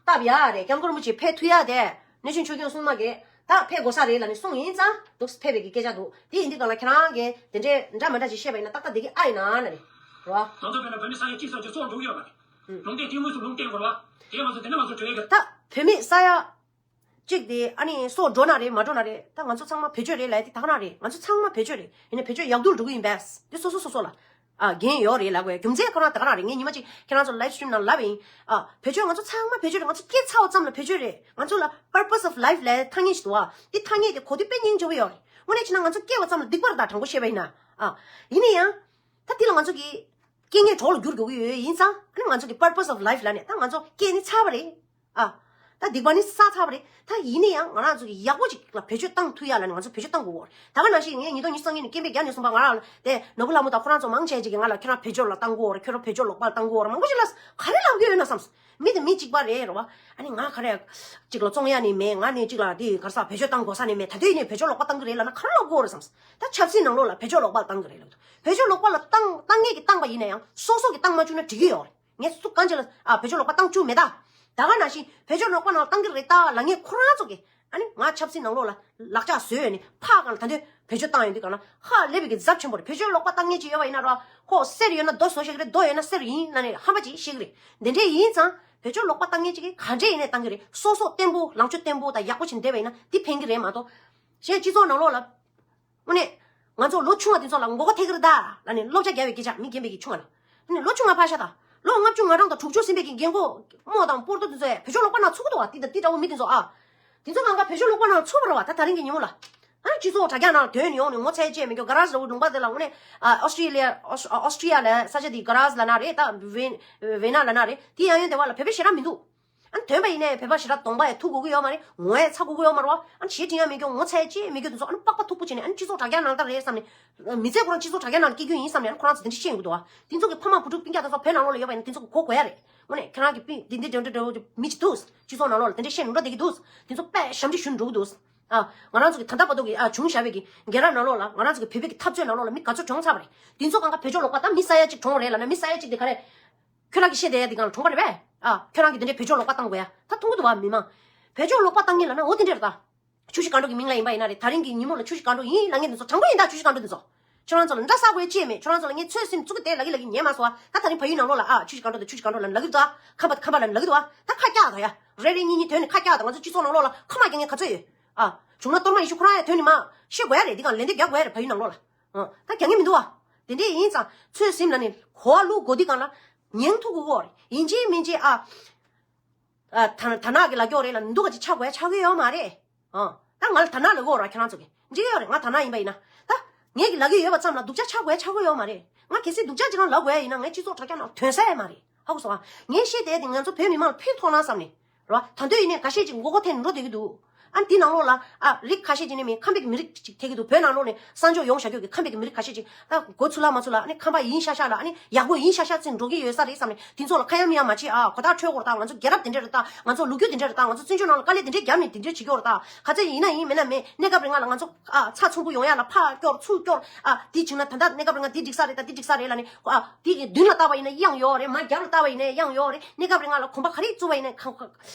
སྟབས་ཡག་རེད། སྐྱབས་མགོན་རིན་པོ་ཆེ་ཕེབས་ཐུབ་ཡག་དེ། གནས་ཆུང་ཆོས་སྐྱོང་སྲུང་མ་གིས་ད་ཕེབས་དགོས་ས་རེད་ལབ་ནས་གསུངས་ཡིན་ཙང་འདུག་ཕེབས་པའི་གི་སྐད་ཆ་འདུག་དེ་ཡིན་དུས་གང་ལ་ཁྱེད་རང་གིས་དེ་འདྲའི་འདྲ་མི་འདྲ་ཅིག་བཤད་པ་ཡིན་ན་ཏག་ཏག་བསྡད་ཀྱི་ཨ་ཡིན་ན་ལབ་ནས། རེད་བ། ང་ཚོ་བོད་ནང་བོད་མི་ས་ཡ་གཅིག་ཙམ་ཅིག་སྲོག་འགྲོ་གི་ཡོད་མ་རེད། ལུང་བསྟན་དེ་དངོས་སུ་ལུང་བསྟན་དགོས་རེད་བ། དེ་ང་ཚོ་དེ་འདྲ་ང་ཚོ་བྱོས་ཡོད་གི། ད་བོད་མི་ས་ཡ་གཅིག་དེ་ཨ་ནི་སྲོག་འགྲོ་ན་རེད་མ་འགྲོ་ན་རེད། ད་ང་ཚོ་ཚང་མ་བེད་སྤྱོད་རེད་ལབ་ཡ་དེ་ད་ག་རང་རེད། ང་ཚོ་ཚང་མ་བེད་སྤྱོད་རེད། ཡིན་ནའི་བེད་སྤྱོད་ཡག་སྡུག་འགྲོ་གི་ཡིན་པས་དེ་སོ་སོ་སོ་སོ་ལ། ཨ་འགན་ཡོད་རེད་ལབ་དགོས་རྒྱུ་མཚན་ཁོ་རང་ད་ག་རང་རེད། ངས་ཉི་མ་གཅིག་ཁྱེད་རང་ཚོ་live stream་ནང་ལབ་ཡིན། ཨ་བེད་སྤྱོད་ང་ཚོ་ཚང་མ་བེད་སྤྱོད་རེད། ང་ཚོ་སྐྱེས་ཚར་བ་ཙམ་ལ་བེད་སྤྱོད་རེད། ང་ཚོ་ལ་purpose of life་ལབ་ཐ་སྙད་ཞིག་འདུག་ཨ། དེ་ཐ་སྙད་དེ་གོ་དུས་དཔེ་སྙིང་རྗེ་པོ་ཡོད་རེད། དངོས་གནས་བྱས་ན་ང་ཚོ་སྐྱེས་པ་ཙམ་ལ་སྡིག་པ་རེད་ད་དྲང་པོ་བཤད་པ་ཡིན་ན། ཨ་ཡིན་ན་ཡང་། ད་དེ་ལ་ང་ཚོ་གི་རྐྱེན་ངན་གྲོགས་ལ་འགྱུར་དགོས་ཀྱི་ཡོད་ཡིན་ཙང་ཨ་ནི་ང་ཚོ་གི་purpose of life་ལབ་ནས་ད་ང་ཚོ་སྐྱེས་ནི་ཚར་བ་རེད། ཨ། ད་སྡིག་པ་ནི་བསགས་ཚར་བ་རེད། ད་ཡིན་ན་ཡང་ང་རང་ཚོ་གི་ཡག་པོ་ཅིག་ལ་བེད་སྤྱོད་བཏང་ཐུབ་ཡ་ལ་ནི་ང་ཚོ་བེད་སྤྱོད་བཏང་དགོས་རེད། ད་ག་ནང་བཞིན་ངས་ཉིས་སྟོང་ཉི་ཤུ་རྩ་གཉིས་ནས་སྐྱེ་འཕེལ་རྒྱ་ནས་གསུངས་པ་ང་རང་ལ་དེ་ནོར་བུ་ལྷ་མོ་དང་ཁོ་རང་ཚོ་མང་ཆེ་ཅིག་གིས་ང་ལ་ཁྱོད་རང་བེད་སྤྱོད་ལོག་བཏང་དགོས་རེད། ཁྱོད་རང་བེད་སྤྱོད་ལོག་པ་བཏང་དགོས་རེད། མང་པོ་ཞིག་ལ་ག་རེ་ལབ་ཀྱི་ཡོད་ན་བསམ། མི་དེ་མི་གཅིག་པ་རེད་རེད་བ། ཨ་ནི་ང་ག་རེ་གཅིག་ལ་བཙོང་ཡ་ནི་མེད། ང་ནི་གཅིག་ལ་དེ་ག་རེ་ཟ་བེད་སྤྱོད་བཏང་དགོས་ས་ནི་མེད། ད་དུས་ནས་བེད་སྤྱོད་ལོག་པ་བཏང་གི་རེད་ལབ་ན་ག་རེ་ལབ་དགོས་རེད་བསམ། ད་ཆབ་སྲིད་ནང་ལོགས་ལ་བེད་སྤྱོད་ལོག་པ་བཏང་གི་རེད་ལབ་འདུག་བེད་སྤྱོད་ལོག་པ་ལ་བཏང་བཏང་མཁན་གྱིས་བཏང་པ་ཡིན་ན་ཡང་སོ་སོ་གིས་བཏང་མ་བཅུག་ན་འགྲིག་གི་ཡོད་རེད། ངས་སུ་གང་ཅི་ལ་ཨ་བེད་སྤྱོད་ལོག་པ་བཏང་བཅུག་མེད་ད། ད་ག་ནང་བཞིན་བེད་སྤྱོད་ལོག་པ་ནང་བཏང་གི་རེད་ད་ལབ་མཁན་ཁོ་རང་ཚོ་གིས་ཨ་ནི་ང་ཆབ་སྲིད་ནང་ལོགས་ལ་ལག་ཆ་བཟོས་ནས་ཕར་གང་ལ་ད་དུང་བེད་སྤྱོད་བཏང་ཡོང་དུས་གང་ལ་ཧ་ལས་པའི་གི་ཚབས་ཆེན་པོ་རེད། བེད་སྤྱོད་ལོག་པ་བཏང་མཁན་ཅིག་ཡོད་པ་ཡིན་ན་རོ། ཧོ་གསེར་ཡོད་ན་རྡོ་བཟོ་ཤེས་ཀྱི་རེད། རྡོ་ཡོད་ན་གསེར་ཡིན་ལབ་ནས་ཧམ་པ་ཅིག་བཤད་ཀྱི་རེད། འདི་འདྲས་ཡིན་ཙང་བེད་སྤྱོད་ལོག་པ་བཏང་མཁན་ཅིག་གིས་ག་འདྲས་ཡིན་ནས་བཏང་གི་རེད། སོ་སོ་བརྟན་པོ་ལངས་ཕྱོགས་བརྟན་པོ་དང་ཡག་པོ་བྱས་བསྡད་པ་ཡིན་ན་འདི་ཕན་གི་རེད་མ་གཏོགས། གཞན་སྤྱི་ཚོགས་ནང་ལོགས་ལ། དངོས་གནས། ང་ཚོ་ལོ་ཆུང་བ་དེ་ཚོ་ལ་མགོ་སྐོར་ཐེབས་ཀྱི་རེད་ད་ལབ་ནས་བློ་རྒྱ་རྒྱག་པའི་སྐད་ཆ། མི་རྒན་པའི་གི་ཆུང་བ་ལ། ཨ་ནི་ལོ་ཆུང་བ་ཕར་བཞག་ད། ལོ་ལྔ་བཅུ་ང་གྲངས་དང་དྲུག་ཅུ་ཟིན་པའི་གི་རྒན་གོག་རྨོ་དང་སྤོ་རྡོ་དེ་ཚོ་ཡ་བོད་ཤོག་ལོག་པ་ནང་ཚུད་ཀྱི་འདུག་བ། དེ་དང་དེ་འདྲ་བོ་མི་དེ་ཚོ་ཨ། དེ་ཚོ་གང་ག་བོད་ཤོག་ལོག་པ་ནང་ཚུད་པ་རེད་བ། ད་ད་རིང་གི་ཉིན་མོ་ལ། ཨ་ནི་སྤྱི་ཚོགས་དྲ་རྒྱ་ནང་ཐོན་ཡོང་ནས་ངོ་ཚ་བྱས་མི་འགྱོ། ག་ར་ཟེར་བ་ལུང་པ་དེ་ལ་དངོས་གནས་ཨ་ཨོ་སི་ཀྲི་ལི་ཡ་ཨོ་ཨོ་སི་ཀྲི་ཡ་ལ་ས་ཆ་དེ་ག་ར་ལ་ན་རེད། ད་ཝེ་ཝེ་ན་ལ་ན་རེད། དེ་ཡང་ཡོན་དེ་བ་ལ་བོད་པ་ཞེ་དྲག་མི་འདུག་ཨ་ནི་ཐོན་པ་ཡིན་ནའི་བོད་པ་ཞེ་དྲག་གདོང་པ་ཡ་ཐུག་དགོས་ཀྱི་ཡོད་མ་རེད། ངོ་ཡ་ཚ་དགོས་ཀྱི་ཡོད་མ་རེད་བ། ཨ་ནི་ཞེ་དྲིང་ཡ་མི་འགྱོ། ངོ་ཚ་བྱས་མི་འགྱོ་དེ་ཚོ་ཨ་ནི་པགས་པ་མཐུག་པོ་བྱས་ནས་ཨ་ནི་སྤྱི་ཚོགས་དྲ་རྒྱ་ནང་ལྟར་རེད་བསམ་ནས། མི་ཚེ་ཁོ་རང་སྤྱི་ཚོགས་དྲ་རྒྱ་ནང་ལ་སྐྱེལ་རྒྱུ་ཡིན་བསམ་ནས་ཨ་ནི་ཁོ་རང་ཚོ་དེ་འདྲ་བཤད་ཡོང་གི་འདུག་བ། དེ་ཚོ་གི་ཕ་མ་བུ་ཕྲུག་སྤུན་ཀྱག་དེ་ཚོ་བོད་ནང་ལོགས་ལ་ཡོད་པ་ཡིན་ན་དེ་ཚོ་གི་གོ་དགོས་ཡ་རེད། དངོས་གནས་ཁྱེད་རང་གི་སྤུན་དེ་འདྲ་འདྲ་འདྲ་མི་ཅིག་འདུག་སྤྱི་ཚོགས་ནང་ལོགས་ལ་དེ་འདྲ་བཤད་ནས་འགྲོ་བསྡད་ཀྱི་འདུག་དེ་ཚོ་དཔེ་ཞབས་འདྲེན་ཞུ་འགྲོ་གི་འདུག་ཨ། ང་རང་ཚོ་གི་ད་ལྟ་བར་དུ་གི་ཨ་བྱུང་བཞག་པའི་གི་རྒྱལ་རབས་ནང་ལོགས་ལ་ང་རང་ཚོ་གི་བོད་པའི་གི་འཐབ་རྩོད་ནང་ལོགས་ལ་མི་ག་ཚོད་གྲོངས་ཚར་བ་རེད། དེ་ཚོ་གང་ག་བོད་ཤོག་ལོག་པ་ད་མི་ས་ཡ་གཅིག་གྲོངས་རེད་ལབ་ན་མི་ས་ཡ་གཅིག་དེ་ག་རེ། ཁྱོད་རང་གི་བཤད་བསྡད་ཡ་དེ་གང་ལ་གྲོངས་པ་རེད་པས། ཨ། ཁྱོད་རང་གི་དེ་འདྲའི་བོད་ཤོག་ལོག་པ་བཏང་དགོས་ཡ་ད་མཐོང་གི་འདུག་བ། མི་མང་བོད་ཤོག་ལོག་པ་བཏང་མཁན་ལབ་ན་འོ་དེ་འདྲ་རེད་ད། ཆུ་བཞི་སྒང་དྲུག་གི་མིང་ལ་ཡིན་པ་ཡིན་ན་རེད། ད་རིང་གི་ཉིན་མོ་ལ་ཆུ་བཞི་སྒང་དྲུག་ཡིན་ལབ་མཁན་དེ་ཚོ་དྲང་པོ་ཡིན་ད། ཆུ་བཞི་སྒང་དྲུག་དེ་ཚོ་ཁྱོད་རང་ཚོ་ལ་འདྲ་ས་དགོས་ཅི་མེད། ཁྱོད་རང་ཚོ་ལ་ངས་ཚོད་སེམས་བཙུགས་ཏེ་ལབ་ཀྱི་ལབ་ཀྱི་ཉན་མ་སོང་བ། ད་ད་རིང་བལ་ཡུལ་ནང་ལོགས་ལ་ཨ་ཆུ་བཞི་སྒང་དྲུག་དང་ཆུ་བཞི་སྒང་དྲུག་ལབ་ལབ་ཀྱི་འདུག་ཨ། ཁམས་པ་ཁམས་པ་ལབ་ལབ་ཀྱི་འདུག་ཨ། ད་ཁ་བཀྱག་ད་ཡ། རེ་རེ་གཉིས་གཉིས་ཐོན་ནས་ཁ་བཀྱག་ད། ང་ཚོ་སྤྱི་ཚོགས་ནང་ལོགས་ལ་ཁ་མ་རྒྱག་མཁན་ག་ཚོད་ཡོད། ཨ། བྱུང་ན་གཏོར་མ་ཡེ་ཤེས་ཁོ་རང་ཡ་ཐོན་ནས་མ་བཤད་དགོས་ཡ་རེད། འདི་གང་ལན་འདེབས་རྒྱག་དགོས་ཡ་རེད། བལ་ཡུལ་ནང་ལོགས་ལ། ཨ། ད་རྒྱག་མཁན་མི་འདུག་ཨ། དེ་འདྲས་ཡིན་ཙང་ཚོད་སེམས་ལ་ནི་གོ་བ་བླུག་དགོས། འདི་གང་ལ་ཉན་ཐུབ་དགོས་ཀྱི་ཡོད་རེད། ཡིན་གཅིག་མིན་གཅིག་ཨ། ཨ། ད་ད་ནག་གི་ལ་སྐྱོ་རེད་ལ་འདུག་ག་ཅིག་ཆགས་དགོས་ཡ་ཆགས་ཀྱི་ཡོད་མ་རེད། ཨ། ད་ང་ལ་ད་ནག་ལ་གོ་ར་ཁྱེད་རང་ཚོ་གི་འགྲིག་གི་ཡོད་རེད། ང་ད་ནག་ཡིན་པ་ཡིན་ན། ད་ངས་གི་ལབ་ཀྱི་ཡོད་པ་ཙམ་ལ་སྡུག་ཅག་ཆགས་དགོས་ཡ་ཆགས་ཀྱི་ཡོད་མ་རེད། ང་གལ་སྲིད་སྡུག་ཅག་ཅིག་རང་ལབ་དགོས་ཡ་ཡིན་ན་ངས་སྤྱི་ཚོགས་དྲ་རྒྱ་ནང་ཐོན་ས་ཡ་མ་རེད། ཧ་གོ་སོང་ཨ། ངས་བཤད་བསྡད་དེ་ང་ཚོ་བོད་མི་མང་ལ་ཕན་ཐོགས་ན་བསམ་ནས། རེད་བ། ད་དུང་ཡིན་ནའི་འགའ་ཤས་ཅིག་མགོ་སྐོར་ཐེབས་ནས་འགྲོ་བསྡད་ཀྱི་འདུག་ཨ། འདི་ནང་ལོགས་ལ་ཨ་རིགས་ཁ་ཤས་ཅིག་ནི་མི་ཁམས་པའི་མི་རིགས་ཅིག་ཐེབས་ཀྱི་འདུག་བོད་ནང་ལོགས་ནས་གསར་འབྱོར་ཡོང་བཞག་རྒྱུ་གི་ཁམས་པའི་གི་མི་རིགས་ཁ་ཤས་ཅིག་ད་མགོ་ཚུགས་ལ་མ་ཚུགས་ལ་ཨ་ནི་ཁམས་པ་ཡིན་ཤག་ཤག་ལ་ཨ་ནི་ཡག་པོ་ཡིན་ཤག་ཤག་ཅིག་འགྲོ་གི་ཡོད་ས་རེད་བསམ་ནས་དེ་ཚོ་ལ་ཁ་ཡ་མི་ཡ་མ་བྱེད་ཨ། གོ་ཐག་ཆོད་དགོས་རེད་ད། ང་ཚོ་རྒྱལ་རབས་དེ་འདྲ་རེད་ད། ང་ཚོ་ལོ་རྒྱུས་དེ་འདྲ་རེད་ད། ང་ཚོ་བཙན་བྱོལ་ནང་ལ་དཀའ་ལས་དེ་འདྲ་བརྒྱབ་ནས་དེ་འདྲ་བྱེད་ཀྱི་ཡོད་རེད་ད། ག་ཚོད་ཡིན་ན་ཡིན་མིན་ན་མིན་གནས་སྐབས་རིང་ལ་ང་ཚོ་ཨ་ཚ་ཚོམ་བུ་ཡོང་ཡ་ལ་ཕར་སྐྱོར་ཚུར་སྐྱོར་ཨ། དེ་བྱུང་ན་ད་ལྟ་གནས་སྐབས་རིང་ལ་དེ་འགྲིག་ས་རེད་ད། དེ་འགྲིག་ས་རེད་ལབ་ནས་ཨ། དེ་གི་མདུན་ལ་བལྟ་བ་ཡིན་ན་གཡང་ཡོད་རེད། མར་རྒྱབ་ལ་བལྟ་བ་ཡིན་ན་གཡང་ཡོད་རེད། གནས་སྐབས་རིང་ལ་གོམ་པ་ག་རེ་བཙུགས་པ་ཡིན་ན་གང་ག་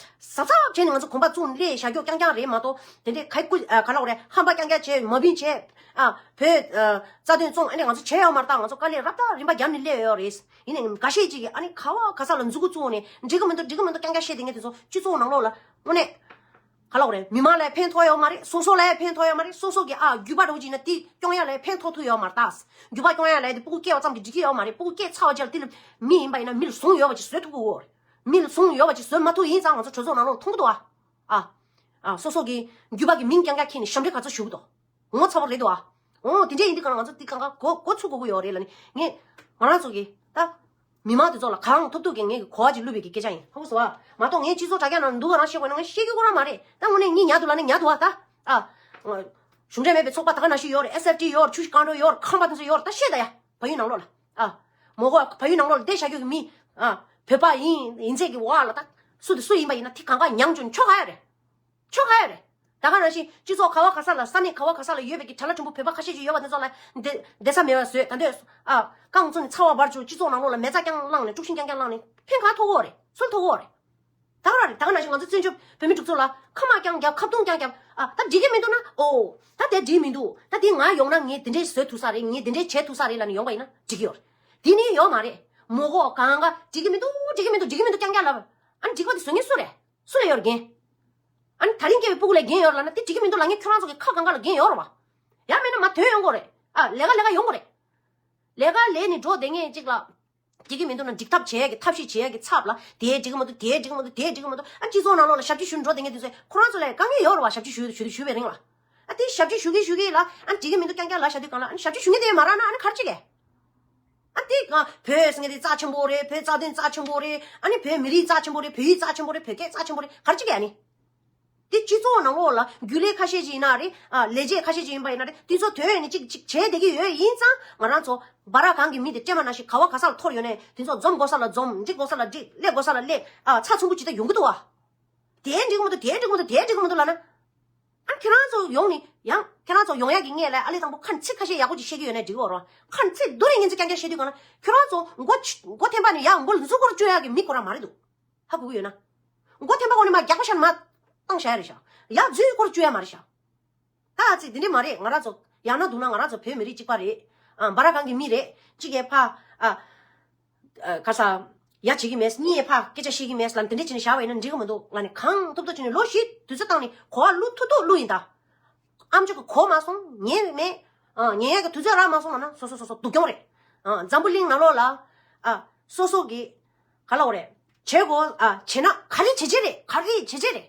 གཟབ་གཟབ་བྱས་ནས་ང་ཚོ་གོམ་པ་བཙུགས་ནས་སླེབས་བཞག་རྒྱུ་རྐྱང་རྐྱང་རེད་མ་གཏོགས་དེ་འདྲའི་ག་རེ་སྐུ་ཨ་ག་ལབ་དགོས་རེད། ཧམ་པ་རྐྱང་རྐྱང་བྱས་མ་བིན་བྱས་ཨ། བོད་ཨ་རྩ་དོན་བཙོང་ཨ་ནི་ང་ཚོ་བྱས་ཡོད་མ་རེད་ད། ང་ཚོ་དཀའ་ལས་རབ་དང་རིམ་པ་བརྒྱབ་ནས་སླེབས་ཡོད་རེད། ཡིན་ནའི་འགའ་ཤས་ཅིག་གིས་ཨ་ནི་ག་བ་ག་ས་ལ་མཛུ་གུ་བཙུགས་ནས་འགྲིག་གི་མི་འདུག་འགྲིག་གི་མི་འདུག་རྐྱང་རྐྱང་བཤད་བསྡད་མཁན་དེ་ཚོ་སྤྱི་ཚོགས་ནང་ལོགས་ལ་དངོས་གནས། ག་ལབ་དགོས་རེད། མི་མང་ལ་ཕན་ཐོགས་ཡོད་མ་རེད། སོ་སོ་ལ་ཕན་ཐོགས་ཡོད་མ་རེད། སོ་སོ་གི་ཨ་རྒྱུད་པ་འདྲ་བོ་ཅིག་ཡིན་ན་དེ་སྐྱོང་ཡ་ལ་ཕན་ཐོགས་ཐུབ་ཡོད་མ་རེད་ད། རྒྱུད་པ་སྐྱོང་ཡ་ལ་དེ་སྤུ་གུ་སྐྱེས་པ་ཙམ་གྱིས་འགྲིག་གི་ཡོད་མ་རེད། སྤུ་གུ་སྐྱེས་ཚར་བ་རྗེས་ལ་དེ་ལ་མི་ཡིན་པ་ཡིན་ན་མི་ལ་ཟུངས་ཡོད་པ་ཅིག་བཟོ་ཐུབ་ཀྱི་ཡོད་རེད། མི་ལ་ཟུངས་ཡོད་པ་ཅིག་བཟོ་མ་ཐུབ་ཡིན་ཙང་ང་ཚོ་གྲོས་ཚོགས་ནང་ལོགས་ལ་མཐོང་གི་འདུག་ཨ། ཨ། ཨ། སོ་སོ་གི་རྒྱུད་པ་གི་མིང་རྐྱང་རྐྱང་ཁྱེར་ནས་ཞབས་འདྲེན་ག་ཚོད་ཞུ་གི་འདུག་ངོ་ཚ་པོ་རེད་འདུག་ཨ། འོ་དེ་འདྲས་ཡིན་དུས་གང་ང་ཚོ་དེ་གང་ག་གོ་གོ་ཚུགས་དགོས་ཀྱི་ཡོད་རེད་ལབ་ནས་ངས་ང་རང་ཚོ་གི་ད་མི་མང་དེ་ཚོ་ལ་གང་ཐུབ་ཐུབ་ཀྱི་ངས་གོ་བ་ཅིག་བླུགས་པའི་གི་སྐད་ཆ་ཡིན། ཧ་གོ་སོང་ཨ། མ་གཏོགས་ངས་སྤྱི་ཚོགས་དྲ་རྒྱ་ནང་འདུག་ག་རང་བཤད་དགོས་ན་ངས་བཤད་ཀྱི་ཁོ་རང་མ་རེད། ད་དངོས་གནས་མི་ཉར་འདུག་ལབ་ན་ཉར་འདུག་ཨ། ད་ཨ། གཞུང་འབྲེལ་མེད་པའི་ཚོགས་པ་ད་ག་ནང་བཞིན་ཡོད་རེད། ཨེས་ཨེཕ་ཊི་ཡོད་རེད། ཆུ་བཞི་སྒང་དྲུག་ཡོད་རེད། ཁམས་པ་དེ་ཚོ་ཡོད་རེད། ད་བཤད་ད་ཡ། བལ་ཡུལ་ནང་ལོགས་ལ་ཨ། མོ་གོ་བལ་ཡུལ་ནང་ལོགས་ལ་བསྡད་བཞག་རྒྱུ་གི་མི་ཨ། བོད་པ་ཡིན་ཡིན་ཚད་ཀྱི་འོག་ལ་ད་སུ་དེ་སུ་ཡིན་པ་ཡིན་ན་དེ་གང་ག་ཉར་འཇོག་ཆོག་ག་ཡ་རེད། ཆོག་ག་ཡ་རེད། ད་ག་ནང་བཞིན་སྤྱི་ཚོགས་ག་བ་ག་ས་ལ་ས་གནས་ག་བ་ག་ས་ལ་ཡོད་པའི་གི་གྲྭ་ལ་ཕྲན་བུ་བོད་པ་ཁ་ཤས་ཅིག་ཡོད་པ་དེ་ཚོ་ལ་བསྡད་བསྡད་ས་མེད་པ་བཟོས། ད་འདོད་ཨ་རྐང་བཙུགས་ནས་ཚ་བ་འབར་བཅུག་སྤྱི་ཚོགས་ནང་ལོགས་ལ་མེ་བཙའ་རྐྱང་བླངས་ནས་དཀྲུག་ཤིང་རྐྱང་རྐྱང་བླངས་ནས་ཕན་ག་ཐོགས་ཀྱི་ཡོད་རེད། སུ་ལ་ཐོགས་ཀྱི་ཡོད་རེད། ད་ག་རང་རེད། ད་ག་ནང་བཞིན་ང་ཚོ་བཙན་བྱོལ་བོད་མི་སྒྲིག་འཛུགས་ལ་ཁ་མ་རྐྱང་རྒྱབ། ཁ་བརྡུང་རྐྱང་རྒྱབ། ཨ་ད་འགྲིག་གི་མི་འདུག་ན་ཨོ་ད་དེ་འགྲིག་མི་འདུག་ད་དེ་ང་ཡོང་ན་ངས་དེ་འདྲས་བཟོས་ཐུབ་ས་རེད། ངས་དེ་འདྲས་བྱས་ཐུབ་ས་རེད་ལབ་ནས་ཡོང་པ་ཡིན་ན་འགྲིག་གི་ཡོད་རེད། དེ་ནི་ཡོད་མ་རེད། མོ་གོ་གང་ག་འགྲིག་གི་མི་འདུག་འགྲིག་གི་མི་འདུག་འགྲིག་གི་མི་འདུག་རྐྱང་རྐྱང་ལབ། ཨ་ནི་འགྲིག་པ་དེ་བཟོ་མཁན་སུ་རེད། སུ་ལ་ཡོད་རེད་འགན། ཨ་ནི་ད་རིང་སྐྱེས་པའི་སྤུ་གུ་ལ་འགན་ཡོད་རེད་ལབ་ན་དེ་འགྲིག་གི་མི་འདུག་ལབ་མཁན་ཁྱོད་རང་ཚོ་གི་ཁ་གང་ག་ལ་འགན་ཡོད་རེད་བ། ཡང་མིན་ན་མར་ཐོན་ཡོང་དགོས་རེད། ཨ་ལས་ཀ་ལས་ཀ་ཡོང་དགོས་རེད། ལས་ཀ་ལས་ནས་འགྲོ་བསྡད་མཁན་གཅིག་ལ། འགྲིག་གི་མི་འདུག་ན་འགྲིག་ཐབས་བྱེད་ཡ་གི་ཐབས་ཤེས་བྱེད་ཡ་གི་ཚབ་ལ་དེ་འགྲིག་གི་མི་འདུག་དེ་འགྲིག་གི་མི་འདུག་དེ་འགྲིག་གི་མི་འདུག་ཨ་སྤྱི་ཚོགས་ནང་ལོགས་ལ་ཞབས་ཕྱི་ཞུ་འགྲོ་བསྡད་མཁན་དེ་ཚོས་ཁོ་རང་ཚོ་ལ་དཀའ་ངལ་ཡོད་རེད་བ། ཞབས་ཕྱི་ཞུ་ཞུ་ཞུ་བའི་རིང་ལ། ཨ་དེ་ཞབས་ཕྱི་ཞུ་གི་ཞུ་གི་ལ་ཨ་འགྲིག་གི་མི་འདུག་རྐྱང་རྐྱང་ལ་ཞབས་དུས་གང་ལ་ཨ་ནི་ཞབས་ཕྱི་ཞུ་མཁན་དེ་མ་རག་ན་ཨ་ནི་ག་རེ་བྱེད་གི། ཨ་དེ་ག་བོད་ཟེར་མཁན་དེ་རྩ་ཆེན་པོ་རེད། བོད་རྩ་དོན་རྩ་ཆེན་པོ་རེད། ཨ་ནི་བོད་མི་རིགས་རྩ་ཆེན་པོ་རེད། བོད་ཡིག་རྩ་ཆེན་པོ་རེད། བོད་སྐད་རྩ་ཆེན་པོ་རེད། ག་རེ་བྱེད་གི་ཨ་ནི། དེ་སྤྱི་ཚོགས་ནང་ལོགས་ལ་རྒྱུན་ལས་ཁ་ཤས་ཅིག་ཡིན་ན་རེད། ཨ་ལས་བྱེད་ཁ་ཤས་ཅིག་ཡིན་པ་ཡིན་ན་རེད། དེ་ཚོ་དོན་ཡོད་ནས་ཅིག་ཅིག་བྱས་བསྡད་ཀྱི་ཡོད། ཡིན་ཙང་ང་རང་ཚོ་སྦ་ར་གང་གི་མི་དེ་སྤྲེལ་མ་ནང་བཞིན་ག་བ་ག་ས་ལ་འཐོར་ཡོད་ནས་དེ་ཚོ་འཛོམས་དགོས་ས་ལ་འཛོམས། འགྲིག་དགོས་ས་ལ་འགྲིག་ལས་དགོས་ས་ལ་ལས། ཨ་ཚ་ཚོམ་བུ་ཇི་ལྟར་ཡོང་གི་འདུག་བ། དེ་འགྲིག་གི་མི་འདུག་དེ་འགྲིག་གི་མི་འདུག་དེ་འགྲིག་གི་མི་འདུག་ལབ་ན། ཨ་ཁྱེད་རང་ཚོ་ཡོང་ནས་ཡང་ཁྱེད་རང་ཚོ་ཡོང་ཡག་གི་སྔོན་ལ་ཨ་ལས་དང་པོ་ཁ་ཚིག་ཁ་ཤས་ཡག་པོ་ཅིག་བཤད་ཀྱི་ཡོད་ན་འགྲིག་གི་རེད་བ། ཁ་ཚིག་རྡོ་རིང་ངན་ཚིག་རྐྱང་རྐྱང་བཤད་དུས་གང་ལ་ཁྱེད་རང་ཚོ་མགོ་མགོ་ཐེམ་པ་ནས་ཡར་མགོ་ལ་མཛུབ་སྐོར་བཅོ་ཡག་གི་མི་ཁོ་རང་མ་རེད་འདུག་ཧ་གོ་གི་ཡོད་ན། མགོ་ཐེམ་པ་འོག་ནས་མར་རྒྱག་པ་ཤར་མར་བཏང་བཞག་ཡ་རེད་ཤག་ཡ་རྫུན་སྐོར་བཅོ་ཡ་མ་རེད་ཤག་ད་ཨ་ཙི་འདི་འདྲ་མ་རེད། ང་རང་ཚོ་ཡང་ན་འདུག་ན་ང་རང་ཚོ་བོད་མི་རིགས་གཅིག་པ་རེད། ཨ་སྦ་ར་གང་གི་མི་རེད། གཅིག་གིས་ཕ་ཨ་ཨ་ག་ས་ཡ་བྱེད་ཀྱི་མེད། གཉིས་ཡས་ཕ་སྐད་ཆ་བཤད་ཀྱི་མེད་ལབ་འདི་འདྲ་བྱས་ནས་བཞག་པ་ཡིན་ན་འགྲིག་གི་མི་འདུག་ང་ནི་གང་ཐུབ་ཐུབ་བྱས་ནས་ལོ་བཞི་དུས་ཚོད་བཏང་ནས་གོ་བ་བླུག་ཐུབ་ཐུབ་བླུག་ཡིན་ད། ཨ་མཆོག་གིས་གོ་མ་སོང་། ཉན་མེད། ཨ། ཉན་ཡག་གི་དུས་ཚོད་རག་མ་སོང་ན་སོ་སོ་སོ་སོ་སྡུག་གྱོང་རེད། ཨ། འཛམ་བུ་གླིང་ནང་ལོགས་ལ། ཨ། སོ་སོ་གི་ག་ལབ་དགོས་རེད། བྱེད་དགོས། ཨ། བྱེད་ན་ག་རེ་བྱེད་བྱེད་རེད། ག་རེ་བྱེད་བྱེད་རེད།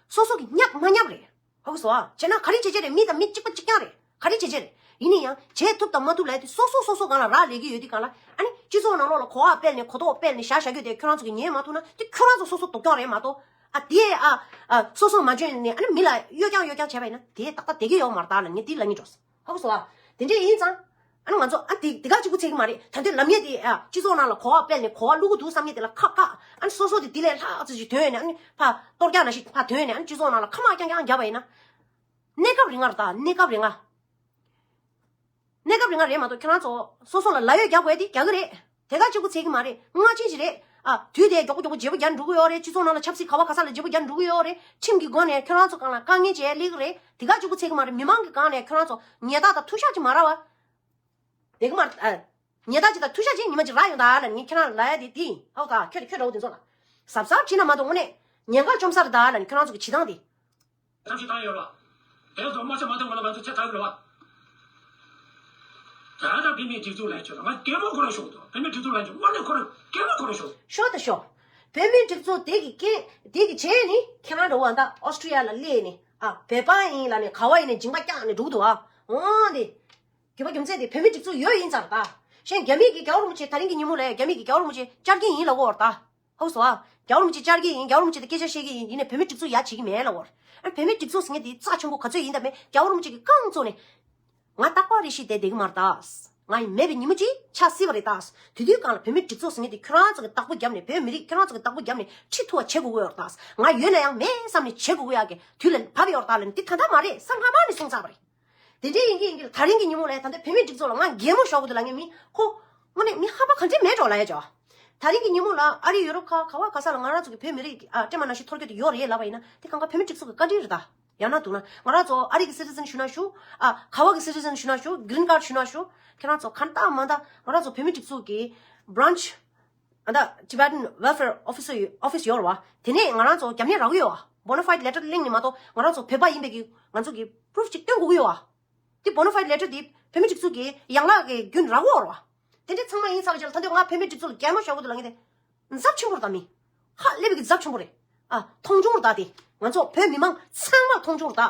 སོ་སོ་གི་བརྙབ་མ་བརྙབ་རེད། ཧ་གོ་སོང་ཨ། བྱས་ན་ག་རེ་བྱེད་བྱེད་རེད། མི་དང་མི་གཅིག་པ་གཅིག་རྐྱང་རེད། ག་རེ་བྱེད་བྱེད་རེད། ཡིན་ན་ཡང་བྱེད་ཐུབ་དང་མ་ཐུབ་ལབ་དེ་སོ་སོ་སོ་སོ་སྒང་ལ་རག་ལས་ཀྱི་ཡོད་དུས་སྒང་ལ། ཨ་ནི་སྤྱི་ཚོགས་ནང་ལོགས་ལ་གོ་བ་སྤེལ་ནས་གོ་རྟོགས་སྤེལ་ནས་བཞག་བཞག་རྒྱུ་དེ་ཁྱོད་རང་ཚོ་གིས་ཉན་མ་ཐུབ་ན་དེ་ཁྱོད་རང་ཚོ་སོ་སོ་སྡུག་གྱོང་རེད་མ་གཏོགས། ཨ། དེ། ཨ། ཨ། སོ་སོ་མ་འཇོན་ནས་ཨ་ནི་མི་ལ་གཡོ་རྐྱང་གཡོ་རྐྱང་བྱས་པ་ཡིན་ན་དེ་ཏག་ཏག་བསྡད་ཀྱི་ཡོད་མ་རེད་ད་ལབ་ངས་དེ་ལབ་སྙིང་འདོད། ཧ་གོ་སོང་ཨ། དེ་འདྲས་ཡིན་ཙང་། ཨ་ནི་ང་ཚོ་ཨ་དེ་དེ་ག་གཅིག་པུ་ཚད་ཀྱི་མ་རེད། ད་དུང་ལབ་ཡས་དེ། ཨ། སྤྱི་ཚོགས་ནང་ལ་གོ་བ་སྤེལ་ནས་གོ་བ་བླུག་གི་འདུག་བསམ་ཡས་དེ་ལ་ཁག་ཁག་ཨ་ནི་སོ་སོ་དེ་དེ་ལས་ལྷག་ཙམ་ཞིག་ཐོན་ཡོད་ནས། ཨ་ནི་ཕར་གཏོར་རྒྱག་ནང་བཞིན་ཕར་ཐོན་ནས། ཨ་ནི་སྤྱི་ཚོགས་ནང་ལ་ཁ་མ་རྐྱང་རྐྱང་བརྒྱབ་པ་ཡིན་ན། གནས་སྐབས་རིང་ང་རེད་ད། གནས་སྐབས་རིང་ང་། གནས་སྐབས་རིང་ང་རེད་མ་གཏོགས་ཁྱེད་རང་ཚོ་སོ་སོ་ལ་ལབ་ཡས་རྒྱག་དགོས་དེ་རྒྱག་གི་རེད། དེ་ག་གཅིག་པུ་ཚད་ཀྱི་མ་རེད། སྔ་ཕྱི་ཞིག་རེད། ཨ། དུས་དེ་མགྱོགས་པོ་མགྱོགས་པོ་བརྗེ་པོ་རྒྱག་འགྲོ་གི་ཡོད་རེད། སྤྱི་ཚོགས་ནང་ལ་ཆབ་སྲིད་ག་བ་ག་ས་ལ་བརྗེ་པོ་རྒྱག་འགྲོ་གི་ཡོད་རེད། ཁྲིམས་ཀྱི་སྒོ་ནས་ཁྱེད་རང་ཚོ་སྒང་ལ་དཀའ་ངལ་བྱས་སླེབས་ཀྱི་རེད། དེ་ག་གཅིག་པུ་ཚད་ཀྱི་མ་རེད། མི་མང་གི་སྒང་ནས་ཁྱེད་རང་ཚོ་ཉེས་རྡུང་དང་ཐུག་ཤག་ཅིག་མ་རག་པ། བསྡད་ཀྱི་མ་རེད། ཨ། ཉེས་རྡུང་ཅིག་དང་ཐུག་ཤག་ཅིག་ཉི་མ་ཅིག་རག་ཡོང་ད་ལབ་ནས་ངས་ཁྱེད་རང་ལ་ལབ་ཡས་དེ་དེ་ཡིན། ཨོ་ད་ཁྱོད་ཁྱོད་འདྲ་བོ་དེ་ཚོ་ལ་གཟབ་གཟབ་བྱས་ན་མ་གཏོགས་དངོས་གནས་ཉེན་ཁ་བཅོམ་ས་རེད་ད་ལབ་ནས་ཁྱེད་རང་ཚོ་གི་བྱེད་སྟངས་དེ། ཐབས་ཤེས་བཏང་ཡོད་རེད་བ། དེ་ཚོ་མ་བྱེད་མ་ཐུབ་ན་ང་ཚོ་ཚེ་ཐར་གི་རེད་བ། ད་ལྟ་བོད་མིའི་སྒྲིག་འཛུགས་ལ་ཆོད་ལ་ང་གད་མོ་ཁོ་རང་ཤོར་འདུག་བོད་མིའི་སྒྲིག་འཛུགས་ལ་ཆོད་དངོས་གནས་ཁོ་རང་གད་མོ་ཁོ་རང་ཤོར། ཤོར་ད་ཤོར། བོད་མིའི་སྒྲིག་འཛུགས་དེ་གི་རྐྱེན་དེ་གི་རྗེས་ནི་ཁྱེད་རང་འདྲ་བོ་ད་ཨོ་སི་ཀྲི་ཡ་ལ་སླེབས་ནས། ཨ། བོད་པ་ཡིན་ལབ་ནས་ག་བ་ཡིན་ནས་མཇིང་པ་བརྐྱངས་ནས་འགྲོ་གི་འདུག་ཨ། འོང་དེ། རྒྱུ་མ་རྒྱུ་མཚན་དེ་བོད་མིའི་སྒྲིག་འཛུགས་ཡོད་ཡིན་ཙང་རེད་ད། གཞན་རྒྱ་མི་གིས་རྒྱལ་བ་རིན་པོ་ཆེ་ད་རིང་གི་ཉིན་མོ་ལ་རྒྱ་མི་གིས་རྒྱལ་བ་རིན་པོ་ཆེ་བཅར་གྱི་ཡིན་ལབ་ཀྱི་ཡོད་རེད་ད། ཧ་གོ་སོང་ཨ། རྒྱལ་བ་རིན་པོ་ཆེ་བཅར་གྱི་ཡིན། རྒྱལ་བ་རིན་པོ་ཆེ་དང་སྐད་ཆ་བཤད་ཀྱི་ཡིན། ཡིན་ནའི་བོད་མིའི་སྒྲིག་འཛུགས་ཡ་བྱེད་ཀྱི་མེད་ལབ་ཀྱི་ཡོད་རེད། ཨ། བོད་མིའི་སྒྲིག་འཛུགས་ཟེར་མཁན་དེ་རྩ་ཆེན་པོ་ག་ཚོད་ཡིན་དང་མེད་རྒྱལ་བ་རིན་པོ་ཆེ་གིས་རྐང་བཙུགས་ནས། ང་རྟག་པར་རེ་ཞིག་བསྡད་བསྡད་ཀྱི་མ་རེད་ད། ང་མེད་པའི་ཉིན་མོ་གཅིག་ཆགས་སྲིད་པ་རེད་ད། དེ་དུས་སྒང་ལ་བོད་མིའི་སྒྲིག་འཛུགས་ཟེར་མཁན་དེ་ཁྱོད་རང་ཚོ་གི་བདག་པོ་བརྒྱབ་ནས། བོད་མི་རིགས་ཁྱོད་རང་ཚོ་གི་བདག་པོ་བརྒྱབ་ནས་ཁྲི་ཐུབ་པ་བྱེད་དགོས་ཀྱི་ཡོད་རེད་ད། ང་ཡོད་ན་ཡང་མེད་བསམ་ནས་བྱེད་དགོས་ཀྱི་ཡོད་ཀྱི་དུས་ལ་བབས་ཡོད་རེད་ད་ལབ་ནས་དེ་ད་ལྟ་མ་རེད། སང་ཁ་མ་ནས་གསུངས་ཚར་བ་རེད། དེ་འདྲ་ཡིན་གྱི་ཡིན་གྱི་ད་རིང་གི་ཉིན་མོ་ལ་ད་ལྟ་བོད་མིའི་སྒྲིག་འཛུགས་ལ་ང་གད་མོ་ཤོར་གི་འདུག་ལབ་མཁན་མི་ཁོ། དངོས་གནས་མི་ཧམ་པ་ག་འདྲས་མེད་འགྲོ་ལབ་ཡ་ཅོ། ད་རིང་གི་ཉིན་མོ་ལ་ཨ་རི་ཡུ་རོབ་ཁག་ག་བ་ག་ས་ལ་ང་རང་ཚོ་གི་བོད་མི་རིགས་ཨ་སྲན་མ་ནང་བཞིན་འཐོར་རྒྱུ་དེ་ཡོད་རེད་ལབ་པ་ཡིན་ན་དེ་གང་ག་བོད་མིའི་སྒྲིག་འཛུགས་ཀྱི་བཀའ་དྲིན་རེད་ད། ཡང་ན་འདུག་ན་ང་རང་ཚོ་ཨ་རི་གི་སི་ཊི་ཟན་ཞུ་ན་ཞུ། ཨ། ག་བ་གི་སི་ཊི་ཟན་ཞུ་ན་ཞུ། གི་རིན་ཁཌ་ཞུ་ན་ཞུ། ཁྱེད་རང་ཚོ་གང་ལྟར་མ་ལྟར་ང་རང་ཚོ་བོད་མིའི་སྒྲིག་འཛུགས་ཀྱི་བྷི་རན་ཆི་ཨ་ད་Tibetan Welfare Office ཡོད་རེད་བ། དེ་ནས་ང་རང་ཚོ་རྒྱབ་གནས་རག་གི་ཡོད་བ། Bona fide letter གླེང་ནས་མ་གཏོགས་ང་རང་ཚོ་བོད་པ་ཡིན་པའི་གི་ང་ཚོ་གི་པུ་རུབ་ཅིག་སྟོན་དགོས་ཀྱི་ཡོད་བ། དེ་Bona fide letter དེ་བོད་མིའི་སྒྲིག་འཛུགས་ཀྱི་ཡན་ལག་གི་བརྒྱུད་རག་གི་ཡོད་རེད་བ། དེ་འདྲའི་ཚང་མ་ཡིན་ཚར་བ་ཅིག་ལ་ད་དུང་ང་བོད་མིའི་སྒྲིག་འཛུགས་ལ་གད་མོ་ཤོར་གི་འདུག་ལབ་མཁན་དེ་ཚབས་ཆེན་པོ་རེད་ད་མི། ཧ་ལས་པའི་གི་ཚབས་ཆེན་པོ་རེད། ཨ། མཐོང་ཆུང་རེད་ད་དེ། ང་ཚོ་བོད་མི་མང་ཚང་མར་མཐོང་ཆུང་རེད་ད།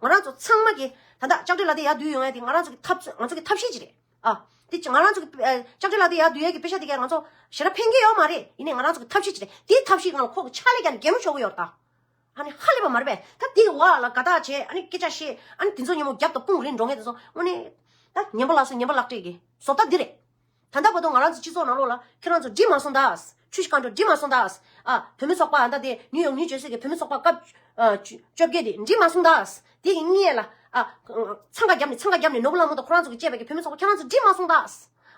ང་རང་ཚོ་ཚང་མ་གི་ད་ལྟ་ལྕགས་སྤྲེལ་ལ་དེ་ཡར་བསྡུས་ཡོང་ཡ་དེ་ང་རང་ཚོ་གི་ཐབས་ང་ཚོ་གི་ཐབས་ཤེས་ཅིག་རེད། ཨ། དེ་ང་རང་ཚོ་གི་ཨ་ལྕགས་སྤྲེལ་ལ་དེ་ཡར་བསྡུས་ཡ་གི་པེ་ཤ་དེ་གས་ང་ཚོ་ཞེ་དྲག་ཕན་གྱི་ཡོད་མ་རེད། ཡིན་ནའི་ང་རང་ཚོ་གི་ཐབས་ཤེས་ཅིག་རེད། དེའི་ཐབས་ཤེས་སྒང་ལ་ཁོ་གི་ཕྱག་ལས་རྒྱག་ནས་གད་མོ་ཤོར་གི་ཡོད་རེད་ད། ཨ་ནི་ཧ་ལས་པ་མ་རེད་པས། ད་དེ་གི་འོག་ལ་དགའ་རྟགས་བྱས་ཨ་ནི་སྐད་ཆ་བཤད་ཨ་ནི་དེ་ཚོ་སྙན་མོ་རྒྱབ་དང་དཔུང་རེད་འགྲོ་མཁན་དེ་ཚོ་དངོས་གནས་ད་ངན་པ་ལགས་སོ་ངན་པ་ལག་སྤྲད་ཀྱི་བཟོ་ལྟ་འདི་རེད། ད་ལྟ་བར་དུ་ང་རང་ཚོ་སྤྱི་ཚོགས་ནང་ལོགས་ལ་ཁྱེད་རང་ཚོ་འགྲིག་མ་སོང་ད། ཆུ་བཞི་སྒང་དྲུག་འགྲིག་མ་སོང་ད། ཨ། བོད་མི་ཚོགས་པ་ཨ་ད་དེ་ནིའུ་ཡོག་ནིའུ་ཇར་སི་གི་བོད་མི་ཚོགས་པ་སྐབས་ཨ་བཅོ་བརྒྱད་དེ་འགྲིག་མ་སོང་ད། དེ་གི་སྔོན་ལ་ཨ་འཚང་ཁ་བརྒྱབ་ནས་འཚང་ཁ་བརྒྱབ་ནས་ནོར་བུ་ལྷ་མོ་དང་ཁོ་རང་ཚོ་གི་བཅས་པ་གི་བོད་མི་ཚོགས་པ་ཁྱེད་རང་ཚོ་འགྲིག་མ་སོང་ད།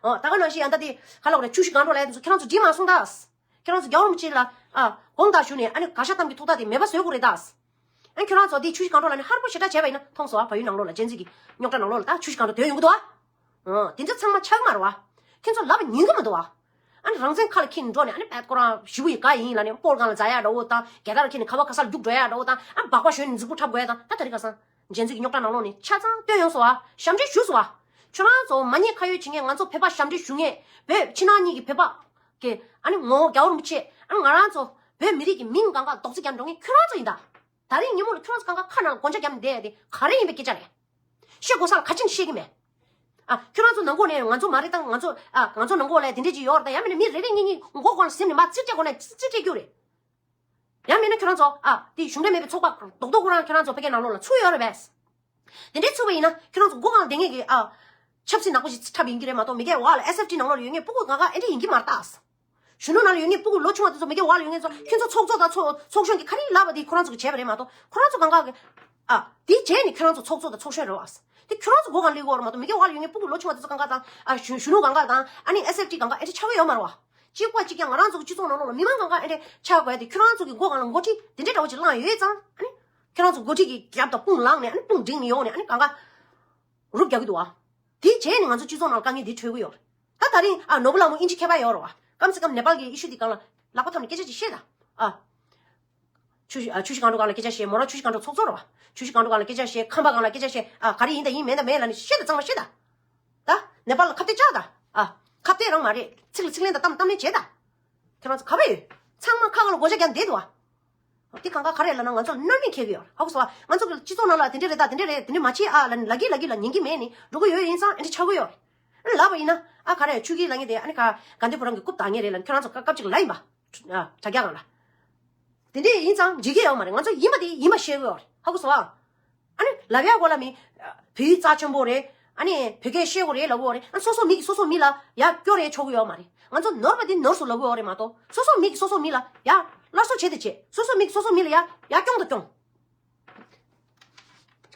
ཨ། ད་ག་ནང་བཞིན་ཨ་ད་དེ་ག་ལབ་དགོས་རེད། ཆུ་བཞི་སྒང་དྲུག་ལབ་ཡ་དེ་ཚོ་ཁྱེད་རང་ཚོ་འགྲིག་མ་སོང་ད། ཁྱེད་རང་ཚོ་རྒྱལ་བ་རིན་པོ་ཆེ་ལ་ཨ་དགོངས་དག་ཞུ་ནས་ཨ་ནི་དགག་བྱ་གཏམ་གྱི་ཐུགས་ཐག་དེ་མེད་པ་བཟོ་དགོས་རེད་ད། ཨ་ནི་ཁྱེད་རང་ཚོ་དེ་ཆུ་བཞི་སྒང་དྲུག་ལབ་ནས་ཧར་པོ་ཞེ་དྲག་བྱས་པ་ཡིན་ན་མཐོང་སོང་ཨ། བལ་ཡུལ་ནང་ལོགས་ལ་ཇེན་ཟི་གི་རྙོག་དྲ་ནང་ལོགས་ལ་ད་ཆུ་བཞི་སྒང་དྲུག་དོན་ཡོང་གི་འདུག་ཨ། ཨ། དེ་ཚོ་ཚང་མ་ཆགས་ཀྱི་མ་རེད་བ། ཁྱེད་ཚོ་ལབ་པ་ཉན་གི་མི་འདུག་ཨ། ཨ་ནི་རང་བཙན་ཁ་ལ་འཁྱེར་ནས་འགྲོ་ནས་ཨ་ནི་པད་ཁོ་རང་ཞི་བོ་ཡི་ག་ཡིན་ལབ་ནས་སྤོ་ལོ་སྒང་ལ་འཛུལ་ཡ་འདྲ་བོ་དང་རྒྱལ་དར་འཁྱེར་ནས་ག་བ་ག་ས་ལ་རྒྱུགས་འགྲོ་ཡ་འདྲ་བོ་དང་ཨ་སྦག་སྦག་ཞོན་ནས་མཛུབ་གུ་འཁྲབ་དགོས་ཡ་དང་ད་ད་རེས་ཁ་སང་ཇེན་ཟི་གི་རྙོག་དྲ་ནང་ལོགས་ནས་ཆ་ཚང་བཏོན་ཡོང་སོང་ཨ། ཞབས་འདྲེན་ཞུས་སོང་ཨ། ཁྱོད་རང་ཚོ་མ་ཉེས་ཁ་གཡོག་བྱེད་མཁན་ང་ཚོ་བོད་པ་ཞབས་འདྲེན་ཞུ་མཁན་བོད་ཕྱི་ནང་གཉིས་ཀྱི་བོད་པ། གི་ཨ་ནི་ངོ་བོ་རྒྱལ་བ་རིན་པོ་ཆེ་ཨ་ནི་ང་རང་ཚོ་བོད་མི་རིགས་ཀྱི་མིང་གང་ག་རྡོག་རྫིས་རྒྱབ་འགྲོ་མཁན་ཁྱོད་རང་ཚོ་ཡིན་ད། ད་རིང་ཉིན་མོ་ལ་ཁྱོད་རང་ཚོ་གང་ག་ཁ་ནང་ལ་སྒོ་ལྕགས་བརྒྱབ་ནས་བསྡད་ཡ་དེ་ག་རེ་ཡིན་པའི་སྐད་ཆ་རེད། ཤེས་དགོས་ས་ལ་ག་ཅི་ནས་ཤེས་ཀྱི་མེད། ཨ་ཁྱོད་རང་ཚོ་ནང་ཁོག་ནས་ང་ཚོ་མ་རེད་ད་ང་ཚོ་ཨ་ང་ཚོ་ནང་ཁོག་ལ་དེ་འདྲས་ཅིག་ཡོད་རེད་ད་ཡང་མིན་ན་མི་རེ་རེ་གཉིས་གཉིས་མགོ་སྒང་ལ་ཟིན་ནས་མར་རྩིས་སྤྲད་དགོས་ན་རྩིས་སྤྲད་རྒྱུ་རེད། ཡང་མིན་ན་ཁྱོད་རང་ཚོ་ཨ་དེ་གཞུང་འབྲེལ་མེད་པའི་ཚོགས་པ་རྡོག་རྡོག་ཁོ་རང་ཁྱོད་རང་ཚོ་ཕ་གིའི་ནང་ལོགས་ལ་ཚུད་ཡོད་རེད་པས། དེ་འདྲའི་ཚུད་པ་ཡིན་ན་ཁྱོད་རང་ཚོ་སྒོ་གང་ལ་བསྡད་མཁན་གྱི་ཨ་ཆབ་སྲིད་ནག་པོ་ཞིག་འཁྲབ་ཡིན་གྱི་རེད་མ་གཏོགས་མི་སྒེར་བ་ལ་ཨེ་སི་ཨེཕ་ཊི་ནང་ལོགས་ལ་ཡོད་མཁན་སྤུ་གུ་གང་ག་ཨེ་འདྲ་ཡིན་གྱི་མ་རེད་ད། གཞོན་ནུ་ནང་ལ་ཡོད་མཁན་སྤུ་གུ་ལོ་ཆུང་བ་དེ་ཚོ་མི་སྒེར་བ་ལ་ཡོད་མཁན་ཚོ་ཁྱོད་ཚོ་ཚོགས་གཙོ་དང་ཚོགས་ཚོགས་གཞོན་གྱི་ག་རེ་ལབ་པ་དེ་ཁོ་རང་ཚོ་གིས་བྱས་པ་རེད་མ་གཏོགས་ཁོ་རང་ཚོ་གང་ག་གི་ཨ་དེ་བྱས་ནས་ཁྱོད་རང་ཚོ་ཚོགས་གཙོ་དང་ཚོགས་གཞོན་རེད་བ། དེ་ཁྱོད་རང་ཚོ་སྒོ་གང་སླེབས་ཀྱི་ཡོད་རེད་མ་གཏོགས་མི་སྒེར་བ་ལ་ཡོད་མཁན་སྤུ་གུ་ལོ་ཆུང་བ་དེ་ཚོ་གང་ག་དང་ཨ་གཞོན་གཞོན་ནུ་གང་ག་དང་ཨ་ནི་ཨེ་སི་ཨེཕ་ཊི་གང་ག་ཨེ་འདྲ་ཆགས་ཀྱི་ཡོད་མ་རེད་བ། གཅིག་པ་གཅིག་རྐྱང་ང་རང་ཚོ་གི་སྤྱི་ཚོགས་ནང་ལོགས་ལ་མི་མང་གང་ག་ཨེ་འདྲ་ཆགས་དགོས་ཡ་དེ་ཁྱོད་རང་ཚོ་གི་སྒོ་གང་ལ་འགོ་ཁྲིད་དེ་འདྲ་འདྲ་བོ་ཅིག་བསླངས་ཡོད་ཙང་ཨ་ནི་ཁྱོད་རང་ཚོ་འགོ་ཁྲིད་ཀྱི་རྒྱབ་དང་དཔུང་ལངས་ནས་ཨ་ནི་དཔུང་སྒྲིང་ནས་ཡོང་ནས་ཨ་ནི་གང་ག་རུབ་རྒྱག་གི་འདུག་བ། དེ་བྱས་ནས་ང་ཚོ་སྤྱི་ཚོགས་ནང་ལ་དཀའ་ངལ་འདི་འཕྲད་ཀྱི་ཡོད་རེད། ད་ད་རིང་ཨ་ནོར་བུ་ལྷ་མོ་དབྱིན་ཇི་མཁས་པ་ཡོད་རེད་བ། ཀམ་སེ་ཀམ་ནེ་པཱལ་གྱི་ཨི་ཤུ་འདི་སྒང་ལ་ལག་པ་འཐམས་ནས་སྐད་ཆ་ཅིག་བཤད་ད། ཨ། ཆུ་བཞི་ཨ་ཆུ་བཞི་སྒང་དྲུག་སྒང་ལ་སྐད་ཆ་བཤད། མོ་རང་ཆུ་བཞི་སྒང་དྲུག་ཚོགས་གཙོ་རེད་བ། ཆུ་བཞི་སྒང་དྲུག་སྒང་ལ་སྐད་ཆ་བཤད། ཁམས་པ་སྒང་ལ་སྐད་ཆ་བཤད། ཨ་ག་རེ་ཡིན་ད་ཡིན་མིན་ད་མིན་ལབ་ནས་བཤད་ད། གཙང་མ་ ནེ་པཱལ་ལ་ཁ་གཏད་བཅག་ད། ཨ། ཁ་གཏད་རང་མ་རེད། ཚིག་ལ་ཚིག་ལན་དང་གཏམ་གཏམ་ལན་བྱེད་ད། ཁྱེད་རང་ཚོ་ག་པར་ཡོད། ཚང་མ་ཁ་ཁ་ལ་སྒོ་ལྕགས་བརྒྱབ་བསྡད་འདུག་ཨ། དེ་གང་ག་ག་རེ་ལབ་ན་ང་ཚོ་སྣང་མེད་ཁེལ་གི་ཡོད། ཧ་གོ་སོང་ཨ། ང་ཚོ་གི་སྤྱི་ཚོགས་ནང་ལ་དེ་འདྲ་རེད་ད། དེ་འདྲ་རེད། དེ་འདྲ་མ་བྱེད་ཨ་ལབ་ནས་ལབ་གི་ལབ་གི་ལ་ཉན་གི་མེད་ནི་འགྲོ་གི་ཡོད། ཡིན་ཙང་ཨ་འདྲ་ཆགས་གི་ཡོད། ཨ་ལབ་པ་ཡིན་ན་ཨ་ག་རེ་ཆུ་གི་ལབ་མཁན་དེ་ཨ་ནི་ག་དགའ་ལྡན་ཕོ་བྲང་གི་རྐུབ་བཏང་མཁན་རེད་ལབ་ནས་ཁྱོད་རང་ཚོ་སྐབས་གཅིག་ལབ་ཡིན་པ། ཨ་དྲ་རྒྱ་སྒང་ལ། དེ་འདྲ་ཡིན་ཙང་འགྲིག་གི་ཡོད་མ་རེད། ང་ཚོ་ཡིན་པ་དེ་ཡིན་པ་བཤད་གི་ཡོད་རེད། ཧ་གོ་སོང་ཨ། ཨ་ནི་ལབ་ཡག་གོ་ལ་མི། བོད་ཡིག་རྩ་ཆེན་པོ་རེད། ཨ་ནི་བོད་སྐད་བཤད་དགོས་རེད་ལབ་གོ་རེད། ཨ་སོ་སོ་མི་གིས་སོ་སོ་མི་ལ་ཡར་སྐྱོར་རེ་ཆོག་གི་ཡོད་མ་རེད། ང་ཚོ་ནོར་བ་འདི་ནོར་སོང་ལབ་གོ་རེད་མ་གཏོགས་སོ་སོ་མི་གིས་སོ་སོ་མི་ལ་ཡར་སླར་གསོ་བྱེད་དེ་བྱེད། སོ་སོ་མི་གིས་སོ་སོ་མི་ལ་ཡར་ཡར་སྐྱོང་དང་སྐྱོང་།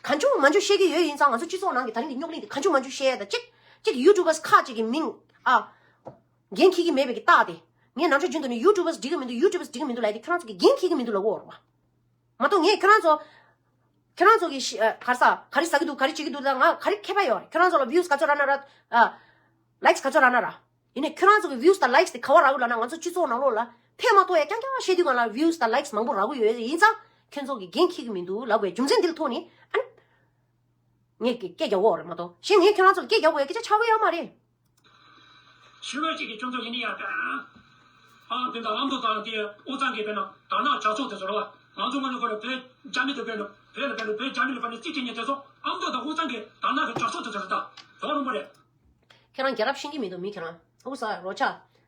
གང་བྱུང་མང་བྱུང་བཤད་ཀྱི་ཡོད། ཡིན་ཙང་ང་ཚོ་སྤྱི་ཚོགས་ནང་གི་ད་རིང་གི་རྙོག་གླེང་འདི་གང་བྱུང་མང་བྱུང་བཤད་ཡ་ད་གཅིག་གཅིག་ཡུ་ཊུབ་པར་ཁག་ཅིག་གི་མིང་ཨ་འགན་འཁྱེར་གྱི་མེད་པའི་གི་རྟགས་དེ། ངས་ནམ་ཞར་རྒྱུན་དུ་ནི་ཡུ་ཊུབ་པར་འགྲིག་གི་མི་འདུག་ཡུ་ཊུབ་པར་འགྲིག་གི་མི་འདུག་ལབ་ཡ་དེ་ཁྱོད་རང་ཚོ་གི་འགན་འཁྱེར་གྱི་མི་འདུག་ལབ་གོ་རེད་བ། མ་གཏོགས་ངས་ཁྱོད་རང་ཚོ། ཁྱོད་རང་ཚོ་གི་ཤི་ཨ་ག་རེ་ཟ་ག་རེ་ཟ་གི་འདུག་ག་རེ་བྱེད་ཀྱི་འདུག་ད་ང་ག་རེ་ཁྱད་པར་ཡོད་རེད། ཁྱོད་རང་ཚོ་ལ་བིའུ་སི་ག་ཚོད་རག་ན་རག་ཨ། ལའིཀ་སི་ག་ཚོད་རག་ན་རག་ཡིན་ནའི་ཁྱོད་རང་ཚོ་གི་བིའུ་སི་དང་ལའིཀ་སི་དེ་ག་བ་རག་གི་ལབ་ན་ང་ཚོ་སྤྱི་ཚོགས་ནང་ལོགས་ལ་ཕན་མ་ཐོགས་ཡ་རྐྱང་རྐྱང་བཤད་དུས་གང་ལ་བིའུ་སི་དང་ལའིཀ་སི་མང་པོ་རག་གི་ཡོད། ཡིན་ཙང་ཁྱོད་ཚོ་གི་འགན་འཁྱེར་གྱི་མི་འདུག་ལབ་དགོས་རྒྱུ་མཚན་འདི་ལ་ཐོག་ནས་ཨ་ནི། ངས་སྐད་སྐད་རྒྱག་གོ་རེད་མ་གཏོགས་གཞན་ངས་ཁྱོད་རང་ཚོ་ལ་སྐད་རྒྱག་དགོས་ཡ་སྐད་ཆ་ཆགས་ཀྱི་ཡོད་མ་རེད། ཞུ་བ་གཅིག་གིས་ཁྱོད་ཚོ་ཡིན་ནི་ཡ་ད། ཨ་དེ་འདྲ་ཨ་མདོ་དང་དེ་དབུས་གཙང་གི་དཔེར་ན་དར་ནག་ཇག་ཚོགས་དེ་ཚོ་རེད་བ། ང་ཚོ་དངོས་གནས་ཁོ་རང་བོད་རྒྱ་མི་དང་དཔེར་ན་བོད་ལ་དཔེར་ན་བོད་རྒྱ་མི་ལ་དཔེར་ན་རྩིས་སྤྲད་མཁན་དེ་ཚོ་ཨ་མདོ་དང་དབུས་གཙང་གི་དར་ནག་གི་ཇག་ཚོགས་དེ་ཚོ་རེད་ད། དོ་རུང་པོ་རེད། ཁྱེད་རང་རྒྱལ་རབས་ཤེས་ཀྱི་མི་འདུག་མི་ཁྱེད་རང་ཨུ་ས་རོ་ཆ།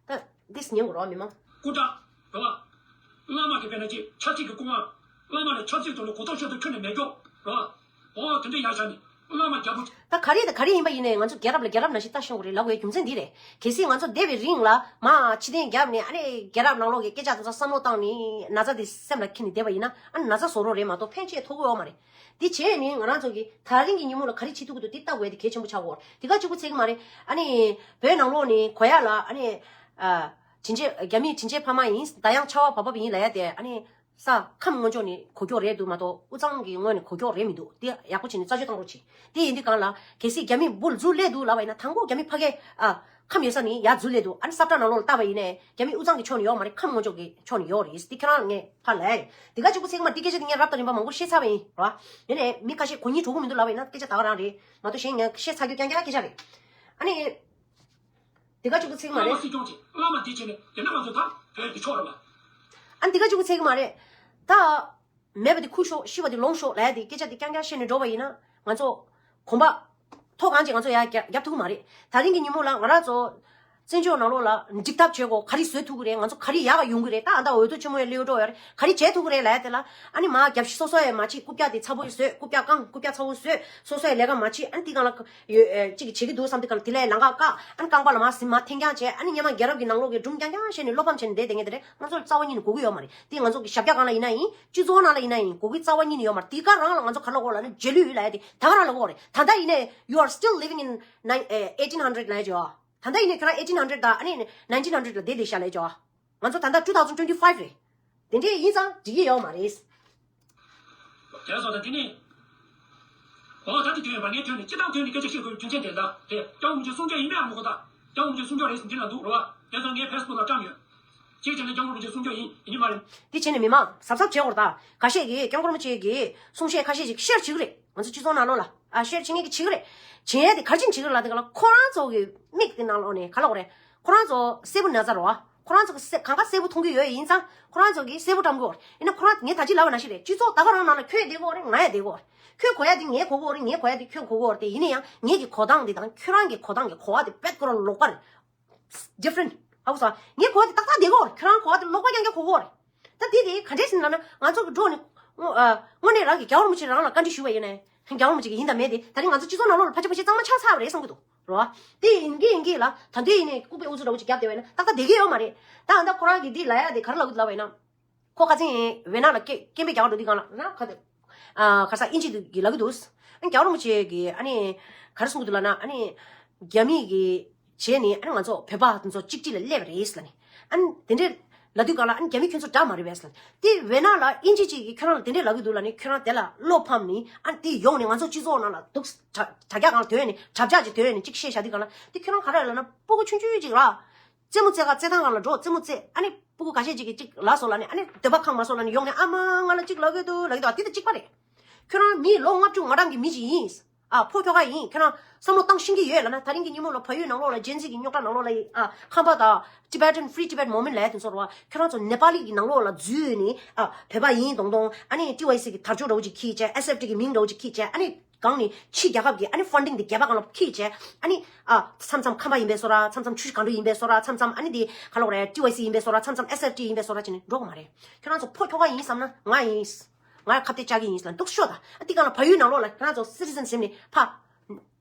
ད་འདིས་ཉན་དགོས་རོགས་མི་མང་། སྐུ་དྲག་རེད་བ། བླ་མ་གི་དཔེར་ན་ཅིག་ཆབ་སྲིད་ཀྱི་སྐུ་དབང་། བླ་མ་ལ་ཆབ་སྲིད་ཐོག་ལ་གོ་རྟོགས་ཤོར་དུས་ཁྱོན་ནས་མེད་ཀྱོག་རེད་བ། འོ་དེ་འདྲ་ཡག་ཆ་ནི་བླ་མ་རྒྱལ་པོ། ད་ག་རེ་དང་ག་རེ་ཡིན་པ་ཡིན་ནའི་ང་ཚོ་རྒྱལ་རབས་ལ་རྒྱལ་རབས་ནང་བཞིན་ལྟ་ཤེས་དགོས་རེད་ལབ་དགོས་རྒྱུ་མཚན་འདི་རེད། གལ་སྲིད་ང་ཚོ་འདས་པའི་རིང་ལ་མར་ཕྱི་གཏན་བརྒྱབ་ནས་ཨ་ནི་རྒྱལ་རབས་ནང་ལོགས་ཀྱི་སྐད་ཆ་དེ་ཚོ་བསམ་བློ་བཏང་ནས་ན་ཚ་དེ་སེམས་ལ་འཁྱེར་ནས་བསྡད་པ་ཡིན་ན་ཨ་ནི་ན་ཚ་བཟོ་རོགས་རེད་མ་གཏོགས་ཕན་ཆེ་ཐོགས་ཀྱི་ཡོད་མ་རེད། དེ་བྱས་ནས་ང་རང་ཚོ་གིས་ད་རིང་གི་ཉིན་མོ་ལ་ག་རེ་བྱེད་ཐུབ་ཀྱི་འདུག་དེ་ལྟ་དགོས་དེ་གལ་ཆེན་པོ་ཆགས་ཀྱི་ཡོད་རེད། དེ་ག་གཅིག་པུ་ཚིག་མ་རེད། ཨ་ནི་བོད་ནང་ལོགས་ནས་གོ་ཡག་ལ་ཨ་ནི་ཨ་དྲིན་ཆེན་རྒྱ་མིའི་དྲིན་ཆེན་ཕ་མ་ཡིན། ད་ཡང་ཆར་པ་བབས་བབས་ཡིན་ལབ་ཡ་དེ་ཨ་ནི་ས་ཁམས་ངོས་ཕྱོགས་ནས་གོ་ཀྱོག་རེད་འདུག་མ་གཏོགས་དབུས་གཙང་གི་ངོས་ནས་གོ་ཀྱོག་རེད་མི་འདུག་དེ་ཡག་པོ་བྱས་ནས་རྩད་གཅོད་བཏང་རོགས་གྱིས། དེ་ཡིན་དུས་གང་ལ་གལ་སྲིད་རྒྱ་མི་འབུ་འཛུལ་སླེབས་འདུག་ལབ་པ་ཡིན་ན་དང་པོ་རྒྱ་མི་ཕ་གི་ཨ་ཁམས་ཡོད་ས་ནས་ཡར་འཛུལ་སླེབས་འདུག་ཨ་ནི་ས་བཀྲ་ནང་ལོགས་ལ་བལྟས་པ་ཡིན་ནའི་རྒྱ་མི་དབུས་གཙང་གི་ཕྱོགས་ནས་ཡོད་མ་རེད། ཁམས་ངོས་ཕྱོགས་ཀྱི་ཕྱོགས་ནས་ཡོད་རེད། དེ་ཁྱེད་རང་ངས་ཕར་ལབ་ཡ་རེད། དེ་ག་གཅིག་པུ་ཚིག་མ་དེ་སྐད་ཆ་དེ་ངས་རབ་དང་རིམ་པ་མང་པོ་བཤད་ཚར་བ་ཡིན་ར། ཡིན་ནའི་མི་ཁ་ཤས་གོ་སྙིང་འདོགས་ཀྱི་མི་འདུག་ལབ་པ་ཡིན་ན་སྐད་ཆ་ད་ག་རང་རེད་མ་གཏོགས་གཞན་ངས་བཤད་ཚར་རྒྱུ་རྐྱང་རྐྱང་སྐད་ཆ་རེད། ཨ་ནི། དེ་ག་གཅིག་པུ་ཚིག་མ་བླ་མ་རེད། སྲིད་སྐྱོང་ཅིག་བླ་མ་འདི་བྱས་ནས་དེ་ནས་ང་ཚོ་ད་བོད་ཀྱི་ཕྱོགས་རེད་བ། ཨ་ནི་དེ་ག་གཅིག་པུ་ཚིག་མ་རེད། ད། མེད་པ་དེ་ཁུར་ཤོག་ཤི་བ་དེ་ལོངས་ཤོག་ལབ་ཡ་དེ་སྐད་ཆ་དེ་རྐྱང་རྐྱང་བཤད་ནས་འགྲོ་བ་ཡིན་ན་ང་ཚོ་གོམ་པ་མཐོ་གང་ཅིག་ང་ཚོ་ཡར་རྒྱབ་རྒྱབ་ཐུབ་ཀྱི་མ་རེད། ད་རིང་གི་ཉིན་མོ་ལ་ང་རང་ཚོ་བཙན་བྱོལ་ནང་ལོགས་ལ་འགྲིག་ཐབས་བྱེད་དགོས། ག་རེ་བཟོས་ཐུབ་ཀྱི་རེད། ང་ཚོ་ག་རེ་ཡག་ག་ཡོང་གི་རེད། ད་ཨ་ད་འོས་བསྡུ་ཆེན་མོ་ཡར་སླེབས་འགྲོ་ཡོད་རེད། ག་རེ་བྱེད་ཐུབ་ཀྱི་རེད་ལབ་ཡ་དེ་ལ་ཨ་ནི་མར་རྒྱབ་ཤི་སོ་སོ་ཡ་མ་བྱེད། རྐུབ་བཀྱག་དེ་ཚ་པོ་བཟོས། རྐུབ་བཀྱག་བཀང་། རྐུབ་བཀྱག་ཚ་པོ་བཟོས། སོ་སོ་ཡ་ལས་ཀ་མ་བྱེད། ཨ་ནི་དེ་སྒང་ལ་ཡོད་ཅིག་བྱེད་ཀྱི་འདུག་བསམ་དུས་སྒང་ལ་དེ་ལས་ལམ་ཁ་བཀག་ཨ་ནི་རྐང་པ་ལ་མར་ཟིན་མར་འཐེན་རྐྱང་བྱས། ཨ་ནི་སྔོན་མ་རྒྱལ་རབས་ཀྱི་ནང་ལོགས་ཀྱི་སྒྲུང་རྐྱང་རྐྱང་བཤད་ནས་བློ་ཕམ་བྱས་ནས་བསྡད་བསྡད་མཁན་དེ་འདྲ་ང་ཚོར་རྩ་བ་ཉིད་ནས་དགོས་ཀྱི་ཡོད་མ་རེད། དེ་ང་ཚོ་གི་ཞབས་བཀྱག་སྒང་ལ་ཡིན་ན་ཡིན། སྤྱི་ཚོགས་ནང་ལ་ཡིན་ན་ཡིན། དགོས་ཀྱི་རྩ་བ་ཉིད་ནས་ཡོད་མ་རེད། དེ་ག་རང་ལ་ང་ཚོ་ག་རེ་ལབ་དགོས་ལབ་ན་རྗེས་ལུས་ལབ་ཡ་དེ་ད་ག་རང་ལབ་དགོས་རེད། ད་ལྟ་ཡིན་ནའི་you are still living in nine- eh, eighteen hundred ལབ་ཡ་ཅིག་ཡོད། ད་ལྟ་ཡིན་ནའི་ཁྱོད་རང་eighteen hundred དང་ཨ་ནི་nineteen hundred ལ་བསྡད་བསྡད་ཤག་ལབ་ཡ་ཅིག་ཡོད། ང་ཚོ་ད་ལྟ two thousand twenty five རེད། དེ་འདྲས་ཡིན་ཙང་འགྲིག་གི་ཡོད་མ་རེད། དེ་སོང་ད་དེ་ནི། འོ་ད་དེ་དུས་ཡོད་པ་ངས་ཐོན་ནས་སྤྱི་བཏང་ཐོན་ནས་སྐད་ཆ་བཤད་དགོས་རྒྱུ་མཚན་དེ་ད་དེ་སྐྱབས་མགོན་རིན་པོ་ཆེ་གསུང་སྐྱོང་ཡིན་པས་ཨ་མི་གོ་ད། སྐྱབས་མགོན་རིན་པོ་ཆེ་གསུང་སྐྱོང་རེད་ཟེར་འདི་ལ་འདུག་རེད་བ། དེ་ཚོ་ངས་ཕེ་སི་བུག་ལ་བཀྲམ་ཡོད། ཅིག་བྱས་ན་སྐྱབས་མགོན་རིན་པོ་ཆེ་གསུང་སྐྱོང་ཡིན་ཡིན་གྱི་མ་རེད། དེ་བྱས་ནས་མི་མང་གཟབ་གཟབ་བྱེད་དགོས་རེད་ད། ཁ་ཤས་ཀྱིས་སྐྱབས་མགོན་རིན་པོ་ཆེ་གི་གསུང་བཤད་ཁ་ཤས་ཅིག་ཤེར་བྱེད་ཀྱི་རེད། ང་ཚོ་སྤྱི་ཚོགས་ནང་ལོགས་ལ་ཨ་ཤེར་བྱེད་མཁན་གྱིས་བྱེད་ཀྱི་རེད། བྱེད་ཡས་དེ་ག་རེ་བྱེད་ཀྱི་རེད་ལབ་དེ་ག་ལ་ཁོ་རང་ཚོ་གི་མིག་དེ་ནང་ལོགས་ནས་ག་ལབ་དགོས་རེད། ཁོ་རང་ཚོ་གསལ་པོ་ན་ཚ་རེད་བ། ཁོ་རང་ཚོ་གི་གང་ག་གསལ་པོ་མཐོང་གི་ཡོད་ཡིན་ཙང་ཁོ་རང་ཚོ་གིས་གསལ་པོ་བཀྲམ་དགོས་རེད། ཡིན་ན་ཁོ་རང་ངས་ད་ཅི་ལབ་པ་ནང་བཞིན་རེད། སྤྱི་ཚོགས་ད་ག་རང་ནང་ལ་ཁྱོད་བསྡད་དགོས་རེད། ང་ཡང་བསྡད་དགོས་རེད། ཁྱོད་གོ་ཡ་དེ་ངས་གོ་གོ་རེད། ངས་གོ་ཡ་དེ་ཁྱོད་གོ་གོ་རེད། དེ་ཡིན་ན་ཡང་ངེད་ཀྱི་གོ་སྟངས་དེ་དང་ཁྱོད་རང་གི་གོ་སྟངས་ཀྱི་གོ་བ་དེ་དཔེ་ཁོ་རང་ལོགས་པ་རེད། Different ཧ་གོ་སོང་། ངས་གོ་བ་དེ་ཏག་ཏག་བསྡད་གོ་རེད། ཁྱོད་རང་གོ་བ་དེ་ལོགས་པ་རྐྱང་རྐྱང་གོ་གོ་རེད། ད་དེ་དེ་ག་འདྲས་ཟིན་ལབ་ན་ང་ཚོ་གི་འགྲོ་ནི་དངོས་གནས་རང་གི་རྒྱལ་བ་རིན་པོ་ཆེ་རང་ལ་བཀའ་འདྲི་ཞུ་བ་ཡིན་ནའི་རྒྱལ་བ་རིན་པོ་ཆེ་གི་ཡིན་དང་མེད་དེ་ད་རིང་ང་ཚོ་སྤྱི་ཚོགས་ནང་ལོགས་ལ་ཕལ་ཆེར་ཕལ་ཆེར་གཙང་མ་ཆགས་ཚར་བ་རེད་བསམ་གི་འདུག་རེད་བ། དེ་ཡིན་གི་ཡིན་གི་ལ་ད་དེ་ཡིན་ནའི་ལྐུགས་པའི་ཨུ་ཚུགས་འདྲ་བོ་ཅིག་བརྒྱབ་བསྡད་པ་ཡིན་ན་ཏག་ཏག་བསྡད་གི་ཡོད་མ་རེད། ད་ད་ཁོ་རང་གི་དེ་ལབ་ཡ་དེ་ག་རེ་ལབ་གི་འདུག་ལབ་པ་ཡིན་ན། ཁོ་ཁ་སང་ཝེ་ན་ལ་སྐད་སྐད་འབོད་རྒྱག་འགྲོ་དུས་སྒང་ལ་ན་ཁ་དེ། ཨ་ཁ་སང་ཨིན་ཇི་གི་ལབ་གི་འདུག་ཨ་རྒྱལ་བ་རིན་པོ་ཆེ་གིས་ཨ་ནི་ག་རེ་གསུང་གི་འདུག་ལབ་ན་ཨ་ནི་རྒྱ་མི་གི་བྱས་ནས་ཨ་ནི་ང་ཚོ་བོད་པ་དེ་ཚོ་གཅིག་གཅིག་ལ་སླེབས་པ་རེད་ལབ་ནས་ཨ་ནི་དེ་འདྲས་ལབ་དུས་སྒང་ལ་ཨ་ནི་རྒྱ་མི་ཁྱོད་ཚོ་དགྲ་མ་རེད་པས་ལབ་ནས་དེ་ཝེ་ན་ལ་ཨིན་ཇི་གཅིག་གིས་ཁྱོད་རང་ལ་དེ་འདྲས་ལབ་གི་འདུག་ལབ་ནས་ཁྱོད་རང་དེ་ལ་བློ་ཕམ་ནས་ཨ་ནི་དེ་ཡོང་ནས་ང་ཚོ་སྤྱི་ཚོགས་ནང་ལ་འདུག་དྲ་དྲ་རྒྱ་སྒང་ལ་དོན་ནས་དྲ་ཕྱག་ཅིག་དོན་ནས་གཅིག་བཤད་བཞག་དུས་སྒང་ལ་དེ་ཁྱོད་རང་ག་རེ་ལབ་ན་སྤུ་གུ་ཆུང་ཆུང་ཅིག་ར། རྩེད་མོ་རྩེ་ག་རྩེད་ཐང་སྒང་ལ་འགྲོ་རྩེད་མོ་རྩེ། ཨ་ནི་སྤུ་གུ་ཁ་ཤས་ཅིག་གིས་ཅིག་ལབ་སོང་ལབ་ནས་ཨ་ནི་འདོད་པ་ཁེངས་མ་སོང་ལབ་ནས་ཡོང་ནས་ཨ་མ་ང་ལ་ཅིག་ལབ་གི་འདུག་ལབ་གི་འདུག་ཨ་དེ་དང་གཅིག་པ་རེད། ཁྱོད་རང་མི་ལོ་ལྔ་བཅུ་ང་གྲངས་ཀྱི་མི་ཅིག་ཡིན། ཨ་ཕོ་ཁྱོ་ག་ཡིན། ཁྱོད་རང་བསམ་བློ་བཏང་ཤེས་ཀྱི་ཡོད་ལབ་ན། ད་རིང་གི་ཉིན་མོ་ལ་བལ་ཡུལ་ནང་ལོགས་ལ་ཇེན་ཟི་གི་རྙོག་དྲ་ནང་ལོགས་ལ་ཡིན། ཨ་ཁམས་པ་དང་Tibetan Free Tibet Movement ལབ་ཡ་དེ་ཚོ་རེད་བ། ཁྱོད་རང་ཚོ་ནེ་པ་ལི་གི་ནང་ལོགས་ལ་འཛུལ་ནས་ཨ་བོད་པ་ཡིན་མདོག་མདོག་ཨ་ནི་ཊི་ཝའི་སི་གི་དར་ལྕོག་འདྲ་བོ་ཅིག་འཁྱེར་བྱས། ཨེས་ཨེཕ་ཊི་གི་མིང་འདྲ་བོ་ཅིག་འཁྱེར་བྱས། ཨ་ནི་གང་ནས་ཕྱི་རྒྱལ་ཁབ་ཀྱི་ཨ་ནི་ཕན་ཌིང་དེ་རྒྱལ་བ་སྒང་ལ་འཁྱེར་བྱས། ཨ་ནི་ཨ་མཚམས་མཚམས་ཁམས་པ་ཡིན་པའི་བཟོ་འདྲ། མཚམས་མཚམས་ཆུ་བཞི་སྒང་དྲུག་ཡིན་པའི་བཟོ་འདྲ། མཚམས་མཚམས་ཨ་ནི་དེ་ག་ལབ་དགོས་རེད། ཊི་ཝའི་སི་ཡིན་པའི་བཟོ་འདྲ། མཚམས་མཚམས་ཨེས་ཨེཕ་ཊི་ཡིན་པའི་བཟོ་འདྲ་བྱས་ནས་འགྲོ་གི་མ་རེད། ཁྱོད་རང་ཚོ་ཕོ་ཁྱོ་ག་ཡིན་བསམ་ན་ང་ཡིན། ང་ཁ་གཏད་བཅག་གི་ཡིན་ལབ་འདུག་ཤོད་ད། ཨ་འདི་སྒང་ལ་བལ་ཡུལ་ནང་ལོགས་ལ་ཁྱོད་རང་ཚོ་སི་ཊི་ཟན་ཟིན་ནས་ཕ་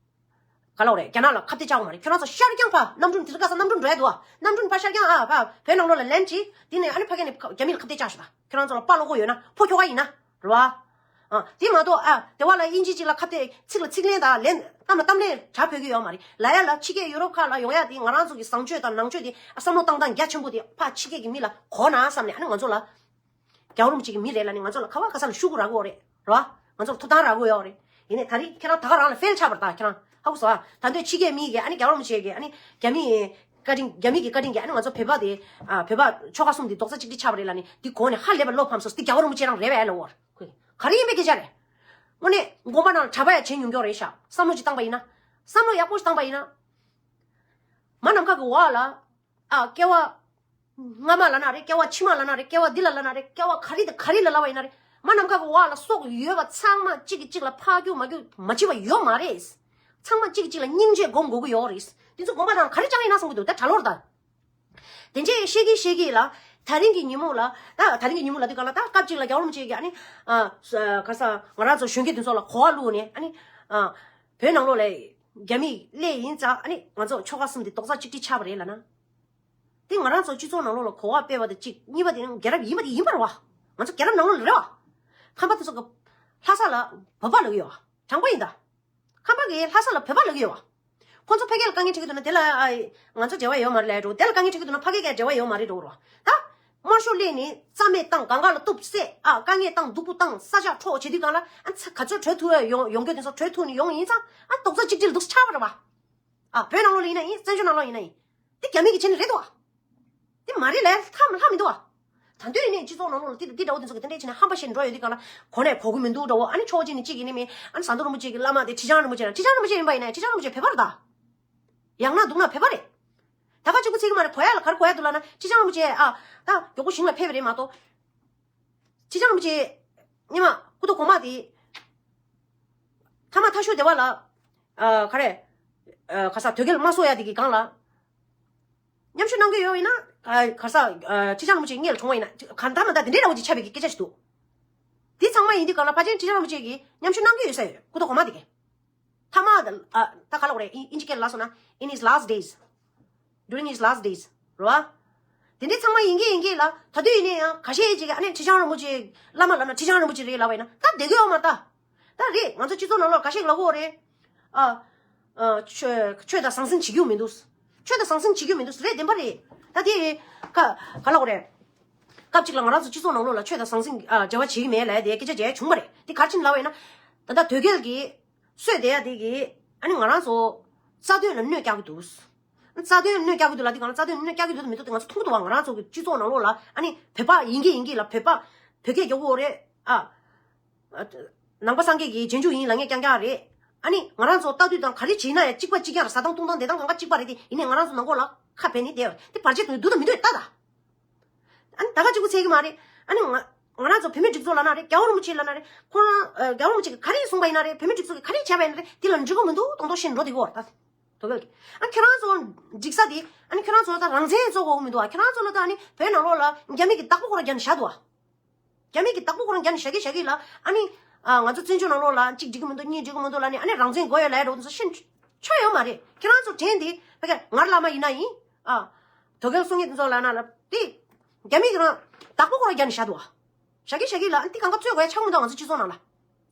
ག་ལབ་དགོས་རེད། རྒྱ་ནག་ལ་ཁ་གཏད་བཅག་གི་མ་རེད། ཁྱོད་རང་ཚོ་ཤར་རྒྱང་ཕ་གནམ་གྲུ་དེ་རིང་ཁ་སང་གནམ་གྲུ་འགྲོ་ཡ་འདུག་ཨ། གནམ་གྲུ་ཕ་ཤར་རྒྱང་ཨ་ཕ་བོད་ནང་ལོགས་ལ་ལེན་ཌ་བྱས། དེ་ནས་ཨ་ནི་ཕ་གི་ནས་རྒྱ་མི་ལ་ཁ་གཏད་བཅག་ཤོད་ད། ཁྱོད་རང་ཚོ་ལ་དཔའ་བློ་ཁོག་ཡོད་ན་ཕོ་ཁྱོ་ག་ཡིན་ན། རེད་བ། ཨ་དེ་མ་གཏོགས་ཨ་དེ་བ་ལ་དབྱིན་ཇི་གཅིག་ལ་ཁ་གཏད་ཚིག་ལ་ཚིག་ལན་དང་ལན་གཏམ་ལ་གཏམ་ལན་དྲག་ཕོད་ཀྱི་ཡོད་མ་རེད། ལ་ཡ་ལ་ཕྱི་རྒྱལ་ཡུ་རོབ་ཁག་ལ་ཡོང་ཡ་དེ་ང་རང་ཚོ་གི་བཟང་སྤྱོད་དང་ནང་ཆོས་དེ་བསམ་བློ་བཏང་སྟངས་རྒྱ་ཆེན་པོ་དེ་ཕ་ཕྱི་རྒྱལ་གྱི་མི་ལ་གོ་ན་བསམ་ནས། ཨ་ནི་ང་ཚོ་ལ་རྒྱལ་བ་རིན་པོ་ཆེ་གི་མི་རེད་ལབ་ནས་ང་ཚོ་ལ་ཁ་བ་ཁ་ས་ལ་ཤུ་གུ་རག་གི་ཡོད་རེད། རེད་བ། ང་ཚོ་ལ་ཐོབ་ཐང་རག་གི་ཡོད་རེད། ཡིན་ནའི་ད་རེས་ཁྱེད་རང་ད་ག་རང་ལ་ཕེལ་ཆགས་པ་རེད། ད་ཁྱེད་རང་ཧ་གོ་སོང་ཨ། ད་འདོད་ཕྱི་རྒྱལ་མི་གི་ཨ་ནི་རྒྱལ་བ་རིན་པོ་ཆེ་གི་ཨ་ནི་རྒྱ་མི་བཀའ་དྲིན། རྒྱ་མི་གི་བཀའ་དྲིན་གྱིས་ཨ་ནི་ང་ཚོ་བོད་པ་དེ་ཨ་བོད་པ་ཆོལ་ཁ་གསུམ་དེ་རྡོག་རྩ་གཅིག་སྒྲིལ་ཆགས་པ་རེད་ལབ་ནས་དེ་གོ་ནས་ཧ་ལས་པ་བློ་ཕམ་སོང་། དེ་རྒྱལ་བ་རིན་པོ་ཆེ་རང་རེད་པས་ལབ་བར། ག་རེ་ཡིན་པའི་སྐད་ཆ་རེད། དངོས་གནས་དགོན་པ་ནང་ལ་གྲྭ་པ་ཡང་བྱེད་མྱོང་མྱོང་རེད་ཤག་བསམ་བློ་ཅིག་བཏང་པ་ཡིན་ན། བསམ་བློ་ཡག་པོ་ཞིག་བཏང་པ་ཡིན་ན། མ་ནམ་མཁའ་གི་འོག་ལ་ཨ་སྐྱེ་བ་སྔ་མ་ལབ་ན་རེད། སྐྱེ་བ་ཕྱི་མ་ལབ་ན་རེད། སྐྱེ་བ་འདི་ལ་ལབ་ན་རེད། སྐྱེ་བ་ག་རེ་དང་ག་རེ་ལ་ལབ་པ་ཡིན་ན་རེད། མ་ནམ་མཁའ་གི་འོག་ལ་སྲོག་ཡོད་པ་ཚང་མ་གཅིག་གིས་གཅིག་ལ་ཕར་རྒྱུག་མར་རྒྱུག་མ་བྱེད་པ་ཡོད་མ་རེད། ཚང་མ་གཅིག་གིས་གཅིག་ལ་སྙིང་རྗེ་སྒོམ་དགོས་ཀྱི་ཡོད་རེད། འདི་ཚོ་དགོན་པ་ནང་ག་རེ་བཅངས་ཡིན་ན་བསམ་གྱི་འདུག་ད་གྲྭ་ལོག་རེད་ད། དེ་འདྲས་བཤད་ཀྱིན་བཤད་ཀྱིན་ལ། ད་རིང་གི་ཉིན་མོ་ལ། ད་ད་རིང་གི་ཉིན་མོ་ལ་དུས་གང་ལ་ད་སྐབས་གཅིག་ལ་རྒྱལ་བ་རིན་པོ་ཆེ་གིས་ཨ་ནི་ཨ་ག་ས་ང་རང་ཚོ་གཞོན་སྐྱེས་དེ་ཚོ་ལ་གོ་བ་བླུགས་ནས་ཨ་ནི་ཨ་བོད་ནང་ལོགས་ལ་རྒྱ་མི་སླེབས་ཡིན་ཙང་ཨ་ནི་ང་ཚོ་ཆོལ་ཁ་གསུམ་དེ་རྡོག་རྩ་གཅིག་སྒྲིལ་ཆགས་པ་རེད་ལབ་ན། དེ་ང་རང་ཚོ་སྤྱི་ཚོགས་ནང་ལོགས་ལ་གོ་བ་སྤེལ་བ་དང་གཅིག་གཉིས་པ་དེ་རྒྱལ་རབས་ཡིན་པ་དེ་ཡིན་པ་རེད་བ། ང་ཚོ་རྒྱལ་རབས་ནང་ལོགས་ལ་རེད་བ། ཁམས་པ་དེ་ཚོ་གི་ལྷ་ས་ལ་བོད་པ་ལབ་ཀྱི་ཡོད་བ། དྲང་པོ་ཡིན་ད། ཁམས་པ་གིས་ལྷ་ས་ལ་བོད་པ་ལབ་ཀྱི་ཡོད་བ། ཁོ་ཚོ་ཕ་གི་ལ་དཀའ་ངལ་འཕྲད་ཀྱི་འདུག་ན་དེ་ལ་ཨ་ང་ཚོ་འབྲེལ་བ་ཡོད་མ་རེད་ལབ་འགྲོ། དེ་ལ་དཀའ་ངལ་འཕྲད་ཀྱི་འདུག་ན་ཕ་གི་ག་འབྲེལ་བ་ཡོད་མ་རེད་འགྲོ་རོ། ད་དམར་ཤོག་སླེབས་ནས་རྩ་མེད་བཏང་། གང་ག་ལ་གཏུབ་བསད། ཨ་དཀའ་ངལ་བཏང་། སྡུག་པོ་བཏང་། ས་ཆ་འཕྲོག་བྱེད་དུས་གང་ལ་ཨ་ཚ་ག་ཚོད་བྲོས་ཐུབ་ཡ་ཡོང་། ཡོང་རྒྱུ་དེ་ཚོ་བྲོས་ཐུབ་ནས་ཡོང་ཡིན་ཙང་ཨ་རྡོག་རྩ་གཅིག་སྒྲིལ་འདུག་ཆགས་པ་རེད་བ། ཨ་བོད་ནང་ལོགས་ལ་ཡིན་ན་ཡིན། བཙན་བྱོལ་ནང་ལོགས་ཡིན་ན་ཡིན། དེ་རྒྱ་མི་གིས་བྱས་ནི་རེད་དོ། དེ་མ་རེད་ལབ་ཐབས་ལྷག་མི་འདུག་བ། ད་དུང་ཡིན་ནའི་སྤྱི་ཚོགས་ནང་ལོགས་ལ་དེ་དང་དེ་འདྲ་བོ་དེ་ཚོ་གི་དེ་འདྲ་བྱས་ནས་ཧམ་པ་བཤད་ནས་འགྲོ་ཡོང་དུས་གང་ལ་གོ་ནས་གོ་གི་མི་འདུག་འདྲ་བོ། ཨ་ནི་ཕྱོགས་གཅིག་ནས་གཅིག་ཡིན་ནི་མིན། ཨ་ནི་ཟམ་གདོང་རིན་པོ་ཆེ་གི་བླ་མ་དེ་ཁྲི་བྱང་རིན་པོ་ཆེ་ལ། ཁྲི་བྱང་རིན་པོ་ཆེ་ཡིན་པ་ཡིན་ན་ཁྲི་བྱང་རིན་པོ་ཆེ་བོད་པ་རེད་ད། ཡག་ན་སྡུག་ན་བོད་པ་རེད། ད་ག་གཅིག་པུ་ཚིག་གི་མ་རེད། གོ་ཡ་ལ་ག་རེ་གོ་ཡ་འདུག་ལབ་ན་ཁྲི་བྱང་རིན་པོ་ཆེ་ཨ་ད་མགྱོགས་པོ་ཞིང་ལ་ཕེབས་པ་རེད་མ་གཏོགས། ཁྲི་བྱང་རིན་པོ་ཆེ་སྔོན་མ་སྐུ་ཐོག་གོང་མ་དེ་ཐ་མ་ཐ་ཤོ་སྡེ་བ་ལ་ཨ་ག་རེ་ཨ་ག་ས་དོལ་རྒྱལ་དམར་གསོད་ཡ་དེ་གི་སྒང་ལ། མཉམ་ཞུགས་གནང་གི་ཡོད་ཡིན་ན། ཨ་ག་ས་ཨ་ཁྲི་བྱང་རིན་པོ་ཆེ་སྔོན་ལ་གྲོངས་པ་ཡིན་ན་གང་ལྟར་མ་ལྟར་དེ་འདྲའི་འདྲ་བོ་ཅིག་ཆགས་པའི་གི་སྐད་ཆ་ཞིག་འདུག་དེ་ཚང་མ་ཡིན་དུས་གང་ལ་ཕལ་ཆེར་ཁྲི་བྱང་རིན་པོ་ཆེ་གིས་མཉམ་ཞུགས་གནང་གི་ཡོད་ས་ཡོད། སྐུ་ཐོག་གོང་མ་དེ་གིས། ཐ་མ་ཨ་ད་ག་ལབ་དགོས་རེད། ཨིན་ཨིན་ཇི་སྐད་ལ་ལབ་སོང་ན། In his last days, during his last days རེད་བ། དེ་འདྲའི་ཚང་མ་ཡིན་གྱི་ཡིན་གྱི་ལ། ད་དུང་ཡིན་ནའི་ཡང་ཁ་ཤས་ཅིག་གིས་ཨ་ནི་ཁྲི་བྱང་རིན་པོ་ཆེ་བླ་མ་ལབ་ན་ཁྲི་བྱང་རིན་པོ་ཆེ་རེད་ལབ་པ་ཡིན་ན་ད་བསྡད་ཀྱི་ཡོད་མ་རེད་ད། ད་རེད། ང་ཚོ་སྤྱི་ཚོགས་ནང་ལོགས་ཁ་ཤས་ལབ་ཀྱི་ཡོད་རེད། ཨ། ཨ། ཆོས་ཆོས་དང་ཟང་ཟིང་བྱེད་ཀྱི་ཡོད་མི་འདུག་ཆོས་དང་ཟང་ཟིང་བྱེད་ཀྱི་ཡོད་མི་འདུག་རེད། བདེན་པ་རེད། ད་དེ་ཁ་ག་ལབ་དགོས་རེད། སྐབས་གཅིག་ལ་ང་རང་ཚོ་སྤྱི་ཚོགས་ནང་ལོགས་ལ་ཆོས་དང་ཟང་ཟིང་ཨ་འབྲེལ་བ་བྱེད་ཀྱི་མེད་ལབ་ཡ་དེ་སྐད་ཆ་བརྗེད་བྱུང་བ་རེད། དེ་ག་རེ་བྱས་ནས་ལབ་པ་ཡིན་ན། ད་ལྟ་དོལ་རྒྱལ་གྱིས་གསོད་བསྡད་ཡ་དེ་གིས་ཨ་ནི་ང་རང་ཚོ་རྩ་དོན་ལ་གནོད་བསྐྱལ་གྱི་འདུག་རྩ་དོན་གནོད་བསྐྱལ་གྱི་འདུག་ལབ་དུས་གང་ལ་རྩ་དོན་གནོད་བསྐྱལ་གྱི་འདུག་མི་འདུག་དེ་ང་ཚོ་མཐོང་གི་འདུག་བ། ང་རང་ཚོ་གི་སྤྱི་ཚོགས་ནང་ལོགས་ལ་ཨ་ནི་བོད་པ་ཡིན་གྱི་ཡིན་གྱི་ལ་བོད་པ་བོད་སྐད་རྒྱག་གི་ཡོད་རེད་ཨ། ནང་པ་སངས་རྒྱས་ཀྱི་རྗེས་འཇུག་ཡིན་ལབ་མཁན་རྐྱང་རྐྱང་རེད། ཨ་ནི་ང་རང་ཚོ་ལྟ་དུས་དང་ག་རེ་བྱེད་ན་ཡང་གཅིག་པ་གཅིག་རྐྱང་རེད། ཟ་སྟངས་འཐུང་སྟངས་བསྡད་སྟངས་གང་ག་གཅིག་པ་རེད་དེ། ཡིན་ནའི་ང་རང་ཚོ་ནང་ལོགས་ལ་ཁ་བེད་ནས་བསྡད་ཡོད་རེད། དེ་བར་ཆད་དུ་འདུག་དང་མི་འདུག་ལྟ་ད། ཨ་ནི་ད་ག་གཅིག་པུ་ཚད་ཀྱི་མ་རེད། ཨ་ནི་ང་ང་རང་ཚོ་བོད་མི་སྒྲིག་འཛུགས་ལབ་ན་རེད། རྒྱལ་བ་རིན་པོ་ཆེ་ལབ་ན་རེད། ཁོ་རང་ཨ་རྒྱལ་བ་རིན་པོ་ཆེ་གིས་ག་རེ་གསུངས་པ་ཡིན་ན་རེད། བོད་མི་སྒྲིག་འཛུགས་ཀྱིས་ག་རེ་བྱས་པ་ཡིན་ན་རེད། དེ་ལ་འགྲིག་གི་མི་འདུག་མདོག་མདོག་བཤད་ནས་འགྲོ་བསྡད་ཀྱི་ཡོད་རེད་ད། དོ་གལ་གྱི། ཨ་ཁྱེད་རང་ཚོ་སྒྲིག་ས་དེ་ཨ་ནི་ཁྱེད་རང་ཚོ་ད་རང་བཙན་རྩོད་དགོས་ཀྱི་མི་འདུག་ཨ། ཁྱེད་རང་ཚོ་ལ་ད་ཨ་ནི་བོད་ནང་ལོགས་ལ་རྒྱ་མི་གི་བདག་པོ་ཁོ་རང་རྒྱབ་ནས་བཞག་འདུག་ཨ། རྒྱ་མི་གི་བདག་པོ་ཁོ་རང་རྒྱབ་ནས་བཞག་གི་བཞག་གི་ལ། ཨ་ནི་ཨ་ང་ཚོ་བཙན་བྱོལ་ནང་ལོགས་ལ་གཅིག་འགྲིག་གི་མི་འདུག་གཉིས་འགྲིག་གི་མི་འདུག་ལབ་ནས་ཨ་ནི་རང་བཙན་དགོས་ཡོད་ལབ་ཡ་འདྲ་བོ་དེ་ཚོ་ཤེས་ཆོག་ཡོད་མ་རེད། ཁྱེད་རང་ཚོ་དྲན་དེ་ཕ་གི་ང་རང་བླ་མ་ཡིན་ན་ཡིན་ཨ། དོ་གལ་གསུང་མཁན་དེ་ཚོ་ལབ་ན་ལ་དེ་རྒྱ་མི་གི་རང་བདག་པོ་ཁོ་རང་རྒྱབ་ནས་བཞག་འདུག་ཨ། བཞག་གི་བཞག་གི་ལ། ཨ་ནི་དེ་གང་ག་རྩོད་དགོས་ཡ་ཆགས་མི་འདུག་ང་ཚོ་སྤྱི་ཚོགས་ནང་ལ། རེད་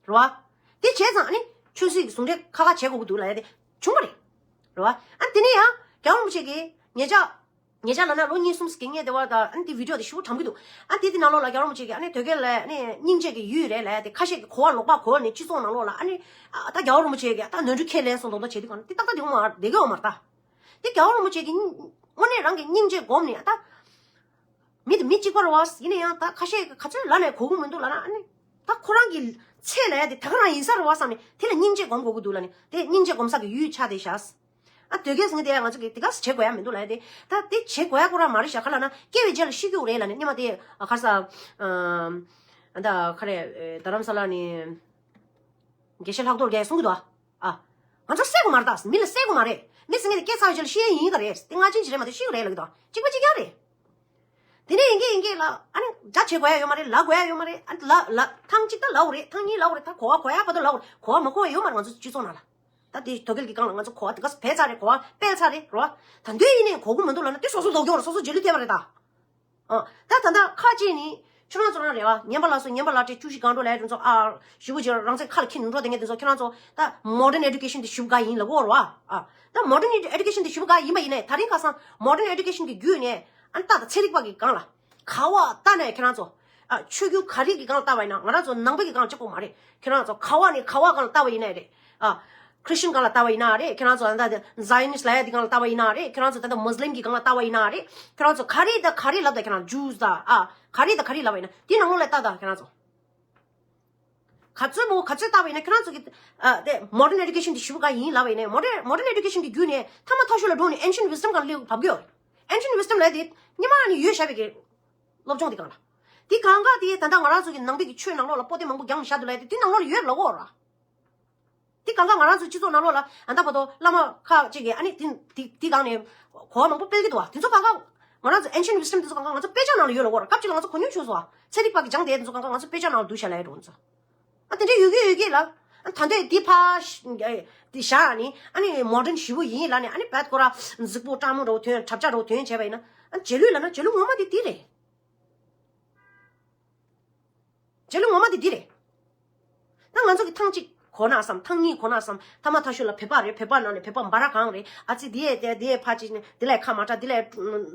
བ། དེ་བྱས་ཙང་ཨ་ནི་ཆོས་སྲིད་ཀྱི་ཟུང་འབྲེལ་ཁ་ཁ་བྱེད་དགོས་ཀྱི་འདུག་ལབ་ཡ་དེ་བྱུང་བ་རེད། རེད་བ། ཨ་ནི་དེ་ནས་ཡང་རྒྱལ་བ་རིན་པོ་ཆེ་གིས་ཉེ་ཆར། ཉེ་ཆར་ལབ་ན་ལོ་གཉིས་གསུམ་ཞིག་གི་སྔོན་དེ་བ་དང་ཨ་ནི་དེ་བི་ཌི་ཡོ་དེ་ཞེ་པོ་གྲགས་ཀྱི་འདུག་ཨ་ནི་དེ་དེ་ནང་ལོགས་ལ་རྒྱལ་བ་རིན་པོ་ཆེ་གིས་ཨ་ནི་དོལ་རྒྱལ་ལ་ཨ་ནི་སྙིང་རྗེ་གི་ཡུལ་རེད་ལབ་ཡ་དེ། ཁ་ཤས་ཀྱིས་གོ་བ་ལོག་པ་གོ་ནས་སྤྱི་ཚོགས་ནང་ལོགས་ལ་ཨ་ནི་ཨ་ད་རྒྱལ་བ་རིན་པོ་ཆེ་གིས་ད་ནོར་འཁྲུལ་ཁས་ལེན་སོང་མདོག་མདོག་བྱེད་དུས་གང་ན་དེ་ཏག་ཏག་དེ་འོང་མ་བསྡད་ཀྱི་འོང་མ་རེད་ད། དེ་རྒྱལ་བ་རིན་པོ་ཆེ་གིས་དངོས་གནས་རང་གི་སྙིང་རྗེ་སྒོམ་ནས་ཨ་ད། མི་དེ་མི་གཅིག་པ་རེད་བ། ཡིན་ན་ཡང་ད་ཁ་ཤས་ཀྱིས་ག་ཚོད་ལབ་ནས་གོ་གི་མི་འདུག་ལབ་ན་ཨ་ནི། ད་ཁོ་རང་གི་ཚེ་ལ་ཡ་དེ་ད་ག་རང་ཡིན་ས་རེད་བ་བསམ་ནས་དེ་ལ་སྙིང་རྗེ་སྒོམ་དགོས་ཀྱི་འདུག་ལབ་ནས་དེ་སྙིང་རྗེ་སྒོམ་ས་གི་ཡུལ་ཆགས་བསྡད་ཤག་ཨ་དོལ་རྒྱལ་ཟེར་མཁན་དེ་ཡ་ང་ཚོ་གི་དེ་ག་བྱེད་དགོས་ཡ་མི་འདུག་ལབ་ཡ་དེ། ད་དེ་བྱེད་དགོས་ཡ་ཁོ་རང་མ་རེད་ཤག་ག་ལབ་ན་སྐྱེ་བའི་རྗེས་ལ་ཤི་རྒྱུ་རེད་ལབ་ནས་སྔོན་མ་དེ་ཨ་ག་རེ་ཟ། ཨ་ད་ག་རེ་རྡ་རམ་ས་ལ་ནས་དགེ་བཤེས་ལྷག་རྡོར་རྒྱལ་གསུང་གི་འདུག་ཨ། ང་ཚོ་བསད་དགོས་མ་རེད་ད། མི་ལ་བསད་དགོས་མ་རེད། མི་ཟེར་མཁན་དེ་སྐྱེ་ཚར་བའི་རྗེས་ལ་ཤི་ཡ་ཡིན་ག་རེད། དེ་སྔ་ཕྱི་ཅིག་རེད་མ་གཏོགས་ཤི་གི་རེད་ལབ་ཀྱི་འདུག་གཅིག་པ་གཅིག་རྐྱང་རེད། དེ་ནས་ཡིན་གྱི་ཡིན་གྱི་ལ་ཨ་ནི་དགྲ་བྱེད་དགོས་ཡ་ཡོད་མ་རེད། ལ་དགོས་ཡ་ཡོད་མ་རེད། ཨ་ལ་ལ་ཐེངས་གཅིག་ད་ལའོ་རེད། ཐེངས་གཉིས་ལའོ་རེད། ད་གོ་བ་གོ་ཡ་བར་དུ་ལའོ་རེད། གོ་བ་མ་གོ་བ་ཡོད་མ་རེད། ང་ཚོ་སྤྱི་ཚོགས་ནང་ལ་ད་དེ་དོལ་རྒྱལ་གྱི་སྒང་ལ་ང་ཚོ་གོ་བ་དེ་ག་སྤེལ་ཚར་རེད། གོ་བ་སྤེལ་ཚར་རེད་རོ། ད་དུང་ཡིན་ནའི་གོ་གི་མི་འདུག་ལབ་ན་དེ་སོ་སོ་ལྡོག་རྒྱུ་རེད། སོ་སོ་རྗེས་ལུས་ཐེབས་པ་རེད་ད། ཨ། ད་ད་ལྟ་ཁ་ཅིག་ནི་ཁྱོད་རང་ཚོ་རང་རེད་བ། ཉན་པ་ལ་སོ་ཉན་པ་ལ་སྤྲད་བཅུ་བཞི་གང་འགྲོ་ལས་དེ་ཚོ་ཨ། ཞུ་བོ་ཅིག་རང་ཚེ་ཁ་ལ་འཁྱེར་ནས་འགྲོ་དེ་ངས་དེ་ཚོ་ཁྱོད་རང་ཚོ་ད་modern education་དེ་ཞུ་ག་ཡིན་ལ་གོ་ར་བ། ཨ། ད་modern education་དེ་ཞུ་ག་ཡིན་པ་ཡིན་ནས་ད་རིང་ཁ་སང་modern education་གི་བརྒྱུད་ནས་ཨ་ད་ད་ཚན་རིག་པ་གི་སྒང་ལ་ག་བ་ལྟ་ནས་ཁྱོད་རང་ཚོ་ཨ་ཆོས་བརྒྱུད་ག་རེ་གི་སྒང་ལ་ལྟ་བ་ཡིན་ན་ང་རང་ཚོ་ནང་པའི་གི་སྒང་ལ་གཅིག་པོ་མ་རེད། ཁྱོད་རང་ཚོ་ག་བ་ནས་ག་བ་སྒང་ལ་ལྟ་བ་ཡིན་ནས་རེད། ཨ། Christian་སྒང་ལ་ལྟ་བ་ཡིན་ན་རེད། ཁྱེད་རང་ཚོ་ད་ལྟ་Zionist་ལབ་ཡ་དེ་སྒང་ལ་ལྟ་བ་ཡིན་ན་རེད། ཁྱེད་རང་ཚོ་ད་ལྟ་Muslim་གི་སྒང་ལ་ལྟ་བ་ཡིན་ན་རེད། ཁྱེད་རང་ཚོ་ག་རེ་དང་ག་རེ་ལབ་ད་ཁྱེད་རང་Jews་དང་ཨ་ག་རེ་དང་ག་རེ་ལབ་པ་ཡིན་ན་དེ་ནང་ལོགས་ལ་ལྟ་ད་ཁྱེད་རང་ཚོ་ག་ཚོད་མོ་ག་ཚོད་ལྟ་བ་ཡིན་ན་ཁྱེད་རང་ཚོ་གི་ཨ་དེ་modern education་དེ་ཞུ་ག་ཡིན་ལབ་པ་ཡིན་ན་modern modern education་གི་བརྒྱུད་ནས་ཐ་མ་ཐག་ཤོས་ལ་འགྲོ་ནས་ancient wisdom་སྒང་ལ་སླེབས་བབ་གི་ཡོད་རེད། Ancient wisdom་ལབ་དེ་སྔོན་མ་ནས་ཡོད་བཞག་པའི་གི་སློབ་སྦྱོང་དེ་སྒང་ལ་དེ་གང་ག་དེ་ད་ལྟ་ང་རང་ཚོ་གི་ནང་པའི་གི་ཆོས་ནང་ལོགས་ལ་པོ་ཏི་མང་པོ་རྒྱང་བཞག་འདུག་ལབ་དེ་དེ་ནང་ལོགས་ལ་ཡོད་ལབ་གོ་ར། དེ་གང་ག་ང་རང་ཚོའི་སྤྱི་ཚོགས་ནང་ལོགས་ལ་ཨ་ད་བར་དུ་བླ་མ་ཁག་ཅིག་གིས་ཨ་ནི་དེ་དེ་དེ་སྒང་ནས་གོ་བ་མང་པོ་སྤེལ་གྱི་འདུག་བ། དེ་ཚོ་གང་ག་ང་རང་ཚོ་ancient wisdom་དེ་ཚོ་གང་ག་ང་ཚོ་དཔེ་ཆ་ནང་ལ་ཡོད་ལ་འོར་སྐབས་ཅིག་ལ་ང་ཚོ་གོ་མྱོང་བྱུང་སོང་བ། ཚན་རིག་པ་གིས་སྦྱངས་བསྡད་དེ་ཚོ་གང་ག་ང་ཚོ་དཔེ་ཆ་ནང་ལ་བསྡུས་བཞག་ལ་ཡོད་འགྲོ་ཚོ། ཨ་དེ་འདྲ་ཡོད་ཀྱི་ཡོད་ཀྱི་ལ་ཨ་ད་འདོད་དེ་ཕ་དེ་བཞག་ནི་ཨ་ནི་modern་ཞི་བོ་ཡིན་ལ་ནི་ཨ་ནི་བད་ཁོ་ར་གཟིགས་པོ་སྤྲང་མོ་འདྲ་བོ་ཐོན་གྲབས་ཆག་འདྲ་བོ་ཐོན་བྱས་པ་ཡིན་ན་ཨ་རྗེས་ལུས་ལ་ན་རྗེས་ལུས་ངོ་མ་དེ་དེ་རེད། རྗེས་ལུས་ངོ་མ་དེ་འདི་རེད། ད་ང་ཚོ་གི་ཐེངས་གཅིག་གོ་ན་བསམ། ཐེངས་གཉིས་གོ་ན་བསམ། ཐ་མ་ཐག་ཤོས་ལ་བོད་པ་རེད། བོད་པ་ནང་ནས་བོད་པ་འབའ་ར་གང་རེད། ཨ་ཙི་འདི་ཡས་དེ་འདི་ཡས་ཕ་ཅིག་ནས་འདི་ལས་ཁ་མ་གྲག་འདི་ལས་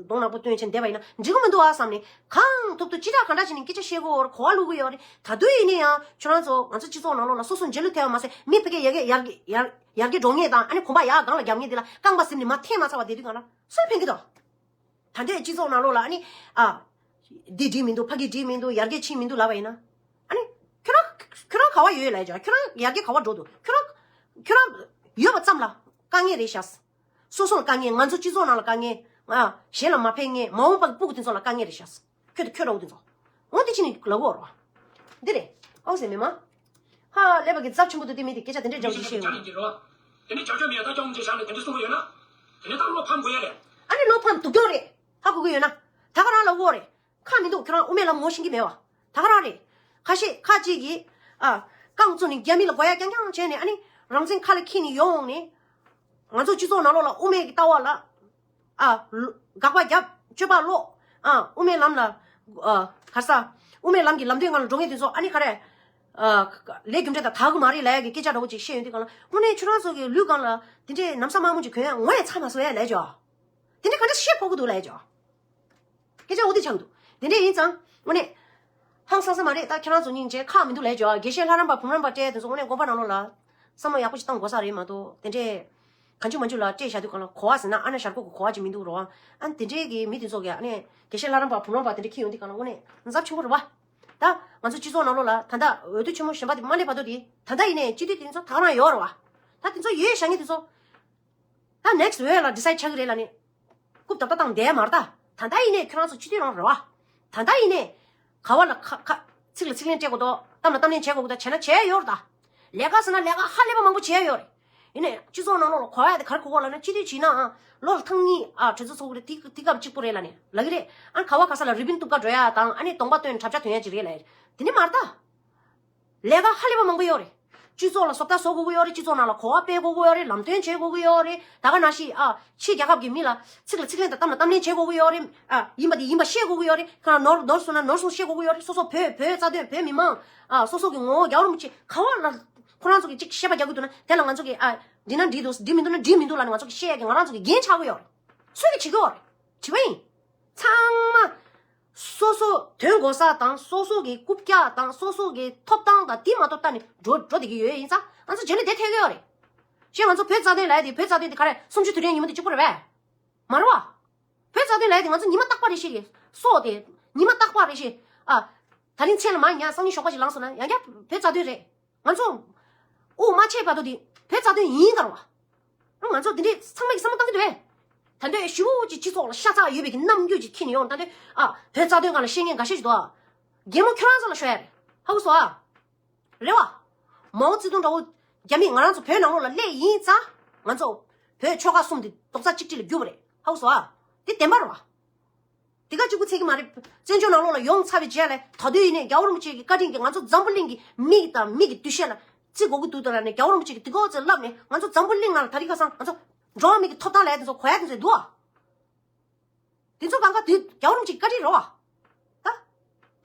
གདོང་ནག་པོ་སྟོན་བྱས་བསྡད་པ་ཡིན་ན་འགྲིག་གི་མི་འདུག་ཨ་བསམ་ནས་གང་ཐུབ་ཐུབ་ཅི་དྲག་གང་དྲག་བྱས་ནས་སྐད་ཆ་བཤད་དགོས་རེད། གོ་བ་བླུག་གི་ཡོད་རེད། ད་དུང་ཡིན་ན་ཡང་ཁྱོད་རང་ཚོ་ང་ཚོ་སྤྱི་ཚོགས་ནང་ལོགས་ལ་སོ་སོ་རྗེས་ལུས་ཐེབས་པ་མ་ཟད་མི་ཕ་གི་ཡར་རྒྱས་ཡར་རྒྱས་ཡར་ཡར་རྒྱས་འགྲོ་ངེས་དང་ཨ་ནི་གོམ་པ་ཡར་སྒང་ལ་རྒྱབ་ངེས་འདི་ལ་རྐང་པ་ཟིན་ནས་མར་འཐེན་མ་ཚར་བ་བསྡད་དུས་གང་ལ་སུར་ཕན་གི་དོ། ད་ལྟའི་སྤྱི་ཚོགས་ནང་ལོགས་ལ་ཨ་ནི་ཨ། འདི་འགྲིག་མི་འདུག་ཕ་གི་འགྲིག་མི་འདུག་ཡར་རྒྱས་ཕྱིན་མི་འདུག་ལབ་པ་ཡིན་ན། ཨ་ནི་ཁྱོད་རང་ཁྱོད་རང་ག་བ་ཡོད་ལབ་ཀྱང་ཁྱོད་རང་ཡར་རྒྱས་ག་བ་འགྲོ་འདུག་ཁྱོད་རང་ཁྱོད་རང་ཡོད་པ་ཙམ་ལ་དཀའ་ངལ་རེད་ཤག་སོ་སོ་ལ་དཀའ་ངལ། ང་ཚོ་སྤྱི་ཚོགས་ནང་ལ་དཀའ་ངལ། ཨ་གཞན་ལ་མ་ཕན་ངེས། མ་འོངས་པ་གི་སྤུ་གུ་དེ་ཚོ་ལ་དཀའ་ངལ་རེད་ཤག་ཁྱོད་དང་ཁྱོད་འདྲ་བོ་དེ་ཚོ། འོ་དེ་ཕྱིན་ནས་ལབ་དགོས་རེད་བ། འདི་རེད། ཨོ་ཟེར་མི་མ། ཧ་ལས་པ་གི་ཚབས་ཆེན་པོ་འདུག་དེ་མི་དེ་སྐད་ཆ་དེ་འདྲས་འཇམ་ཞིག་བཤད་ཡོད་རེད། དེ་ནས་བྱ་བྱ་མི་ཡ་ད་ཅང་མི་བྱེད་བཞག་ནས་དེ་འདྲས་གསུང་གི་ཡོད་ན། དེ་ནས་ད་བློ་ཕམ་དགོས་ཡ་རེད། ཨ་ནི་བློ་ཕམ་སྡུག་གྱོང་རེད། ཧ་གོ་གི་ཡོད་ན། ད་ག་རང་ལ་དབུ་རེད། ཁག་མི་འདུག་ཁྱོད་རང་དབུ་མའི་ལམ་ངོ་ཤེས་ཀྱི་མེད་བ། ད་ག་རང་རེད། ཁ་ཤས་ཁ་ཅིག་གིས་ཨ། རྐང་བཙུགས་ནས་རྒྱ་མི་ལ་དགོས་ཡ་རྐྱང་རྐྱང་བྱས་ནས་ཨ་ནི་རང་བཙན་ཁ་ལ་འཁྱེར་ནས་ཡོང་ནས། ང་ཚོ་སྤྱི་ཚོགས་ནང་ལོགས་ལ་དབུ་མའི་གི་ལྟ་བ་ལ་ཨ། དགག་པ་རྒྱབ་སྤྱོད་པ་ལོག་ཨ། དབུ་མའི་ལམ་ལ་ཨ། ག་ས། དབུ་མའི་ལམ་གྱི་ལམ་སྟོན་སྒང་ལ་འགྲོ་མཁན་དེ་ཚོ་ཨ་ནི་ག་རེ། ཨ། ལས་རྒྱུ་འབྲས་དང་དག་གི་མ་རེད་ལབ་ཡ་གི་སྐད་ཆ་འདྲ་བོ་ཅིག་བཤད་ཡོང་དུས་སྒང་ལ་དངོས་གནས་ཁྱོད་རང་ཚོ་གི་ལུས་སྒང་ལ་དེ་འདྲའི་ན་བཟའ་དམར་མོ་ཅིག་གོན་ཡ་ངོ་ཡ་ཚ་མ་བཟོ་ཡ་ལབ་ཅོ། དེ་འདྲ་ག་འདྲ་བཤད་ཕོད་གི་འདུག་ལབ་ཅོ། སྐད་ཆ་འོ་དེ་ཆགས་འདུག་དེ་འདྲ་ཡིན་ཙང་དངོས་གནས། ཧང་སང་ས་མ་རེད། ད་ཁྱེད་རང་ཚོ་སྙིང་རྗེ་ཁག་མི་འདུག་ལབ་ཅོ། དགེ་བཤེས་ལྷ་རམས་པ་བུམ་རམས་པ་སྤྲད་དེ་ཚོ་དངོས་གནས་དགོན་པ་ནང་ལོགས་ལ། བསམ་བློ་ཡག་པོ་ཞིག་བཏང་དགོས་ས་རེད་མ་གཏོགས་དེ་འདྲས། གང་བྱུང་མང་བྱུང་ལ་སྤྲད་བཞག་དུས་གང་ལ་གོ་བ་ཟེར་ན་ཨ་ན་ཞར་གོ་གི་གོ་བ་ཅིག་མི་འདུག་རོ། ཨ་ནི་དེ་འདྲས་ཀྱི་མི་དེ་ཚོ་གི་ཨ་ནི་དགེ་བཤེས་ལྷ་རམས་པ་བུམ་རམས་པ་དེ་འདྲས་ཁྱེར་ཡོང་དུས་གང་ལ་དངོས་གནས་ཚབས་ཆེན་པོ་རེད་བ། ད་ང་ཚོ་སྤྱི་ཚོགས་ནང་ལོགས་ལ་ད་ལྟ་འོས་བསྡུ་ཆེན་མོ་གཞན་པ་དེ་མ་སླེབས་བར་དུ་དེ་ད་ལྟ་ཡིན་ནའི་སྤྱི་འཐུས་དེ་ཚོ་ད་ག་རང་ཡོད་རེད་བ། ད་དེ་ཚོ་ཡོད་བཞག་མཁན་དེ་ཚོ། ད་next་འོས་ལ་decide་ཆགས་ཀྱི་རེད་ལབ་ནས། རྐུབ་བརྡབ་བརྡབ་བཏང་བསྡད་མ་རེད་ད། ད་ལྟ་ཡིན་ནའི་ཁྱོད་རང་ཚོ་སྤྱི་འཐུས་རང་རེད་བ། ད་ལྟ་ཡིན་ནའི། ག་བ་ལ་ཁ་ཁ་ཚིག་ལ་ཚིག་ལན་སྤྲད་དགོས་འདུག་གཏམ་ལ་གཏམ་ལན་བྱེད་དགོས་འདུག་བྱས་ན་བྱས་ཡོད་རེད་ད། ལས་ཀ་ཟེར་ན་ལས་ཀ་ཧ་ལས་པ་མང་པོ་བྱས་ཡོད་རེད། ཡིན་ནའི་སྤྱི་ཚོགས་ནང་ལོགས་ལ་གོ་ཡ་དེ་ག་རེ་གོ་དགོས་ལབ་ན་སྤྱི་འཐུས་བྱས་ནའང་ལོ་ལ་ཐེངས་གཉིས་ཨ་གྲོས་ཚོགས་ཚོགས་ཀྱི་རེད། དེ་དེ་སྐབས་གཅིག་པོ་རེད་ལབ་ནས་ལབ་ཀྱི་རེད། ཨ་ག་བ་ག་ས་ལ་རི་བིན་གཏུབ་ག་འགྲོ་ཡ་དང་ཨ་ནི་གདོང་པ་སྟོན་གྲབས་ཆ་ཐོན་ཡ་ཅིག་རེད་ལབ་ཡ་རེད། དེ་འདྲ་མ་རེད་ད། ལས་ཀ་ཧ་ལས་པ་མང་པོ་ཡོད་རེད། སྤྱི་ཚོགས་ལ་བཟོ་ལྟ་བཟོ་དགོས་ཀྱི་ཡོད་རེད། སྤྱི་ཚོགས་ནང་ལ་གོ་བ་སྤེལ་དགོས་ཀྱི་ཡོད་རེད། ལམ་སྟོན་བྱེད་དགོས་ཀྱི་ཡོད་རེད། ད་ག་ནང་བཞིན་ཨ་ཕྱི་རྒྱལ་ཁབ་ཀྱི་མི་ལ་ཚིག་ལ་ཚིག་ལན་དང་གཏམ་ལ་གཏམ་ལན་བྱེད་དགོས་ཀྱི་ཡོད་རེད། ཨ་ཡིན་པ་དེ་ཡིན་པ་བཤད་དགོས་ཀྱི་ཡོད་རེད། ཁ་ནོར་ནོར་སོང་ན་ནོར་སོང་བཤད་དགོས་ཀྱི་ཡོད་རེད། སོ་སོ་བོད་བོད་རྩ་དོན་བོད་མི་མང་ཨ་སོ་སོ་གི་ངོ་བོ་རྒྱལ་བ་རིན་པོ་ཆེ་ག་བ་ལ་ཁོ་རང་ཚོ་གི་ཅིག་བཤད་པ་རྒྱག་གི་འདུག་ན་དེ་ལ་ང་ཚོ་གི་ཨ་འགྲིག་ན་འགྲིག་འདུག་འགྲིག་མི་འདུག་ན་འགྲིག་མི་འདུག་ལབ་ནས་ང་ཚོ་གི་བཤད་ཡ་གི་ང་རང་ཚོ་གི་འགན་ཆགས་ཀྱི་ཡོད་རེད། སུས་གི་བྱེད་ཀྱི་ཡོད་རེད། བྱེད་པ་ཡིན། ཚང་མ། སོ་སོ་དོན་གོ་ས་དང་སོ་སོ་གི་རྐུབ་བཀྱག་དང་སོ་སོ་གི་ཐོབ་ཐང་དང་དེ་མ་གཏོགས་ལྟ་ནས་འགྲོ་འགྲོ་བསྡད་ཀྱི་ཡོད་ཡིན་ཙང་ང་ཚོ་རྗེས་ལུས་དེ་ཐེབས་ཀྱི་ཡོད་རེད། ཞེས་ང་ཚོ་བོད་རྩ་དོན་ལབ་ཡ་དེ་བོད་རྩ་དོན་དེ་ག་རེ་གསུམ་བཅུ་དུས་དྲན་ཉིན་མོ་དེ་གཅིག་པོ་རེད་པས། མ་རེད་བ། བོད་རྩ་དོན་ལབ་ཡ་དེ་ང་ཚོ་ཉི་མ་རྟག་པ་རེ་བཞིན་སྲོག་དེ་ཉི་མ་རྟག་པ་རེ་བཞིན་ཨ། ད་རིང་མཚན་ལ་མ་ཉལ་སང་ཉིན་ཞོགས་པ་ཞིག་ལངས་སོང་ན་ཡང་བསྐྱར་བོད་རྩ་དོན་རེད། ང་ཚོ་དབུགས་མ་ཆད་བར་དུ་དེ་བོད་རྩ་དོན་ཡིན་གར་བ། ང་ཚོ་འདི་འདྲའི་ཚང་མ་གི་བསམ་བློ་བཏང་གི་འདུག་བས། ད་འདོད་ཞུ་ཅིག་སྤྱི་ཚོགས་ལ་ཤ་ཚ་ཡོད་པའི་གི་རྣམ་འགྱུར་ཅིག་ཁྱེར་ནས་ཡོང་། ད་འདོད་ཨ་བོད་རྩ་དོན་སྒང་ལ་བཤད་མཁན་འགའ་ཤས་ཅིག་འདུག་ཨ། གད་མོ་ཁྱོད་རང་ཚོ་ལ་ཤོར་ཡ་རེད། ཧ་གོ་སོང་ཨ། རེད་བ། མའོ་ཙེ་ཏུང་འདྲ་བོ་རྒྱ་མིས་ང་རང་ཚོ་བོད་ནང་ལོགས་ལ་སླེབས་ཡིན་ཙང་ང་ཚོ་བོད་ཆོལ་ཁ་གསུམ་དེ་རྡོག་རྩ་གཅིག་སྒྲིལ་ལ་གྱུར་པ་རེད། ཧ་གོ་སོང་ཨ། དེ་བདེན་པ་རེད་བ། དེ་ག་གཅིག་པུ་ཚད་ཀྱི་མ་རེད། བཙན་བྱོལ་ནང་ལོགས་ལ་ཡོང་ཚར་བའི་རྗེས་ལ་ད་དུང་ཡིན་ནའི་རྒྱལ་བ་རིན་པོ་ཆེ་གི་བཀའ་དྲིན་གྱིས་ང་ཚོ་འཛམ་བུ་གླིང་གི་མིག་དང་མིག་གི་འདུ་ཤེས་ལ་བརྩི་དགོས་ཀྱི་འདུག་ད་ལ་ནས་རྒྱལ་བ་རིན་པོ་ཆེ་གིས་དེ་ག་ཚོད་ལབ་ནས་ང་ཚོ་འཛམ་བུ་གླིང་ནང་ལ་ད་རིང་ཁ་སང་ང་ཚོ་འགྲོ་བ་མིའི་གི་ཐོབ་ཐང་ལ་དེ་ཚོ་གོ་ཡ་དེ་ཚོ་འདུག་ཨ། དེ་ཚོ་གང་ག་དུས་རྒྱལ་བ་རིན་པོ་ཆེ་གི་བཀའ་དྲིན་རེད་བ།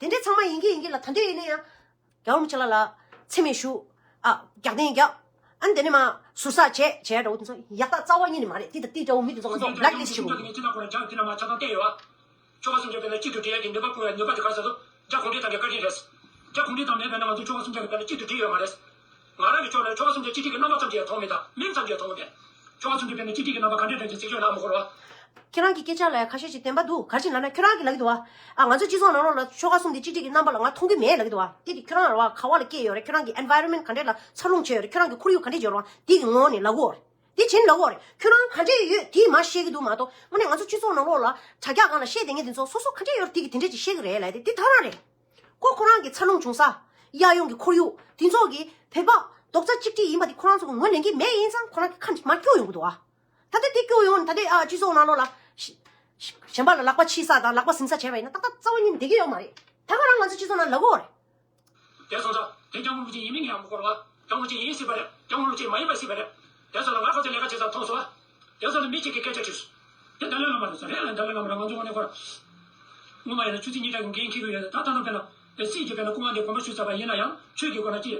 ད། དེ་འདྲའི་ཚང་མ་ཡིན་གྱི་ཡིན་གྱི་ལ་ད་འདོད་ཡིན་ན་ཡང་། རྒྱལ་བ་རིན་པོ་ཆེ་ལགས་ལ་མཚན་སྨད་ཞུ། ཨ། རྒྱག་བསྟན་རྒྱག་ཨ་ནི་དེ་ནས་མ་ཟུར་ཟ་བྱས་བྱས་འདྲ་བོ་དེ་ཚོ་ཡག་རྟགས་རྩ་བ་ཉིད་ནས་མ་རེད། དེ་དང་དེ་འདྲ་བོ་མི་དེ་ཚོ་ང་ཚོ་བྷི་ལེག་ལི་སི་ཊི་བྱེད་དགོས། ཆོལ་ཁ་གསུམ་དེ་ཆ་ཚང་བལྟས་ཡོད་ཨ། ཆོལ་ཁ་གསུམ་དེ་དཔེར་ན་གཅིག་ཏུ་སྒྲིལ་ཡག་གི་ནུས་པ་སྤུངས་ཡག་ནུས་པ་དེ་ག་ཟེར་ཚོ་རྒྱ་གུང་ཁྲན་ཏང་གི་བཀའ་དྲིན་རེད། རྒྱ་གུང་ཁྲན་ཏང་མེད་པས་ན་ང་ཚོ་ཆོལ་ཁ་གསུམ་དེ་དཔེར་ན་གཅིག་ཏུ་སྒྲིལ་ཡོད་མ་རེད། ང་རང་གི་ཕྱོགས་ནས་ཆོལ་ཁ་གསུམ་དེ་གཅིག་སྒྲིལ་གྱི་རྣམ་པ་ཙམ་ཅིག་ཡང་མཐོང་མེད། ད་མིང་ཙམ་ཅིག་ཡང་མཐོང་མེད། ཆོལ་ཁ་གསུམ་དེ་དཔེར་ན་གཅིག་སྒྲིལ་གྱི་རྣམ་པ་ག་འདྲས་འདྲ་ཅིག་གཟིགས་ཤོག་ལ་མ་གོ་རོགས། ཁྱེད་རང་གི་སྐད་ཆ་ལ་ཁ་ཤས་ཤིག་བདེན་པ་འདུག་ག་རེ་བྱས་ལབ་ན་ཁྱོད་རང་གིས་ལབ་ཀྱི་འདུག་བ། ཨ། ང་ཚོ་སྤྱི་ཚོགས་ནང་ལོགས་ལ་ཆོལ་ཁ་གསུམ་དེ་གཅིག་སྒྲིལ་གྱི་རྣམ་པ་ལ་ང་མཐོང་གི་མེད་ལབ་ཀྱི་འདུག་བ། དེ་དེ་ཁྱོད་རང་ར་བ་ག་བ་ལ་སྐྱེས་ཡོད་རེད། ཁྱོད་རང་གི་environment་ག་འདྲས་ལ་འཚར་ལོངས་བྱས་ཡོད་རེད། ཁྱོད་རང་གི་ཁོར་ཡུག་ག་འདྲས་ཡོད་རེད་བ། དེ་གི་ངོ་ནས་ལབ་དགོས་རེད། དེ་བྱས་ནས་ལབ་དགོས་རེད། ཁྱོད་རང་ག་འདྲས་ཡོད་དེ་མ་བཤད་ཀྱི་འདུག་མ་གཏོགས་དངོས་གནས་ང་ཚོ་སྤྱི་ཚོགས་ནང་ལོགས་ལ་དྲ་རྒྱ་སྒང་ལ་བཤད་བསྡད་མཁན་དེ་ཚོ་སོ་སོ་ག་འདྲས་ཡོད་རེད། དེ་གི་དེ་འདྲས་ཅིག་བཤད་ཀྱི་རེད་ལབ་དེ་དེ་ད་རང་རེད། ཀོ་ཁོ་རང་གི་འཚར་ལོངས་བྱུང་ས། གཡས་གཡོན་གྱི་ཁོར་ཡུག་དེ་ཚོ་གི་བོད་པ་རྡོག་རྩ་གཅིག་སྒྲིལ་ཡིན་པ་དེ་ཁོ་རང་ཚོ་གི་ངོས་ལེན་གྱི་མེད་ཡིན་ཙང་ཁོ་རང་གི་ཁ་མར་སྐྱོ་ཡོང་གི་འདུག་ཨ། ད་ལྟ་དེ་སྐྱོ་ཡོང་ད་ལྟའི་ཨ་སྤྱི་ཚོགས་ནང་ལོགས་ལ་ཞི་ཞི་གཞན་པ་ལ་ལག་པ་ཕྱིས་ས་དང་ལག་པ་ཟིན་ས་བྱས་པ་ཡིན་ན་ཏག་ཏག་རྩ་བ་ཉིད་ནས་བསྡད་ཀྱི་ཡོད་མ་རེད། ད་ག་རང་ང་ཚོ་སྤྱི་ཚོགས་ནང་ལབ་དགོས་རེད། དེ་སོང་ཙང་དེ་སྐྱབས་མགོན་རིན་པོ་ཆེ་ཡིན་མིན་ཡང་མི་སྐོར་བ། སྐྱབས་མགོན་རིན་པོ་ཆེ་ཡིན་སྲིད་པ་རེད། སྐྱབས་མགོན་རིན་པོ་ཆེ་མ་ཡིན་པ་སྲིད་པ་རེད། དེ་སོང་ཙང་ང་ཁོ་ཚོའི་ལས་ཀ་བྱེད་ས་མཐོང་སོང་བ། དེ་སོང་ཙང་མི་གཅིག་གིས་སྐད་ཆ་དྲིས་སོང་། དེ་ཏཱ་ལའི་བླ་མ་རེད་ཟེར། རེད་ལ་ཏཱ་ལའི་བླ་མ་རེད། ང་ཚོ་དངོས་གནས་ཁོ་ར། སྔོན་མ་ཡིན་ན་ཆུ་ཚོད་གཉིས་ཀྱི་འགན་འཁྱེར་གི་ཡོད། ད་ད་ལྟ་དཔེར་ན་སྲིད་ཀྱི་དཔེར་ན་སྐུ་དབང་དེ་དགོངས་པ་ཞུས་ཚར་བ་ཡིན་ན་ཡང་ཆོས་ཀྱི་སྒོ་ནས་ཅི།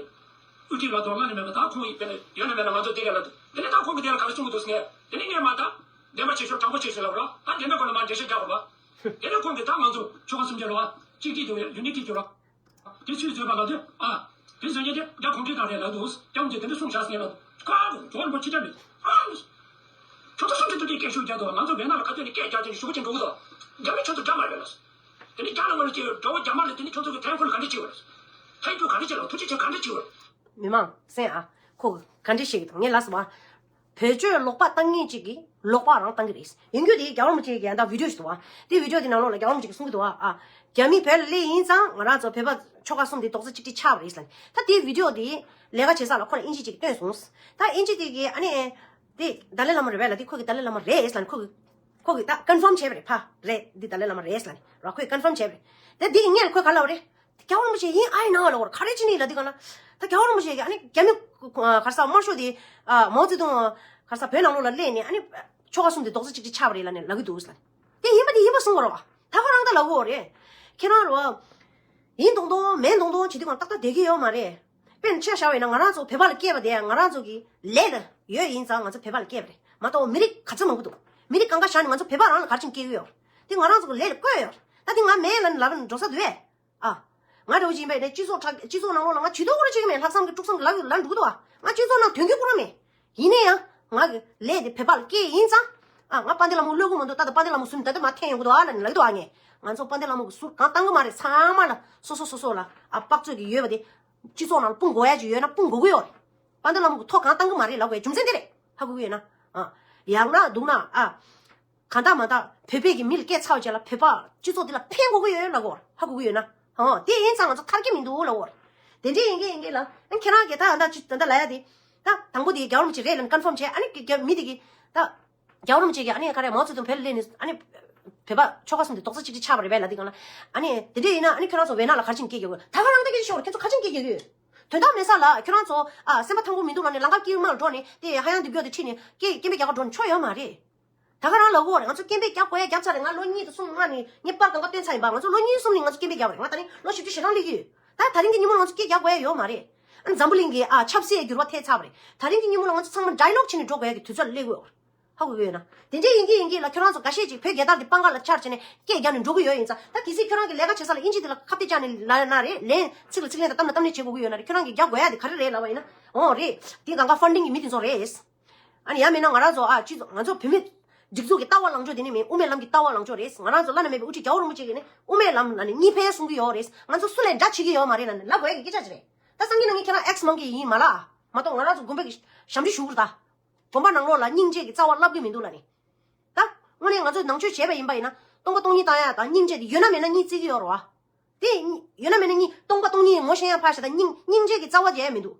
དབུ་ཁྲིད་ལ་དོ་སྣང་ནས་མེད་པ་ད་ཁོང་ཡིན་པས་ན་ཡོད་ན་མེད་ན་ང་ཚོ་དེ་རེད་ལ་འདུག་དེ་ནས་ད་ཁོང་གིས་དེ་ལ་ག་རེ་གསུང་གི་འདུག་ཟེར་ནས་དེ་ནས་ངས་མ་ད་བདེན་པ་བྱེད་ཤོག་དྲང་པོ་བྱེད་ཤོག་ལབ་རོགས། ད་བདེན་པའི་སྒོ་ནས་མར་འགྲེལ་བཤད་རྒྱག་དགོས་པ། དེ་ནས་ཁོང་གིས་ད་ང་ཚོ་ཆོལ་ཁ་གསུམ་ཆ་རེད་བ། གཅིག་སྒྲིལ་དེ་ཡུ་ནི་ཊི་དེ་རོ། དེ་ཚོས་བཟོས་པ་ལ་དེ་ཨ། དེ་བཟོས་ཉེ་དེ་རྒྱ་གུང་ཁྲན་ཏང་རེད་ལབ་འདུག་སྐྱབས་མགོན་དེ་འདྲ་གསུངས་བཞག་ཟེར་ལབ་འདུག་ཁོ་ཨ་ཁོ་ཇོ་ལ་མ་ཅི་འདྲ་མེད་ཨ། ཁྱོད་ཚོ་སུ་འདི་ཚོ་དེ་སྐད་ཤུགས་རྒྱག་འདུག་ང་ཚོ་བོད་ནང་ལ་ཁ་ཐོན་ནས་སྐད་རྒྱག་དེ་ནས་ཞུ་གི་ཅིག་འགྲོ་གི་འདུག་རྒྱ་མི་ཁྱོད་ཚོ་འདྲ་མ་རེད་ལབ་སོང་། དེ་ནས་རྒྱ་ནག་ལ་ཅིག་དགྲ་བོ་རྒྱ་དམར་ལ་དེ་ནས་ཁྱོད་ཚོ་གི་ཐན་ཁུལ་ག་འདྲ་བྱེད་བར། ཐན་ཁུལ་ག་འདྲ་བྱེད་ལ་ཐུགས་རྗེ་ཆེ་ག་འདྲ་བྱེད་བར། མི་མང་གསན་ཨ། ཁོ་གི་ག་འདྲ་བཤད་ཀྱི་འདུག་ངས་ལབ་སོང་བ། བེད་སྤྱོད་ལོག་པ་བཏང་མཁན་གཅིག་གིས་ལོག་པ་རང་བཏང་གི་རེད། ཡིན་རྒྱུ་དེ་རྒྱལ་བ་རིན་པོ་ཆེ་གི་ཡང་ད་བི་ཌིའོ་ཞིག་འདུག་བ། དེ་བི་ཌིའོ་དེ་ནང་ལོགས་ལ་རྒྱལ་བ་རིན་པོ་ཆེ་གིས་གསུང་གི་འདུག་བ། ཨ། རྒྱ་མི་བོད་ལ་སླེབས་ཡིན་ཙང་ང་རང་ཚོ་བོད་པ་ཆོལ་ཁ་གསུམ་དེ་རྡོག་རྩ་གཅིག་སྒྲིལ་ཆགས་པ་རེད་ཟེར་ནས། ད་དེའི་བི་ཌིའོ་དེ་ལས་ཀ་བྱེད་ས་ལ་ཁོ་ལ་དབྱིན་ཇི་གཅིག་སྟོན་སོང་། ད་དབྱིན་ཇི་དེ་གི་ཨ་ནི། དེ་ཏཱ་ལའི་བླ་མ་རེད་པས་ལབ་དེ་ཁོ་གི་ཏཱ་ལའི་བླ་མ་རེད་ཟེར་ནས་ཁོ་གི་ཁོ་གི་ད་ཀོན་ཕརམ་བྱས་པ་རེད། ཕ་རེད་འདི་ཏཱ་ལའི་བླ་མ་རེད་ཟེར་ནས་ར་ཁོས་ཀོན་ཕརམ་བྱས་པ་རེད། ད་འདི་གི་སྔོན་ལ་ཁོས་ག་ལབ་པ་རེད། རྒྱལ་བ་རིན་པོ་ཆེ་ཡིན་ཨ་ཡིན་ན་ལབ་པ་རེད། ག་རེ་བྱས་ནས་ལབ་དུས་ག་ལ། ད་རྒྱལ་བ་རིན་པོ་ཆེ་གིས་ཨ་ནི་རྒྱ་མི་ག་རེ་ཟ་དམར་ཤོག་དེ་མའོ་ཙེ་ཏུང་ག་རེ་ཟ་བོད་ནང་ལོགས་ལ་སླེབས་ནས་ཨ་ནི་ཆོལ་ཁ་གསུམ་དེ་རྡོག་རྩ་གཅིག་སྒྲིལ་ཆགས་པ་རེད་ལབ་ནས་ལབ་ཀྱི་འདུག་ཟེར། དེ་ཡིན་པ་དེ་ཡིན་པ་གསུང་དགོས་རེད་བ། ད་ཁོ་རང་ད་ལབ་ཀྱི་ཡོད་རེད། ཁྱེད་རང་རེད་བ། ཡིན་མདོག་མདོག་མིན་མདོག་མདོག་བྱེད་དུས་གང་ཏག་ཏག་བསྡད་ཀྱི་ཡོད་མ་རེད། དཔེར་ན་ཆ་བཞག་པ་ཡིན་ན་ང་རང་ཚོ་བོད་པ་ལ་སྐྱེས་པ་དེ་ང་རང་ཚོ་གི་ལས་ལ་ཡོད་ཡིན་ཙང་ང་ཚོ་བོད་པ་ལ་སྐྱེས་པ་རེད་མ་གཏོགས་མི་རིགས་ག་ཚོད་མང་པོ་འདུག་མི་རིགས་གང་ག་བཞག་ནས་ང་ཚོ་བོད་པ་རང་ལ་ག་རེ་བྱས་ནས་སྐྱེ་གི་ཡོད། དེ་ང་རང་ཚོ་གི་ལས་ལ་བཀོད་ཡོད། ད་དེ་ང་མེད་ལབ་ནས་ལབ་ན་འགྲོ་ས་འདུག་བས། ཨ། ང་འདྲ་བོ་ཅིག་ཡིན་པ་ཡིན་ན་སྤྱི་ཚོགས་ཁྲག་སྤྱི་ཚོགས་ནང་ལོགས་ལ་ང་ཇུས་གཏོགས་ཁོ་རང་བྱེད་ཀྱི་མེད། ལྷག་བསམ་གྱི་དཀྲུག་བསམ་གྱི་ལབ་ལབ་འགྲོ་གི་འདུག་བ། ང་སྤྱི་ཚོགས་ནང་དོན་གྱི་ཁོ་རང་མེད། ཡིན་ན་ཡང་ང་གི་ལས་དེ་བོད་པ་ལ་སྐྱེས་ཡིན་ཙང་། ཨ། ང་དཔལ་ལྡན་ལྷ་མོ་བློས་གོ་མ་འདུག་ད་ལྟ་དཔལ་ལྡན་ལྷ་མོ་ཟུར་ནས་ད་ལྟ་མར་འཐེན་ཡོང་གི་འདུག་ཨ་ལབ་ནས་ལབ་ཀྱི་འདུག་ཨ། ངས་ང་ཚོ་དཔལ་ལྡན་ལྷ་མོ་གི་ཟུར་གང་བཏང་གི་མ་རེད། ཚང་མ་ལ་སོ་སོ་སོ་སོ་ལ་ཨ་དཔག་ཚོད་ཀྱི་ཡོད་པ་དེ་སྤྱི་ཚོགས་ནང་ལ་སྤུངས་དགོས་ཡ་ཅིག་ཡོད་ན་སྤུངས་དགོས་ཀྱི་ཡོད་རེད། དཔལ་ལྡན་ལྷ་མོ་གི་ཐོ་གང་བཏང་གི་མ་རེད་ལབ་དགོས་ཡ་རྒྱུ་མཚན་དེ་རེད། ཧ་གོ་གི་ཡོད་ན། ཨ། ཡག་ན་སྡུག་ན་ཨ། གང་ལྟར་མ་ལྟར་བོད་པའི་གི་མི་ལ་སྐད་ཚ་བ་བྱས་ལ་བོད་པ་སྤྱི་ཚོགས་འདི་ལ་ཕན་དགོས་ཀྱི་ཡོད་ལབ་དགོས་ཧ་གོ་གི་ཡོད་ན། ཨོ་དེ་ཡིན་ཙང་ང་ཚོ་ཐར་གྱི་མི་འདུག་ལབ་དགོས་རེད། དེ་འདྲའི་ཡིན་གྱི་ཡིན་གྱི་ལ་ཨ་ཁྱེད་རང་གིས་ད་ད་ཅི་ད་ད་ལབ་ཡ་དེ། ད་དང་པོ་དེ་རྒྱལ་བ་རིན་པོ་ཆེ་རེད་ལབ་ནས་ཀོན་ཕརམ་བྱས། ཨ་ནི་རྒྱ་མི་དེ་གིས་ད། རྒྱལ་བ་རིན་པོ་ཆེ་གིས་ཨ་ནི་ག་རེ་མའོ་ཙེ་ཏུང་བོད་ལ་སླེབས་ནས་ཨ་ནི་བོད་པ་ཆོལ་ཁ་གསུམ་དེ་རྡོག་རྩ་གཅིག་སྒྲིལ་ཆགས་པ་རེད་པས་ལབ་དུས་སྒང་ལ། ཨ་ནི་དེ་འདྲ་ཡིན་ན་ཨ་ནི་ཁྱོད་རང་ཚོ་བོད་ནང་ལ་ག་རེ་བྱས་ནས་སྐད་རྒྱག་གི་ཡོད། ད་ག་རང་ད་སྐད་ཆ་ཤོར་ཁྱོད་ཚོ་ག་རེ་བྱས་ནས་སྐད་རྒྱག་གི་ཡོད། དོན་དག་མེད་ས་ལ་ཁྱོད་རང་ཚོ་ཨ་སེམས་པ་ཐང་པོ་མི་འདུག་ལབ་ནས་ལམ་ཁ་དཀྱིལ་མ་ལ་འགྲོ་ནས་དེ་ཧ་ཡང་སྡུག་གྱོག་དེ་ཁྲིད་ནས་སྐད་སྐད་འབོད་རྒྱག་ག་འགྲོ་ནས་ཆོ་ཡོད་མ་རེད། ད་ག་རང་ལབ་དགོས་རེད། ང་ཚོ་སྐད་འབོད་རྒྱག་དགོས་ཡ་རྒྱབ་ཚར་རེད། ང་ལོ་གཉིས་དང་གསུམ་སྔོན་ནས་ངས་པར་གང་ག་བཏོན་ཚར་ཡིན་པ། ང་ཚོ་ལོ་གཉིས་གསུམ་ནས་ང་ཚོ་སྐད་འབོད་རྒྱག་པ་རེད། ང་ད་ནི་ལོ་བཞི་བཅུ་ཞེ་གྲངས་སླེབས་ཀྱི་ཡོད། ད་ད་རིང་གི་ཉིན་མོ་ལ་ང་ཚོ་སྐད་རྒྱག་དགོས་ཡ་ཡོད་མ་རེད། ཨ་འཛམ་བུ་གླིང་གི་ཨ་ཆབ་སྲིད་འགྱུར་བ་ཐེབས་ཚར་བ་རེད། ད་རིང་གི་ཉིན་མོ་ལ་ང་ཚོ་ཚང་མ་ཌའི་ལོག་བྱས་ནས་འགྲོ་དགོས་ཡ་གི་དུས་ཚོད་ལ་སླེབས་ཀྱི་ཡོད། ཧ་གོ་གི་ཡོད་ན། དེ་འདྲའི་ཡིན་གྱི་ཡིན་གྱི་ལ་ཁྱོད་རང་ཚོ་འགའ་ཤས་ཅིག་བོད་རྒྱལ་དར་དེ་པང་ཁ་ལ་འཕྱར་བྱས་ནས་སྐད་རྒྱག་ནས་འགྲོ་གི་ཡོད་ཡིན་ཙང་། ད་གལ་སྲིད་ཁྱོད་རང་གི་ལས་ཀ་བྱེད་ས་ལ་དབྱིན་ཇི་དེ་ལ་ཁ་གཏད་བཅག་ནས་ལབ་ན་རེད། ལན་ཚིག་ལ་ཚིག་ལན་དང་གཏམ་ལ་གཏམ་ལན་བྱེད་དགོས་ཀྱི་ཡོད་ན་རེད། ཁྱོད་རང་གིས་རྒྱག་དགོས་ཡ་དེ་ག་རེ་རེད་ལབ་པ་ཡིན་ན། འོ་རེད། དེ་གང་ག་ཕན་ཌིང་གི་མི་དེ་ཚོ་རེད། ཨ་ནི་ཡང་མིན་ན་ང་རང་ཚོ་ཨ་སྤྱི་ཚོགས་ང་ཚོ་བོད་མི་ སྒྲིག་འཛུགས་ཀྱི་ལྟ་བ་ལངས་ཕྱོགས་དེ་ནི་མིན། དབུ་མའི་ལམ་གྱི་ལྟ་བ་ལངས་ཕྱོགས་རེད། ང་རང་ཚོ་བླ་ན་མེད་པའི་དབུ་ཁྲིད་རྒྱལ་བ་རིན་པོ་ཆེ་གིས་ནི་དབུ་མའི་ལམ་ལ་ནི་གཉིས་ཕན་གསུང་གི་ཡོད་རེད། ང་ཚོ་སུ་ལས་འདྲ་བྱེད་ཀྱི་ཡོད་མ་རེད་ལབ་ནས་ལབ་དགོས་ཡ་གི་སྐད་ཆ་ཅིག་རེད། ད་སང་ཉིན་ནང་ངས་ཁྱེད་རང་ཨེགས་མང་གི་ཡིན་མ་ལ། མ་གཏོགས་ང་རང་ཚོ་དགོན་པའི་གི་ཞབས་འདྲེན་ཞུ་དགོས་རེད་ད། དགོན་པ་ནང་ལོགས་ལ་སྙིང་རྗེ་གི་རྩ་བ་བསླབ་གི་མི་འདུག་ལབ་ནི། ད་དངོས་གནས་ང་ཚོས་ནང་ཆོས་བྱས་པ་ཡིན་པ་ཡིན་ན་སྟོང་པ་སྟོང་ཉིད་བཏང་ཡ་དང་སྙིང་རྗེ་དེ་ཡོད་ན་མེད་ན་གཉིས་བརྩི་གི་ཡོད་རེད་བ། དེ་ཡོད་ན་མེད་ན་གཉིས་སྟོང་པ་སྟོང་ཉིད་ངོ་ཤེས་ཡ་ཕར་བཞག་ད་སྙིང་སྙིང་རྗེ་གི་རྩ་བ་བརྗེ་ཡ་མི་འདུག་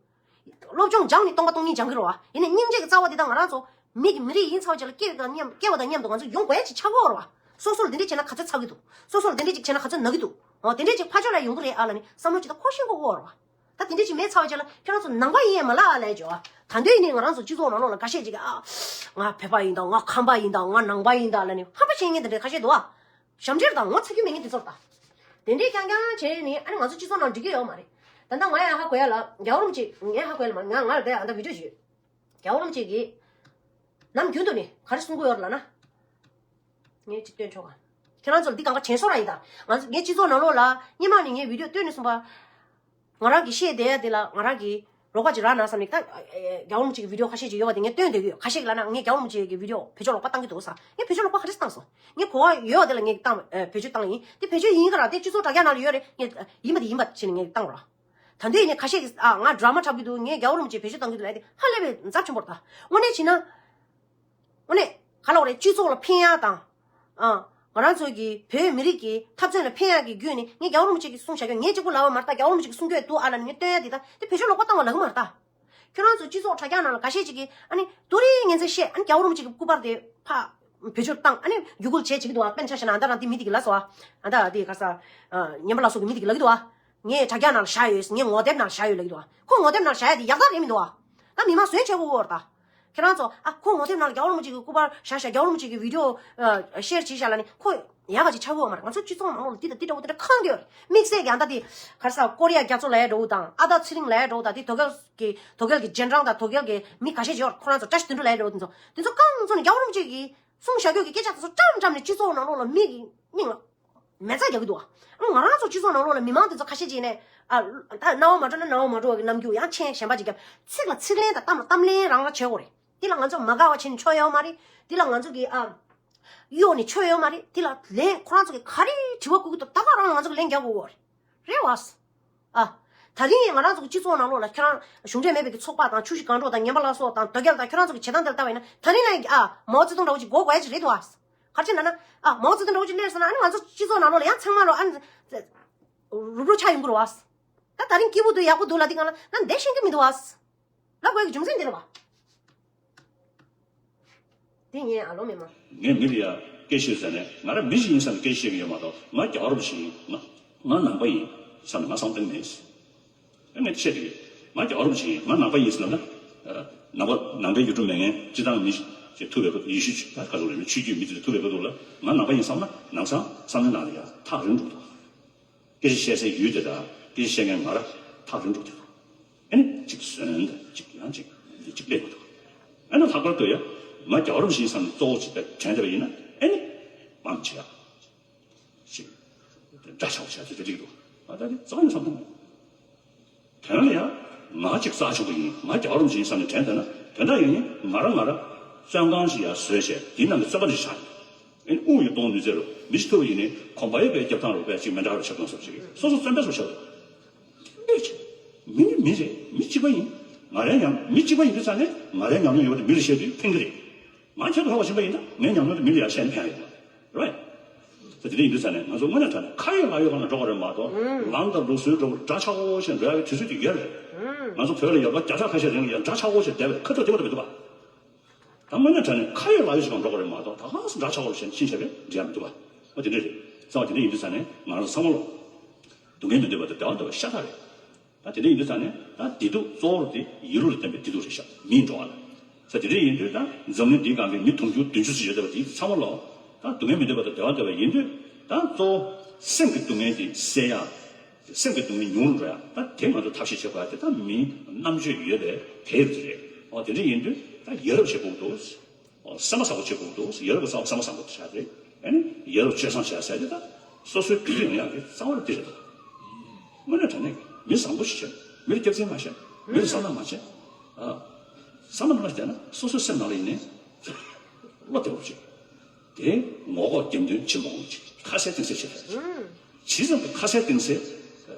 སློབ་སྦྱོང་སྦྱངས་ནས་སྟོང་པ་སྟོང་ཉིད་སྦྱང་གི་རེད་བ། ཡིན་ནའི་སྙིང་རྗེ་གི་རྩ་བ་འདི་དག་ང་རང་ཚོ་མི་གི་མི་རིགས་ཡིན་ཚར་བ་ཅིག་ལ་སྐྱེ་དང་མཉམ་སྐྱེ་བ་དང་མཉམ་དུ་ང་ཚོ་ཡོང་དགོས་ཡ་ཅིག་ཆགས་ཀྱི་ཡོད་རེད་བ། སོ་སོ་ལ་འདི་འདྲས་བྱས་ན་ག་ཚོད་ཚ་གི་འདུག་སོ་སོ་ལ་འདི་འདྲས་ཅིག་བྱས་ན་ག་ཚོད་ན་གི་འདུག་འོ་དེ་འདྲས་ཅིག་ཕར་ཕྱོགས་ལ་ཡོང་གི་རེད་ཨ་ལ་ནི་བསམ་བློ་ཅིག་ད་འཁོར་ཤེས་དགོས་ཀྱི་ཡོད་རེད་བ། ད་དེ་འདྲས་ཅིག་མེད་ཚར་བ་ཅིག་ལ་ཁྱོད་རང་ཚོ་ནང་པ་ཡིན་ཡ་མ་ལ་ཨ་ལས་བྱོས་ཨ། ད་འདོད་ཡིན་ནི་ང་རང་ཚོ་སྤྱི་ཚོགས་ནང་ལོགས་ལ་འགའ་ཤས་ཅིག་གིས་ཨ། ང་བོད་པ་ཡིན་ད། ང་ཁམས་པ་ཡིན་ད། ང་ནང་པ་ཡིན་ད་ལ་ནི་ཧམ་པ་བཤད་མཁན་དེ་འདྲས་ཁ་ཤས་འདུག་ཨ། ཞབས་འདྲེན་དང་ངོ་ཚ་རྒྱུ་མེད་མཁན་དེ་ཚོར་ད། དེ་འདྲས་རྐྱང་རྐྱང་བྱས་ནི་ཨ་ནི་ང་ཚོ་སྤྱི་ཚོགས་ནང་འགྲིག་གི་ཡོད་མ་རེད། ད་ལྟ་ང་ཡང་ཧ་གོ་ཡ་ལ་རྒྱལ་བ་རིན་པོ་ཆེ་ངས་ཧ་གོ་ཡ་ལ་མ་ང་ང་ལ་དེ་ཨ་ད་བི་ཌིའོ་ཞུས། རྒྱལ་བ་རིན་པོ་ཆེ་གིས་ནམ་རྒྱུན་དུ་ནི་ག་རེ་གསུང་གི་ཡོད་རེད་ལབ་ན། ངས་ཅིག་སྟོན་ཆོག་ག་ཁྱེད་རང་ཚོར་འདི་གང་ག་དྲན་གསོ་ར་ཡིན་ད། ང་ཚོ་ངའི་སྤྱི་ཚོགས་ནང་ལོགས་ལ་སྔོན་མ་ནས་ངས་བི་ཌིའོ་བཏོན་ནས་གསུངས་པ། ང་རང་གིས་བཤད་བསྡད་ཡ་དེ་ལ་ང་རང་གིས་རོགས་པ་ཅིག་རག་ན་བསམ་ནས་ད། རྒྱལ་བ་རིན་པོ་ཆེ་གི་བི་ཌིའོ་ཁ་ཤས་ཅིག་ཡོད་པ་དེ་ངས་བཏོན་བསྡད་ཀྱི་ཡོད། ཁ་ཤས་ཀྱིས་ལབ་ན་ངས་རྒྱལ་བ་རིན་པོ་ཆེ་གི་བི་ཌིའོ་བེད་སྤྱོད་ལོག་པ་བཏང་གི་འདུག་ཟེར། ངས་གོ་བ་ཡོད་པ་དེ་ལ་ངས་བཏང་བེད་སྤྱོད་བཏང་ཡིན། དེ་བེད་སྤྱོད་ཡིན་ག་ར་དེ་སྤྱི་ཚོགས་དྲ་རྒྱ་ནང་ལ་ཡོད་རེད། ངས་ཡིན་པ་དེ་ཡིན་པ་བྱས་ནས་ངས་བཏང་རོགས། ད་འདོད་ཡིན་ནས་ཁ་ཤས་ཀྱིས་ཨ་ང་ཌ་ར་མ་འཁྲབ་གི་འདུག་ངས་རྒྱལ་བ་རིན་པོ་ཆེ་བེད་སྤྱོད་བཏང་གི་འདུག་ལབ་དེ་ཧ་ལས་པའི་འཛབ་ཆེན་པོ་རེད་ད། དངོས་གནས་བྱས་ན། དངོས་གནས་ག་ལབ་དགོས་རེད། སྤྱི་ཚོགས་ལ་ཕན་ཡག་དང་། ཨ། ང་རང་ཚོ་གི་བོད་མི་རིགས་ཀྱི་འཐབ་རྩོད་ལ་ཕན་ཡག་གི་བརྒྱུད་ནས་ངས་རྒྱལ་བ་རིན་པོ་ཆེ་གི་གསུང་བྱ་རྒྱུ་ངས་གཅིག་པུ་ལབ་པ་མ་རེད་ད། རྒྱལ་བ་རིན་པོ་ཆེ་གི་གསུང་སྐད་འདུག་ཨ་ལབ་ནས་ངས་སྟོན་ཡ་དེ་ད་དེ་བེད་སྤྱོད་ལོག་པ་བཏང་བ་ལབ་གི་མ་རེད་ད། ཁྱོད་རང་ཚོ་སྤྱི་ཚོགས་དྲ་རྒྱ་ནང་ལ་འགའ་ཤས་ཅིག་གིས་ཨ་ནི་རྡོ་རིང་ངན་ཚད་བཤད། ཨ་ནི་རྒྱལ་བ་རིན་པོ་ཆེ་གི་སྐུ་པར་དེ་ཕར་བེད་སྤྱོད་བཏང་། ཨ་ནི་བརྒྱུད་སྐུལ་བྱེད་བྱེད་ཀྱི་འདུག་ཨ། དཔེར་ན་ཆ་བཞག་ན་ཨ་ད་རང་དེ་མི་དེ་གིས་ལབ་སོང་ཨ། ཨ་ད་དེ་ག་ས། ཉན་པ་ལགས་སོགས་ཀྱི་མི་དེ་གིས་ལབ་ཀྱི་འདུག་ཨ། ངས་དྲ་རྒྱ་ནང་ལ་བཞག་ཡོད། ངས་ངོ་དེབ་ནང་ལ་བཞག་ཡོད་ལབ་ཀྱི་འདུག་ཨ། ཁོ་ངོ་དེབ་ནང་ལ་བཞག་ཡ་དེ་ཡག་རྟགས་རེད་མི་འདུག་ཨ། ད་མི་མང་ཟོན་བྱེད་དགོས་ཀྱི་ཡོད་རེད་ད། ཁྱེད་རང་ཚོ་ཨ་ཁོ་ངོ་དེབ་ནང་ལ་རྒྱལ་བ་རིན་པོ་ཆེ་གི་སྐུ་པར་བཞག་བཞག་རྒྱལ་བ་རིན་པོ་ཆེ་གི་བི་ཌིའོ་ཨ་ཤེར་བྱས་བཞག་ལབ་ནས་ཁོ་ཡག་ག་ཅིག་ཆགས་ཀྱི་ཡོད་མ་རེད། ང་ཚོ་སྤྱི་ཚོགས་ནང་ལོགས་ལ་འདི་དང་འདི་འདྲ་བོ་དེ་འདྲ་གང་གི་ཡོད་རེད། དམིགས་བསལ་གྱི་ཨ་ད་དེ་ག་རེ་ཟ་ཀོ་རི་ཡ་རྒྱ་མཚོ་ལབ་ཡ་འདྲ་བོ་དང་ཨ་ད་ཚེ་རིང་ལབ་ཡ་འདྲ་བོ་དང་དེ་དོ་གལ་གི་དོ་གལ་གྱི་རྗེས་འབྲང་དང་དོ་གལ་གྱི་མི་ཁ་ཤས་ཅིག་ཡོད་རེད། ཁོ་རང་ཚོ་བཀྲ་ཤིས་དོན་གྲུབ་ལབ་ཡ་འདྲ་བོ་དེ་ཚོ་དེ་ཚོ་རྐང་ཚོ་ནས་རྒྱལ་བ་རིན་པོ་ཆེ་གི་གསུང་བཞག་རྒྱུ་གི་སྐད་ཆ་དེ་ཚོ་བཀྲམ་བཀྲམ་ནས་སྤྱི་ཚོགས་ནང་ལོགས་ལ་མི་གི་སྙིང་ལ་མེ་བཙའ་རྒྱག་གི་འདུག་ཨ། ང་རང་ཚོ་སྤྱི་ཚོགས་ནང་ལོགས་ལ་མི་མང་དེ་ཚོ་ཁ་ཤས་ཅིག་ནས་ཨ་ད་སྣང་བ་མ་འགྲོ་ན་སྣང་བ་མ་འགྲོ་བ་གི་རྣམ་འགྱུར། ཡང་མཆན་གཞན་པ་ཅིག་བརྒྱབ། ཚིག་ལ་ཚིག་ལན་དང་གཏམ་ལ་གཏམ་ལན་རང་རང་བྱེད་དགོས་རེད། འདི་ལ་ང་ཚོ་མ་དགའ་བ་བྱས་ནས་ཆོ་ཡོད་མ་རེད། འདི་ལ་ང་ཚོ་གི་ཨ་གཡོག་ནས་ཆོ་ཡོད་མ་རེད། འདི་ལ་ལན་ཁོ་རང་ཚོ་གི་ག་རེ་དྲི་བ་བཀོད་ཀྱི་འདུག་ད་ག་རང་ང་ཚོ་གི་ལན་རྒྱག་དགོས་རེད། རེད་བ། ཨ། ད་རིང་ང་རང་ཚོ་གི་སྤྱི་ཚོགས་ནང་ལོགས་ལ་ཁྱེད་རང་གཞུང་འབྲེལ་མེད་པའི་གི་ཚོགས་པ་དང་ཆུ་བཞི་སྒང་དྲུག་དང་ཉན་པ་ལགས་སོ་དང་དོ་གལ་དང་ཁྱེད་རང་ཚོ་གི་བྱེད་སྟངས་དེ་ལ་ལྟ་བ་ཡིན་ན་ད་རིང་ལ་ཨ་མའོ་ཙེ་ཏུང་འདྲ་བོ་ཅིག་འགོག་དགོས་ཡ་ཅིག་རེད་འདུག་ཨ། ག་རེ་ཟེར་ན་ཨ་མའོ་ཙེ་ཏུང་འདྲ་བོ་ཅིག་སླེབས་སོང་ན་ཨ་ནི་ང་ཚོ་སྤྱི་ཚོགས་ནང་ལོགས་ལ་ཡང་ཚང་མ་ལོ་ཨ་ནི་རུབ་རུབ་ཆགས་ཡོང་གི་རེད་བ། ད་ད་རིང་སྐྱིད་པོ་འདུག་ཡག་པོ་འདུག་ལབ་དུས་སྒང་ལ་ང་བསྡད་ཤེས་ཀྱི་མི་འདུག་བ། ལབ་དགོས་ཀྱི་རྒྱུ་མཚན་འདི་རེད་བ། དེ་ངས་ཨ་ལོ་མི་མ། ངས་མི་ལ་ཡ་སྐད་ཆ་བཤད་ཟེར་ནས་ང་རང་མི་ཞིག་ཡིན་བསམ་ནས་སྐད་ཆ་བཤད་ཀྱི་ཡོད་མ་གཏོགས་ང་རྒྱལ་བ་རིན་པོ་ཆེ་ཡིན། ང་ང་ནང་པ་ཡིན་བསམ་ནས་ང་བསམ་གཏན་མེད། ངས་བཤད་དེ་ང་རྒྱལ་བ་རིན་པོ་ཆེ་ཡིན། ང་ནང་པ་ཡིན་ཟེར་ན་ནང་པ་ནང་པའི་ཡུལ་གྲུ་མེད་མཁན་སྤྱི་བཏང་མི་ཞིག་ཐུབ་པའི་ཁུལ་ཡེ་ཤུ་ཆོས་ད་ག་ཚོད་རེད་ཆོས་བརྒྱུད་མི་དེ་ཐུབ་པའི་ཁུལ་དུ་ལ་ང་ནང་པ་ཡིན་བསམ་ན་ནང་སང་བསམ་བློའི་ནང་ལ་ཡ་ཐག་རིང་འགྲོ་འདུག་སྐད་ཆ་བཤད་སའི་ཡུལ་དེ་དང་སྐད་ཆ་བཤད་མཁན་ང་ར་ཐག་རིང་འགྲོ་དེ་དང་། ཨེ་ནི་གཅིག་ཟོན་དང་གཅིག་ཡང་གཅིག་འདི་གཅིག་སླེབས་མི་འདུག་ཨེ་ན་ལྷག་པར་དུ་ཡ་ང་རྒྱལ་བ་རིན་པོ་ཆེ་ཡིན་བསམ་ནས་གཙོ་བོ་གཅིག་དྲན་བསྡད་པ་ཡིན་ན་ཨེ་ནི་མང་ཆེ་བ་ཞིག་འདྲ་ཆགས་པོ་བྱས་ཚོད་ཅིག་འགྲིག་འདུག་ང་ད་ནི་རྩ་བ་ནས་བསམ་བློ་མེད། དོན་ལ་ཡང་ང་གཅིག་རྩ་ཆེན་པོ་ཡིན། ང་རྒྱལ་བ་རིན་པོ་ཆེ་ཡིན་བསམ་ནས་དྲན་བསྡད་ན་དོན་དག་ཡིན་ནི་ང་རང་ང་རང་བཙོན་ཁང་ཞིག་ཡར་བཟོས་བྱས་དེའི་ནང་གི་བཙོན་པ་ཞིག་ཆགས་ཡོད། ཨེ་དབུགས་ཡོད་གཏོང་ནུས་ཚད་རུ་མི་ཞིག་ཐུབ་པ་ཡིན་ནི་ཁོམ་པ་ཡོད་པའི་རྒྱབ་ཐང་རུ་པས་ཅིག་མི་འདྲ་རུ་ཆབ་ཁང་སོགས་ཅིག་སོ་སོ་བཙོན་པས་སོ་ཆགས་འདུག་མི་རེད། མི་ནི་མི་རེད། མི་གཅིག་པ་ཡིན། ང་རའི་ཉམས་མི་གཅིག་པ་ཡིན་དུས་ཙང་ནས་ང་རའི་ཉམས་མྱོང་ཡོད་པ་དེ་མི་ལ་བཤད་དུས་ཕན་གི་རེད། ང་ཁྱེད་དུ་ཧ་བ་ཕྱིན་པ་ཡིན་ན་ངའི་ཉམས་མྱོང་དེ་མི་ལ་ཡར་བཤད་ན་ཕན་ཡོད་མ་རེད། ད་དེ་འདྲ་ཡིན་དུས་ཙང་ནས་ང་ཚོ་དངོས་གནས་དྲང་གནས་ཁ་ཡོད་ལག་ཡོད་སྒང་ལ་འགྲོ་དགོས་རེད་མ་གཏོགས་ལམ་དང་ལུགས་སྲོལ་འགྲོ་འདྲ་ཆགས་པོ་ཞིག་འགྲོ་ཡ་གི་དུས་ཚོད་དེ་ཡོད་རེད། ང་ཚོ་བོད་ལ་ཡོད་པ་བརྒྱ་ཆ་ཁ་ཤས་རིང་ལ་ཡང་འདྲ་ཆགས་པོ་ཞིག་བསྡད་པའི་ཁ་ཐུག་དེ་བ་དེ་མི་འདུག་པ། ད་དངོས་གནས་དྲང་གནས་ཁ་ཡོད་ལག་ཡོད་ཞིག་གང་འགྲོ་གི་རེད་མ་གཏོགས་ད་གང་སེ་འདྲ་ཆགས་པ་ཞིག་ཕྱིན་བྱས་པས་འགྲིག་ཡ་མི་འདུག་པ། ཨ་དེ་འདྲ་རེད། རྩ་བ་དེ་འདྲ་ཡིན་དུས་ཙང་ནས་ང་རང་ཚང་མ་ལོ་སྡུག་བསྔལ་མི་འདོད་པ་དང་བདེ་བ་འདོད་པ་ཤ་སྟག་རེད། ད་དེ་འདྲ་ཡིན་དུས་ཙང་ནས་ད་བདེ་སྡུག་གཙོ་བོ་དེ་ཡིད་བློ་ལ་བརྟེན་པའི་བདེ་སྡུག་རེད་ཤག་མིའི་འགྲོ་བ་ལ། ས་དེ་འདྲ་ཡིན་དུས་ད་འཛམ་གླིང་འདིའི་སྒང་གི་མི་དུང་ཕྱུར་བདུན་ཅུ་ཙམ་ཡོད་བསྡད་པ་དེ་ཚང་མ་ལོ་ད་སྡུག་བསྔལ་མི་འདོད་པ་དང་བདེ་བ་འདོད་པ་ཡིན་དུས་ད་གཙོ་བོ་སེམས་ཀྱི་སྡུག་བསྔལ་དེ་སེལ་ཡ། སེམས་ཀྱི་སྡུག་བསྔལ་ཉུང་རུ་འགྲོ་ཡ་ད་དེ་ང་ཚོ་ཐབས་ཤེས་བྱེད་དགོས་ཡ་དེ་ད་མིའི་རྣམ་དཔྱོད་ཡོད་པའི་དེ་རེད། འོ་དེ་འདྲ་ཡིན་དུས་ད་ཡ་རབས་བྱེད་དགོས་འདུག་འོ་སེམས་པ་བཟང་པོ་བྱེད་དགོས་འདུག་ཡ་རབས་ཀྱི་སེམས་པ་བཟང་པོ་བྱ་དེ་ཨ་ནི་ཡ་རབས་སྤྱོད་བཟང་བྱ་ཟེར་དེ་ད་སོ་སོའི་བདེ་སྡུག་ཡོང་ཡ་གི་རྩ་བ་དེ་རེད་འདུག་དངོས་གནས་དྲང་གནས་མི་བཟང་པོ་ཞིག་བྱེད། མི་ལ་སྐྱག་རྫུན་མ་བཤད། མི་ལ་བསམ་བློ་མ་བྱེད། ཨ། བསམ་བློ་མ་བྱས་ན་སོ་སོའི་སེམས་ནང་ལ་ཡིན་ནའི་བློ་བདེ་པོ་བྱེད། དེ་ངོ་ལྐོག་རྒྱབ་མདུན་ཕྱི་མ་འོང་གི་ཁ་གསལ་གཏིང་གསལ་བྱེད་ཐུབ་ཡ་ཅིག་ཇི་ཙམ་གྱི་ཁ་གསལ་གཏིང་གསལ་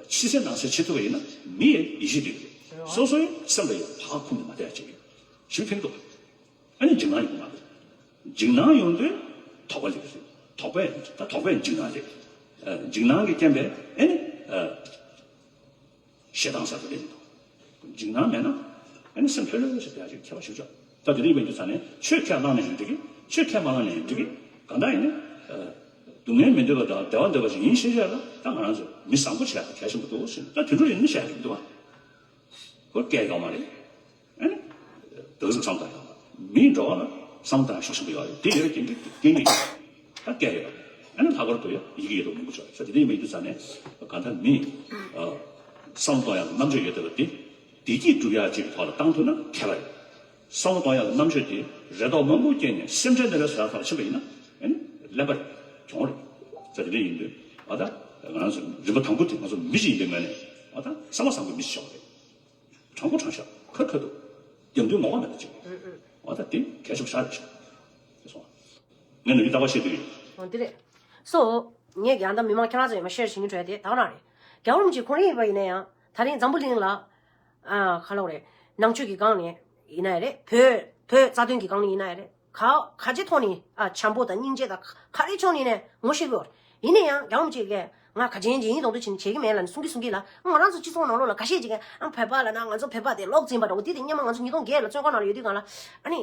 ཕྱི་གསལ་ནང་གསལ་བྱེད་ཐུབ་པ་ཡིན་ན་མི་ཡི་ཡིད་ཆེས་ལྡན་གྱི་རེད། སོ་སོའི་སེམས་ལ་ཡང་ཕར་འཁུམས་ནས་མ་བསྡད་ཡ་ཅིག་ཞུ་ཕན་འདུག་ཨ་ནི་འཇིགས་སྣང་ཡོང་མ་རེད། འཇིགས་སྣང་ཡོང་དུས་དོགས་པ་སླེབས་རེད། དོགས་པས་ད་དོགས་པས་འཇིགས་སྣང་སླེབས། ཨ། འཇིགས་སྣང་གི་རྐྱེན་པས་ཨ་ནི་ཨ་ཞེ་སྡང་ཟེར་བ་དེ་ཡིན་འདུག་འཇིགས་སྣང་མེད་ན་ཨ་ནི་སེམས་ལྷོད་ལྷོད་ཞིག་བསྡད་ཡ་ཅིག་ཁྱད་པར་ཞིག་ཆོག་ད་དེ་འདྲ་ཡིན་པ་ཡིན་དུས་ཙང་ནས་ཆོས་ཁས་བླངས་ནས་ཡིན་འགྲིག་གི། ཆོས་ཁས་མ་བླངས་ནས་ཡིན་འགྲིག་གི། གང་ལྟར་ཡིན་ན་ཨ་སྡུག་བསྔལ་མི་འདོད་པ་དང་བདེ་བ་འདོད་པ་ཞིག་ཡིན་ཤེས་བྱས་ལ་ད་ང་རང་ཚོ་མི་བཟང་པོ་བྱས་པ་གལ་ཆེན་པོ་འདུག་ཟེར་ནས། ད་དུད་འགྲོ་ཡིན་ན་བྱས་ཀྱི་མི་འདུག་ཨ། ཁོ་སྐད་ཡོད་མ་རེད། ཨ་ནི་དེ་ཚོ་བསམ་བཏང་ཡོད་མ་རེད། མིའི་འགྲོ་བ་ལ་བསམ་བཏང་ཤོག་ཆེན་པོ་ཡོད་རེད། དེ་ཡོད་རེད། རྐྱེན་གྱིས་རྐྱེན་གྱིས་ད་སྐད་ཡོད་རེད། ཨ་ནི་ལྷག་པར་དུ་ཡ་ཡི་གེ་ཡོད་དོ་མང་པོ་ཆོག་རེད། ས་དེ་འདྲ་ཡིན་པ་ཡིན་དུས་ཙང་ནས་གང་ལྟར་མི་ཨ་བསམ་བློ་གཏོང་ཡག་གི་རྣམ་དཔྱོད་ཡོད་བསྡད་པ་དེ་བདེ་སྐྱིད་སྒྲུབ་ཡག་ཅིག་གི་ཐོག་ལ་བཏང་ཐུབ་ན་ཁྱད་པར་ཡོད། བསམ་བློ་གཏོང་ཡག་གི་རྣམ་དཔྱོད་དེ་རེ་དོགས་མང་པོ་སྐྱེས་ནས་སེམས་ཁྲལ་འདི་འདྲ་བཟོ་ཡག་ཐོག་ལ་ཕྱིན་པ་ཡིན་ན་ཨ་ནི་གླེན་པ་གྱོང་རེད། ས་དེ་འདྲ་ཡིན་དུས་ཨ་ད་ང་རང་ཚོ་རིམ་པ་དང་པོ་དེ་ང་ཚོ་མི་ཞིག་ཡིན་པའི་ངོས་ནས་ཨ་ད་བསམ་པ་བཟང་པོ་མི་ཞིག་ཆགས་པ་རེད། དྲང་པོ་དྲང་བཞག་ཁ་ཁ་ཐུག་རྒྱབ་མདུན་ངོ་བ་མེད་པ་ཅིག་འོ་ད་དེ་གལ་ཆེན་པོ་ཞེ་དྲག་རེད་ཤག་དེ་སོང་། ངས་ནུ་ཡི་ལྟ་བ་བཤད་དུས། འོ་འདི་རེད། སོ། ངས་ཀྱང་ད་མི་མང་ཁྱེད་རང་ཚོ་ཡང་མ་ཤེར་བྱེད་མཁན་འཕྲོད་དེ་ད་ག་རང་རེད། རྒྱལ་བ་རིན་པོ་ཆེ་ཁོང་རང་ཡིན་པ་ཡིན་ན་ཡང་ད་རིང་འཛམ་བུ་གླིང་ལ། ཨ་ག་ལབ་རེད། ནང་ཆོས་ཀྱི་སྒང་ནས་ཡིན་ན་ཡང་རེད། བོད་བོད་རྩ་དོན་གྱི་སྒང་ནས་ཡིན་ན་ཡང་རེད། ག་ག་ཅི་ཐོག་ནས་ཨ་བྱམས་པོ་དང་སྙིང་རྗེ་དང་ག་རེ་ཕྱོགས་ནས་ནས་ངོ་ཤེས་དགོས། ཡིན་ན་ཡང་རྒྱལ་བ་རིན་པོ་ཆེ་གིས་ང་ག་ཅན་ཅིག་ཡིན་མདོག་མདོག་བྱེད་ཀྱི་མེད་ལབ་ནས་གསུང་གི་གསུང་གི་ལ། ང་རང་ཚོ་སྤྱི་ཚོགས་ནང་ལོགས་ལ་ཁ་ཤས་ཅིག་གིས་ཨ་བོད་པ་ལབ་ན་ང་ཚོ་བོད་པ་དེ་ལོག་འཛིན་པ་འདྲ་བོ་དེ་དེ་སྔོན་མ་ང་ཚོ་ཉིས་སྟོང་བརྒྱད་ལ་བཙོན་ཁང་ནང་ལ་ཡོད་དུས་སྒང་ལ་ཨ་ནི།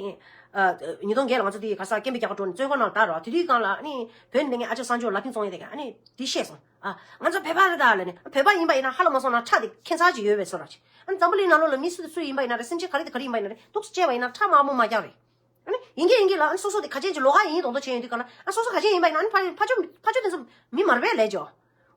ཨ་ཉིས་སྟོང་བརྒྱད་ལ་ང་ཚོ་དེ་ག་ས་སྐད་འབོད་རྒྱག་ག་འགྲོ་ནས་བཙོན་ཁང་ནང་ལ་བསྡད་རོགས། དེ་དུས་སྒང་ལ་ཨ་ནི་བོད་ནས་ལས་མཁན་ཨ་ཅག་གསར་འབྱོར་ལ་ཕན་ཚོང་ཡས་དེ་ག་ཨ་ནི་དེ་བཤད་སོང་། ཨ་ང་ཚོ་བོད་པ་རེད་ད་ལབ་ནས། བོད་པ་ཡིན་པ་ཡིན་ན་ཧ་ལམ་མ་སོང་ན་ཁྲག་དེ་ཁྱད་མཚར་ཅིག་ཡོད་པའི་བཟོ་འདྲ་ཅིག་ཨ་ནི་འཛམ་བུ་གླིང་ནང་ལོགས་ལ་མི་སུ་དང་སུ་ཡིན་པ་ཡིན་ན་རེད། སེམས་ཅན་ག་རེ་དང་ག་རེ་ཡིན་པ་ཡིན་ན་རེད། འདུག་སེ་བྱས་པ་ཡིན་ན་ཁྲག་དམར་པོ་མ་རྒྱག་རེད། ཨ་ནི་ཡིན་གྱི་ཡིན་གྱི་ལ་ཨ་ནི་སོ་སོ་དེ་ག་ཅན་གྱི་ལོགས་ཀ་ཡིན་མདོག་མདོག་བྱས་ཡོང་དུས་སྒང་ལ། ཨ་སོ་སོ་ག་ཅན་ཡིན་པ་ཡིན་ན་ཨ་ནི་ཕ་ཕ་ཕྱོགས་ཕ་ཕྱོགས་དེ་ཚོ་མི་མ་རེད་པས་ལབ་ཀྱོ།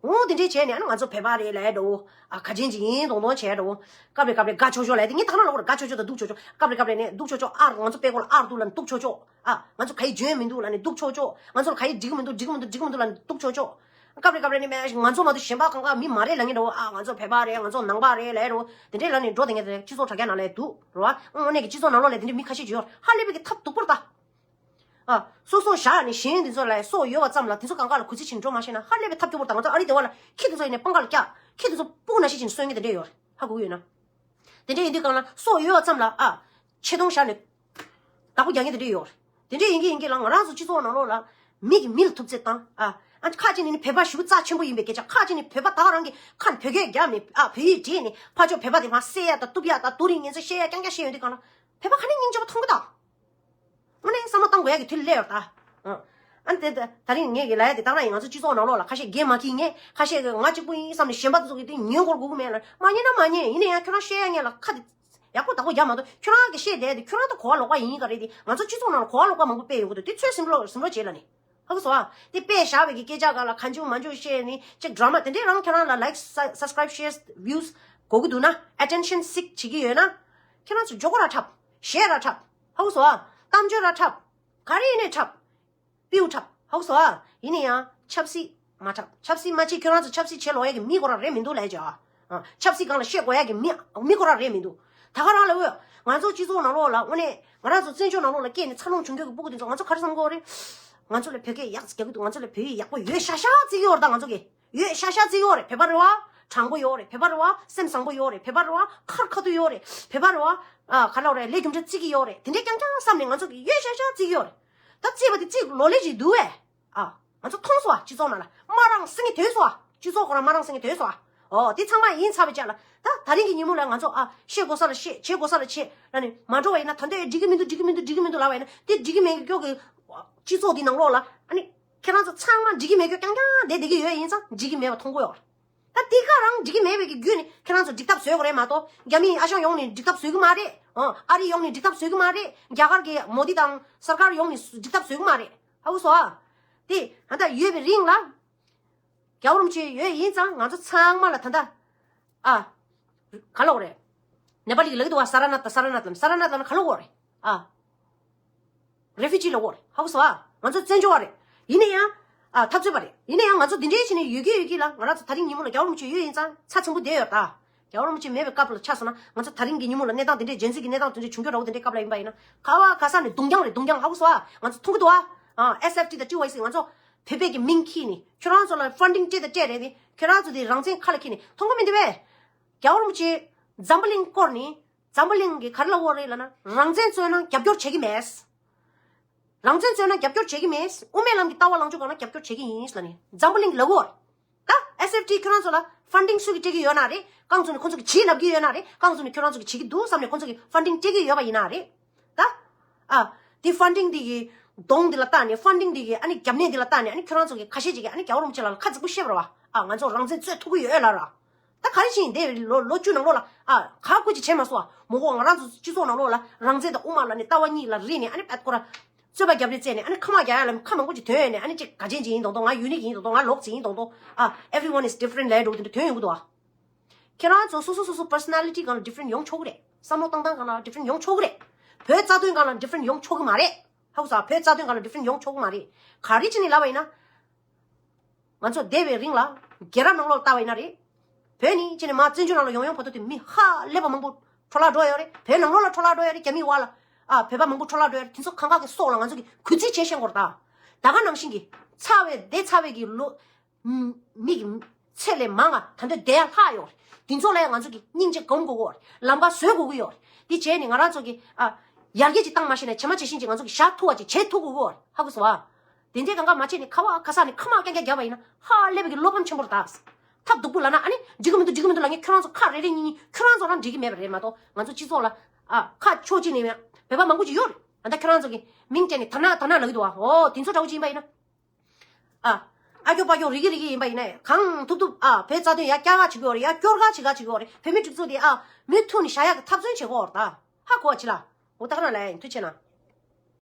འོ་དེ་འདྲས་བྱས་ནས་ཨ་ནི་ང་ཚོ་བོད་པ་རེད་ལབ་འགྲོ། ཨ་ཁ་ཆེན་ཅིག་ཡིན་མདོག་མདོག་བྱས་འགྲོ། སྐབས་རེ་སྐབས་རེ་དགའ་ཆོག་ཆོག་ལབ་དེ་ངས་ད་ག་ནང་ལོགས་ཀ་རེ་དགའ་ཆོག་ཆོག་དང་སྡུག་ཆོག་ཆོག་སྐབས་རེ་སྐབས་རེ་ནས་སྡུག་ཆོག་ཆོག་ཨར་ང་ཚོ་དཔེ་ཁོ་ལ་ཨར་འདུག་ལབ་ནས་སྡུག་ཆོག་ཆོག་ཨ་ང་ཚོ་ག་ཡི་འཇོན་མི་འདུག་ལབ་ནས་སྡུག་ཆོག་ཆོག་ང་ཚོ་ལ་ག་ཡི་འགྲིག་མི་འདུག་འགྲིག་མི་འདུག་འགྲིག་མི་འདུག་ལབ་ནས་སྡུག་ཆོག་ཆོག་སྐབས་རེ་སྐབས་རེ་ནས་མེད་ང་ཚོ་མ་གཏོགས་གཞན་པ་གང་ག་མི་མ་རེད་ལབ་མཁན་འདྲ་བོ། ཨ་ང་ཚོ་བོད་པ་རེད། ང་ཚོ་ནང་པ་རེད་ལབ་འགྲོ། དེ་འདྲས་ལབ་ནས་འགྲོ་དེ་ངས་དེ་སྤྱི་ཚོགས་དྲ་རྒྱ་ནང་ལ་འདུག་རེད་བ། དངོས་གནས་ཀྱི་སྤྱི་ཚོགས་ནང་ལོགས་ལ་དེ་འདྲས་མི་ཁ་ཤས་ཅིག་ཡོད་རེད། ཧ་ལས་པའི་གི་ཐབས་སྡུག་པོ་རེད་ད། ཨ། སོ་སོ་བཞག་ནས་གཞན་དེ་ཚོ་ལ་སྲོག་ཡོད་པ་ཙམ་ལ་དེ་ཚོ་གང་ག་ལ་གུས་བརྩི་བྱེད་འགྲོ་མ་ཤེས་ན་ཧ་ལས་པའི་ཐབས་སྐྱོ་པོ་དང་། ང་ཚོ་ཨ་རི་སྡེ་བ་ལ་ཁྱི་དེ་ཚོ་ཡིན་ནས་སྤང་ཁ་ལ་བཀྱག་ཁྱི་དེ་ཚོ་སྤུ་གུ་ནང་བཞིན་བྱས་ནས་གསོད་མཁན་དེ་འདྲས་ཡོད་རེད། ཧ་གོ་གི་ཡོད་ན། དེ་འདྲས་ཡིན་དུས་གང་ལ་སྲོག་ཡོད་པ་ཙམ་ལ་ཨ། ཆེ་མཐོང་བཞག་ནས་བདག་པོ་རྒྱག་མཁན་དེ་འདྲས་ཡོད་རེད། དེ་འདྲས་ཡིན་གྱི་ཡིན་གྱི་ལ་ང་རང་ཚོ་སྤྱི་ཚོགས་ནང་ལོགས་ལ་མི་གིས་མི་ལ་ཐུབ་ཚོད་བཏང་ཨ། ཨ་ཁ་ཅིག་ནས་ནི་བོད་པ་ཞེ་པོ་རྩ་ཆེན་པོ་ཡིན་པའི་སྐད་ཆ། ཁ་ཅིག་ནས་བོད་པ་ད་ག་རང་གི་ཁ་ནས་བོད་སྐད་རྒྱག་མེད་ཨ། བོད་ཡིག་བྲིས་ནས་ཕར་ཕྱོགས་བོད་པ་དེ་མར་བསད་ཡ་དང་གཏུབ་ཡ་དང་རྡོ་རིང་ངན་ཚད་བཤད་ཡ་རྐྱང་རྐྱང་བཤད་ཡོང་དུས་གང་ལ་བོད་པ་ག་ནས་སྙིང་རྗེ་པོ་མཐོང་གི་ད། དངོས་གནས་བསམ་བློ་བཏང་དགོས་ཡ་གི་དུས་སླེབས་ཡོད་ད། ཨ་ནི་དེ་ད་རིང་ངས་གི་ལབ་ཡ་དེ་ད་ག་རང་ཡིན། ང་ཚོ་སྤྱི་ཚོགས་ནང་ལོགས་ལ་ཁ་ཤས་འགན་མ་འཁྱེར་མཁན། ཁ་ཤས་གི་ང་གཅིག་པུ་ཡིན་བསམ་ནས་གཞན་པ་ཚོ་གི་དེ་ཉན་དགོས་དགོས་ཀྱི་མེད་ལ། མ་ཉན་ན་མ་ཉན། ཡིན་ན་ཡང་ཁྱོད་རང་བཤད་ཡ་ངས་ལ་ཁ་དེ་ཡག་པོ་བདག་པོ་རྒྱག་མ་གཏོགས། ཁྱོད་རང་གི་བཤད་བསྡད་དེ་ཁྱོད་རང་ད་གོ་བ་ལོག་པ་ཡིན་ག་རེད་དེ། ང་ཚོ་སྤྱི་ཚོགས་ནང་ལ་གོ་བ་ལོག་པ་མང་པོ་སྤེལ་ཡོང་གི་འདུག་དེ་ཚོས་སེམས་ལོག་སེམས་ལོག་བྱེད་ལ་ནི། ཧ་གོ་སོང་ཨ། དེ་དཔེ་བཞག་པའི་གི་སྐད་ཆ་ག་ལ་གང་བྱུང་མང་བྱུང་བཤད་ནི་ཅིག་ཌ་ར་མ་དེ་འདྲས་རང་ཁྱོད་རང་ལ་ལའིཀ་སབ་སི་ཀ་རའིབ་ཤེར་བིའུ་སི་དགོས་ཀྱི་འདུག་ན། ཨེ་ཊེན་ཤན་སིག་བྱེད་ཀྱི་ཡོད་ན། ཁྱོད་རང་ཚོ་མགྱོགས་པོ་ར་འཁྲབ། གཞས་ར་འཁྲབ། ཧ་གོ་སོང་ཨ། གཏམ་བརྗོད་ར་འཁྲབ། ག་རེ་ཡིན་ནའི་འཁྲབ། པིའུ་འཁྲབ། ཧ་གོ་སོང་ཨ། ཡིན་ན་ཡང་ཆབ་སྲིད་མ་འཁྲབ། ཆབ་སྲིད་མ་བྱེད། ཁྱོད་རང་ཚོ་ཆབ་སྲིད་བྱེད་ལོག་ཡ་གི་མི་ཁོ་རང་རེད་མི་འདུག་ལབ་བྱ། ཨ། ཆབ་སྲིད་སྒང་ལ་བཤད་དགོས་ཡ་གི་མི་མི་ཁོ་རང་རེད་མི་འདུག་ད་ག་རང་ལ་འོས། ང་ཚོ་སྤྱི་ཚོགས་ནང་ལོགས་ལ་དངོས་གནས་ང་རང་ཚོ་བཙན་བྱོལ་ནང་ལོགས་ལ་སྐྱེས་ནས་འཚར་ལོངས་བྱུང་རྒྱུ་གི་སྤུ་གུ་དེ་ཚོ་ང་ཚོ་ག་རེ་བསམ་གི་ཡོད་རེད། ང་ཚོ་ལ་བོད་སྐད་ཡག་ཙམ་རྒྱག་གི་འདུག་ང་ཚོ་ལ་བོད་ཡིག་ཡག་པོ་ཡོད་ཤག་ཤག་བརྩི་གི་ཡོད་རེད་ད་ང་ཚོ་གི། ཡོད་ཤག་ཤག་བརྩི་གི་ཡོད་རེད། བོད་པ་རེད་བ། དྲང་པོ་ཡོད་རེད། བོད་པ་རེད་བ། སེམས་བཟང་པོ་ཡོད་རེད། བོད་པ་རེད་བ། ཁར་ཁ་ཐུག་ཡོད་རེད། བོད་པ་རེད་བ། ཨ། ག་ལབ་རེད། ལས་རྒྱུ་འབྲས་བརྩི་གི་ཡོད་རེད། དེ་འདྲས་རྐྱང་རྐྱང་བསམ་ནས་ང་ཚོ་གི་ཡོད་ཤག་ཤག་བརྩི་གི་ཡོད་རེད། ད་བརྩིས་པ་དེ་བརྩིས་ལོ་ལེགས་ཤིག་འདུག་བས། ཨ། ང་ཚོ་མཐོང་སོང་ཨ། སྤྱི་ཚོགས་ནང་ལ་དམར་རང་སེང་གེ་ཐོན་སོང་ཨ། སྤྱི་ཚོགས་ཁོ་རང་དམར་རང་སེང་གེ་ཐོན་སོང་ཨ། ཨོ་དེ་ཚང་མ་ཡིན་ཚར་བའི་རྗེས་ལ་ད་ད་རིང་གི་ཉིན་མོ་ལ་ང་ཚོ་ཨ། བཤད་དགོས་ས་ལ་བཤད། བྱེད་དགོས་ས་ལ་བྱེད་ལབ་ནས་མ་འགྲོ་བ་ཡིན་ན། ད་ལྟ་འགྲིག་གི་མི་འདུག་འགྲིག་གི་མི་འདུག་འགྲིག་གི་མི་འདུག་ལབ་པ་ཡིན་ན་དེ་འགྲིག་གི་མེད་ཀྱོག་གི་སྤྱི་ཚོགས་འདི་ནང་ལོགས་ལ་ཨ་ནི། ཁྱེད་རང་ཚོ་ཚང་མ་འགྲིག་གི་མེད་རྒྱུ་རྐྱང་རྐྱང་བསྡད་བསྡད་ཀྱི་ཡོད་ཡིན་ཙང་འགྲིག་གི་མེད་པ་མཐོང་གི་ཡོད་རེད། ད་དེ་ག་རང་འགྲིག་གི་མེད་པའི་གི་བརྒྱུད་ནས་ཁྱེད་རང་ཚོ་འགྲིག་ཐབས་བཟོ་དགོས་རེད་མ་གཏོགས། རྒྱ་མི་ཨ་ཞང་ཡོང་ནས་འགྲིག་ཐབས་བཟོ་གི་མ་རེད། ཨ་རི་ཡོང་ནས་འགྲིག་ཐབས་བཟོ་གི་མ་རེད། རྒྱ་གར་གི་མོ་དི་དང་སར་ཀར་ཡོང་ནས་འགྲིག་ཐབས་བཟོ་གི་མ་རེད། ཧ་གོ་སོང་ཨ། དེ་ད་ལྟ་ཡོད་པའི་རིང་ལ། རྒྱལ་བ་རིན་པོ་ཆེ་ཡོད་ཡིན་ཙང་ང་ཚོ་ཚང་མ་ལ་ད་ལྟ། ཨ། ག་ལབ་དགོས་རེད། ནེ་པ་ལི་གི་ལབ་ཀྱི་འདུག་བ། སར་ན་ཐ། སར་ན་ཐ་ལབ་ན་ག་ལབ་དགོས་རེད། ཨ། རེ་ཕུ་ཇི་ལབ་དགོས་རེད། ཧ་གོ་སོང་ཨ། ང་ཚོ་བཙན་བྱོལ་བ་རེད། ཡིན་ན་ཡང་། ཨ། འཐབ་རྩོད་པ་རེད། ཡིན་ན་ཡང་ང་ཚོ་འདི་འདྲའི་བྱས་ནས་ཡོད་ཀྱི་ཡོད་ཀྱི་ལ། ང་རང་ཚོ་ད་རིང་ཉིན་མོ་ལ་རྒྱལ་བ་རིན་པོ་ཆེ་ཡོད་ཡིན་ཙང་ཚ་ཚིམ་པོ་བསྡད་ཡོད་ད། རྒྱལ་བ་རིན་པོ་ཆེ་མེད་པའི་སྐབས་ལ་ཆ་བཞག་ན་ང་ཚོ་ད་རིང་གི་ཉིན་མོ་ལ་གནས་སྟངས་འདི་འདྲའི་ཇེན་ཟི་གི་གནས་སྟངས་དེ་འདྲ་བྱུང་རྒྱུ་འདྲ་བོ་དེ་འདྲའི་སྐབས་ལ་ཡིན་པ་ཡིན་ན། ག་བ་ག་ས་ནས་རྡུང་རྐྱང་རེད། རྡུང་རྐྱང་། ཧ་གོ་སོང་ཨ། ང་ཚོ་མཐོང་གི་འདུག་ཨ། ཨ་ཨེས་ཨེཕ་ཊི་དང་ཊི་ཝའི་སི་ང་ཚོ་བོད་པའི་གི་མིང་ཁྱེར་ནས་ཁྱོད་རང་ཚོ་ལ་ཕན་ཌིང་སྤྲད་དང་སྤྲད་རེད་དེ། ཁྱོད་རང་ཚོ་དེ་རང་བཙན་ཁ་ལ་ཁྱེར་ནས་མཐོང་གི་མི་འདུག་པས། རྒྱལ་བ་རིན་པོ་ཆེ་འཛམ་བུ་གླིང་བསྐོར་ནས། འཛམ་བུ་གླིང་གི་ག་རེ་ལབ་ཡོད་རེད་ལབ་ན། རང་བཙན་རྩོད་ན་རྒྱབ་སྐྱོར་བྱེད་ཀྱི་མེད། རང་བཙན་རྩོད་ན་རྒྱབ་སྐྱོར་བྱེད་ཀྱི་མེད། དབུ་མའི་ལམ་གྱི་ལྟ་བ་ལངས་ཕྱོགས་སྒང་ལ་རྒྱབ་སྐྱོར་བྱེད་ཀྱི་ཡིན་ལབ་ནས་འཛམ་བུ་གླིང་གིས་ལབ་ཀྱི་ཡོད་རེད། ད་ཨེས་ཨེཕ་ཊི་ཁྱོད་རང་ཚོ་ལ་ཕན་ཌིང་སུ་གིས་སྤྲད་ཀྱི་ཡོད་ན་རེད། རྐང་བཙུགས་ནས་ཁོང་ཚོ་གིས་བྱེད་ལབ་ཀྱི་ཡོད་ན་རེད། རྐང་བཙུགས་ནས་ཁྱོད་རང་ཚོ་གིས་བྱེད་ཀྱི་འདུག་བསམ་ནས་ཁོང་ཚོ་གིས་ཕན་ཌིང་སྤྲད་ཀྱི་ཡོད་པ་ཡིན་ན་རེད། ད་ཨ་དེ་ཕན་ཌིང་དེ་གི་གདོང་དེ་ལ་བལྟས་ནས། ཕན་ཌིང་དེ་གི་ཨ་ནི་རྒྱབ་གནས་དེ་ལ་བལྟས་ནས། ཨ་ནི་ཁྱོད་རང་ཚོ་གི་ཁ་ཤས་ཅིག་གིས་ཨ་ནི་རྒྱལ་བ་རིན་པོ་ཆེ་ལགས་ལ་ཁ་རྫིག་པོ་བཤད་པ་རེད་བ། ཨ་ང་ཚོ་རང་བཙན་རྩོད་ཐུབ་ཀྱི་ཡོད་ལབ་ར། ད་ག་རེ་བྱས་ཡིན། འདས་པའི་ལོ་ལོ་བཅུ་ནང་ལོགས་ལ་ཨ་ག་སྐུ་ཅིག་བྱས་མ་སོང་བ། མོ་གོ་ང་རང་ཚོ་སྤྱི་ཚོགས་ནང་ལོགས་ལ་རང་བཙན་དང་དབུ་མ་ལབ་ནས་ལྟ་བ་གཉིས་ལ་རེས་ནས། ཨ་ནི་པད་ཁོ་ར་རྩོད་པ་རྒྱབ་རེས་བྱས་ནས། ཨ་ནི་ཁ་མ་རྒྱག་ཡ་ལ་ཁ་མང་པོ་ཅིག་ཐོན་ནས། ཨ་ནི་ཅིག་ག་ཅན་ཅིག་ཡིན་མདོག་མདོག་ང་ཡུ་ནིག་ཡིན་མདོག་མདོག་ང་ལོག་ཅིག་ཡིན་མདོག་མདོག་ཨ་everyone is different ལབ་འགྲོ་དེ་འདྲ་ཐོན་ཡོང་གི་འདུག་ཨ། ཁྱེད་རང་ཚོ་སོ་སོ་སོ་སོ་པར་སོ་ན་ལི་ཊི་སྒང་ལ་ཌི་ཕ་རེན་ཊི་ཡོང་ཆོག་གི་རེད། བསམ་བློ་བཏང་སྟངས་སྒང་ལ་ཌི་ཕ་རེན་ཊི་ཡོང་ཆོག་གི་རེད། བོད་རྩ་དོན་སྒང་ལ་ཌི་ཕ་རེན་ཊི་ཡོང་ཆོག་གི་མ་རེད། ཧ་གོ་སོང་། བོད་རྩ་དོན་སྒང་ལ་ཌི་ཕ་རེན་ཊི་ཡོང་ཆོག་གི་མ་རེད། ག་རེ་བྱས་ནས་ལབ་པ་ཡིན་ན། ང་ཚོ་འདས་པའི་རིང་ལ་རྒྱལ་རབས་ནང་ལོགས་ལ་བལྟས་པ་ཡིན་ན་རེད། བོད་ནས་བྱས་ནས་མར་བཙན་བྱོལ་ནང་ལ་ཡོང་ཡོང་བར་དུ་དེ་མི་ཧ་ལས་པ་མང་པོ་འཕྲོ་བརླག་འགྲོ་ཡོད་རེད། བོད་ནང་ལོགས་ལ་འཕྲོ་བརླག་འགྲོ་ཡོད་རེད། རྒྱ་མིའི་འོག་ལ་ཨ་བོད་པ་མང་པོ་འཕྲོ་བརླག་འགྲོ་ཡོད་རེད། དེ་ཚོ་གང་ག་གི་སྲོག་ལ་ང་ཚོ་གིས་གུས་བརྩི་བྱས་ཤེས་དགོས་རེད་ད། ད་ག་ནང་བཞིན་གྱི་ཚ་བའི་འདས་ཚ་བའི་གི་ལོ། མི་གི་ཚད་ལས་མང་ང་ད་ལྟ་བསྡད་ཡ་ལྷག་ཡོད་རེད། དེ་ཚོ་ལ་ཡང་ང་ཚོ་གིས་སྙིང་རྗེ་སྒོམ་དགོས་ཀྱི་ཡོད་རེད། ལམ་ཁ་བཟོ་དགོས་ཀྱི་ཡོད་རེད། དེ་བྱས་ནས་ང་རང་ཚོ་གིས་ཨ་ཡར་རྒྱས་ཅིག་བཏང་མ་ཤེས་ན། བྱས་མ་བྱས་བཞིན་ཅིག་ང་ཚོ་གིས་བཞག་ཐུབ་པ་ཅིག་བྱེད་ཐུབ་དགོས་ཀྱི་ཡོད་རེད། ཧ་གོ་སོང་ཨ། དེ་འདྲའི་གང་ག་མ་བྱས་ནས་ཁ་བ་ཁ་ས་ནས་ཁ་མ་རྐྱང་རྐྱང་བརྒྱབ་པ་ཡིན་ན་ཧ་ལས་པའི་གི་བློ་ཕམ་ཆེན་པོ་རེད་ད། ཐབས་སྡུག་པོ་ལབ་ན། ཨ་ནི་འགྲིག་གི་མི་འདུག་འགྲིག་གི་མི་འདུག་ལབ་མཁན་ཁྱོད་རང་ཚོ་ཁ་རེ་རེ་གཉིས་གཉིས་ཁྱོད་རང་ཚོ་རང་འགྲིག་གི་མེད་པ་རེད་མ་གཏོགས། ང་ཚོ་སྤྱི་ཚོགས་ལ་ཨ་ཁ་ཕྱོགས་གཅིག་ནས་བོད་པ་མང་པོ་ཅིག་ཡོད་རེད། ཨ་ད་ཁྱོད་རང་ཚོ་གིས་མིང་སྤྲད་ནས་དར་ནག་དར་ནག་ལབ་ཀྱི་འདུག་ཨ། འོ་དེ་ཚོ་འདྲ་བོ་ཅིག་ཡིན་པ་ཡིན་ན། ཨ། ཨ་སྐྱོ་པ་སྐྱོ་རི་གི་རི་གི་ཡིན་པ་ཡིན་ན་ཡང་། གང་ཐུབ་ཐུབ་ཨ་བོད་རྩ་དོན་ཡར་བསྐྱར་ག་བྱེད་ཀྱི་ཡོད་རེད། ཡར་སྐྱོར་ག་བྱེད་ག་བྱེད་ཀྱི་ཡོད་རེད། བོད་མི་སྒྲིག་འཛུགས་དེ་ཨ་མུ་མཐུད་ནས་བཞག་ཡག་གི་འཐབ་རྩོད་བྱེད་ཀྱི་ཡོད་རེད་ད། ཧ་གོ་བ་ཅི་ལ། འོ་ད་ག་རང་ལ་ཡིན། ཐུགས་རྗེ་གནང་།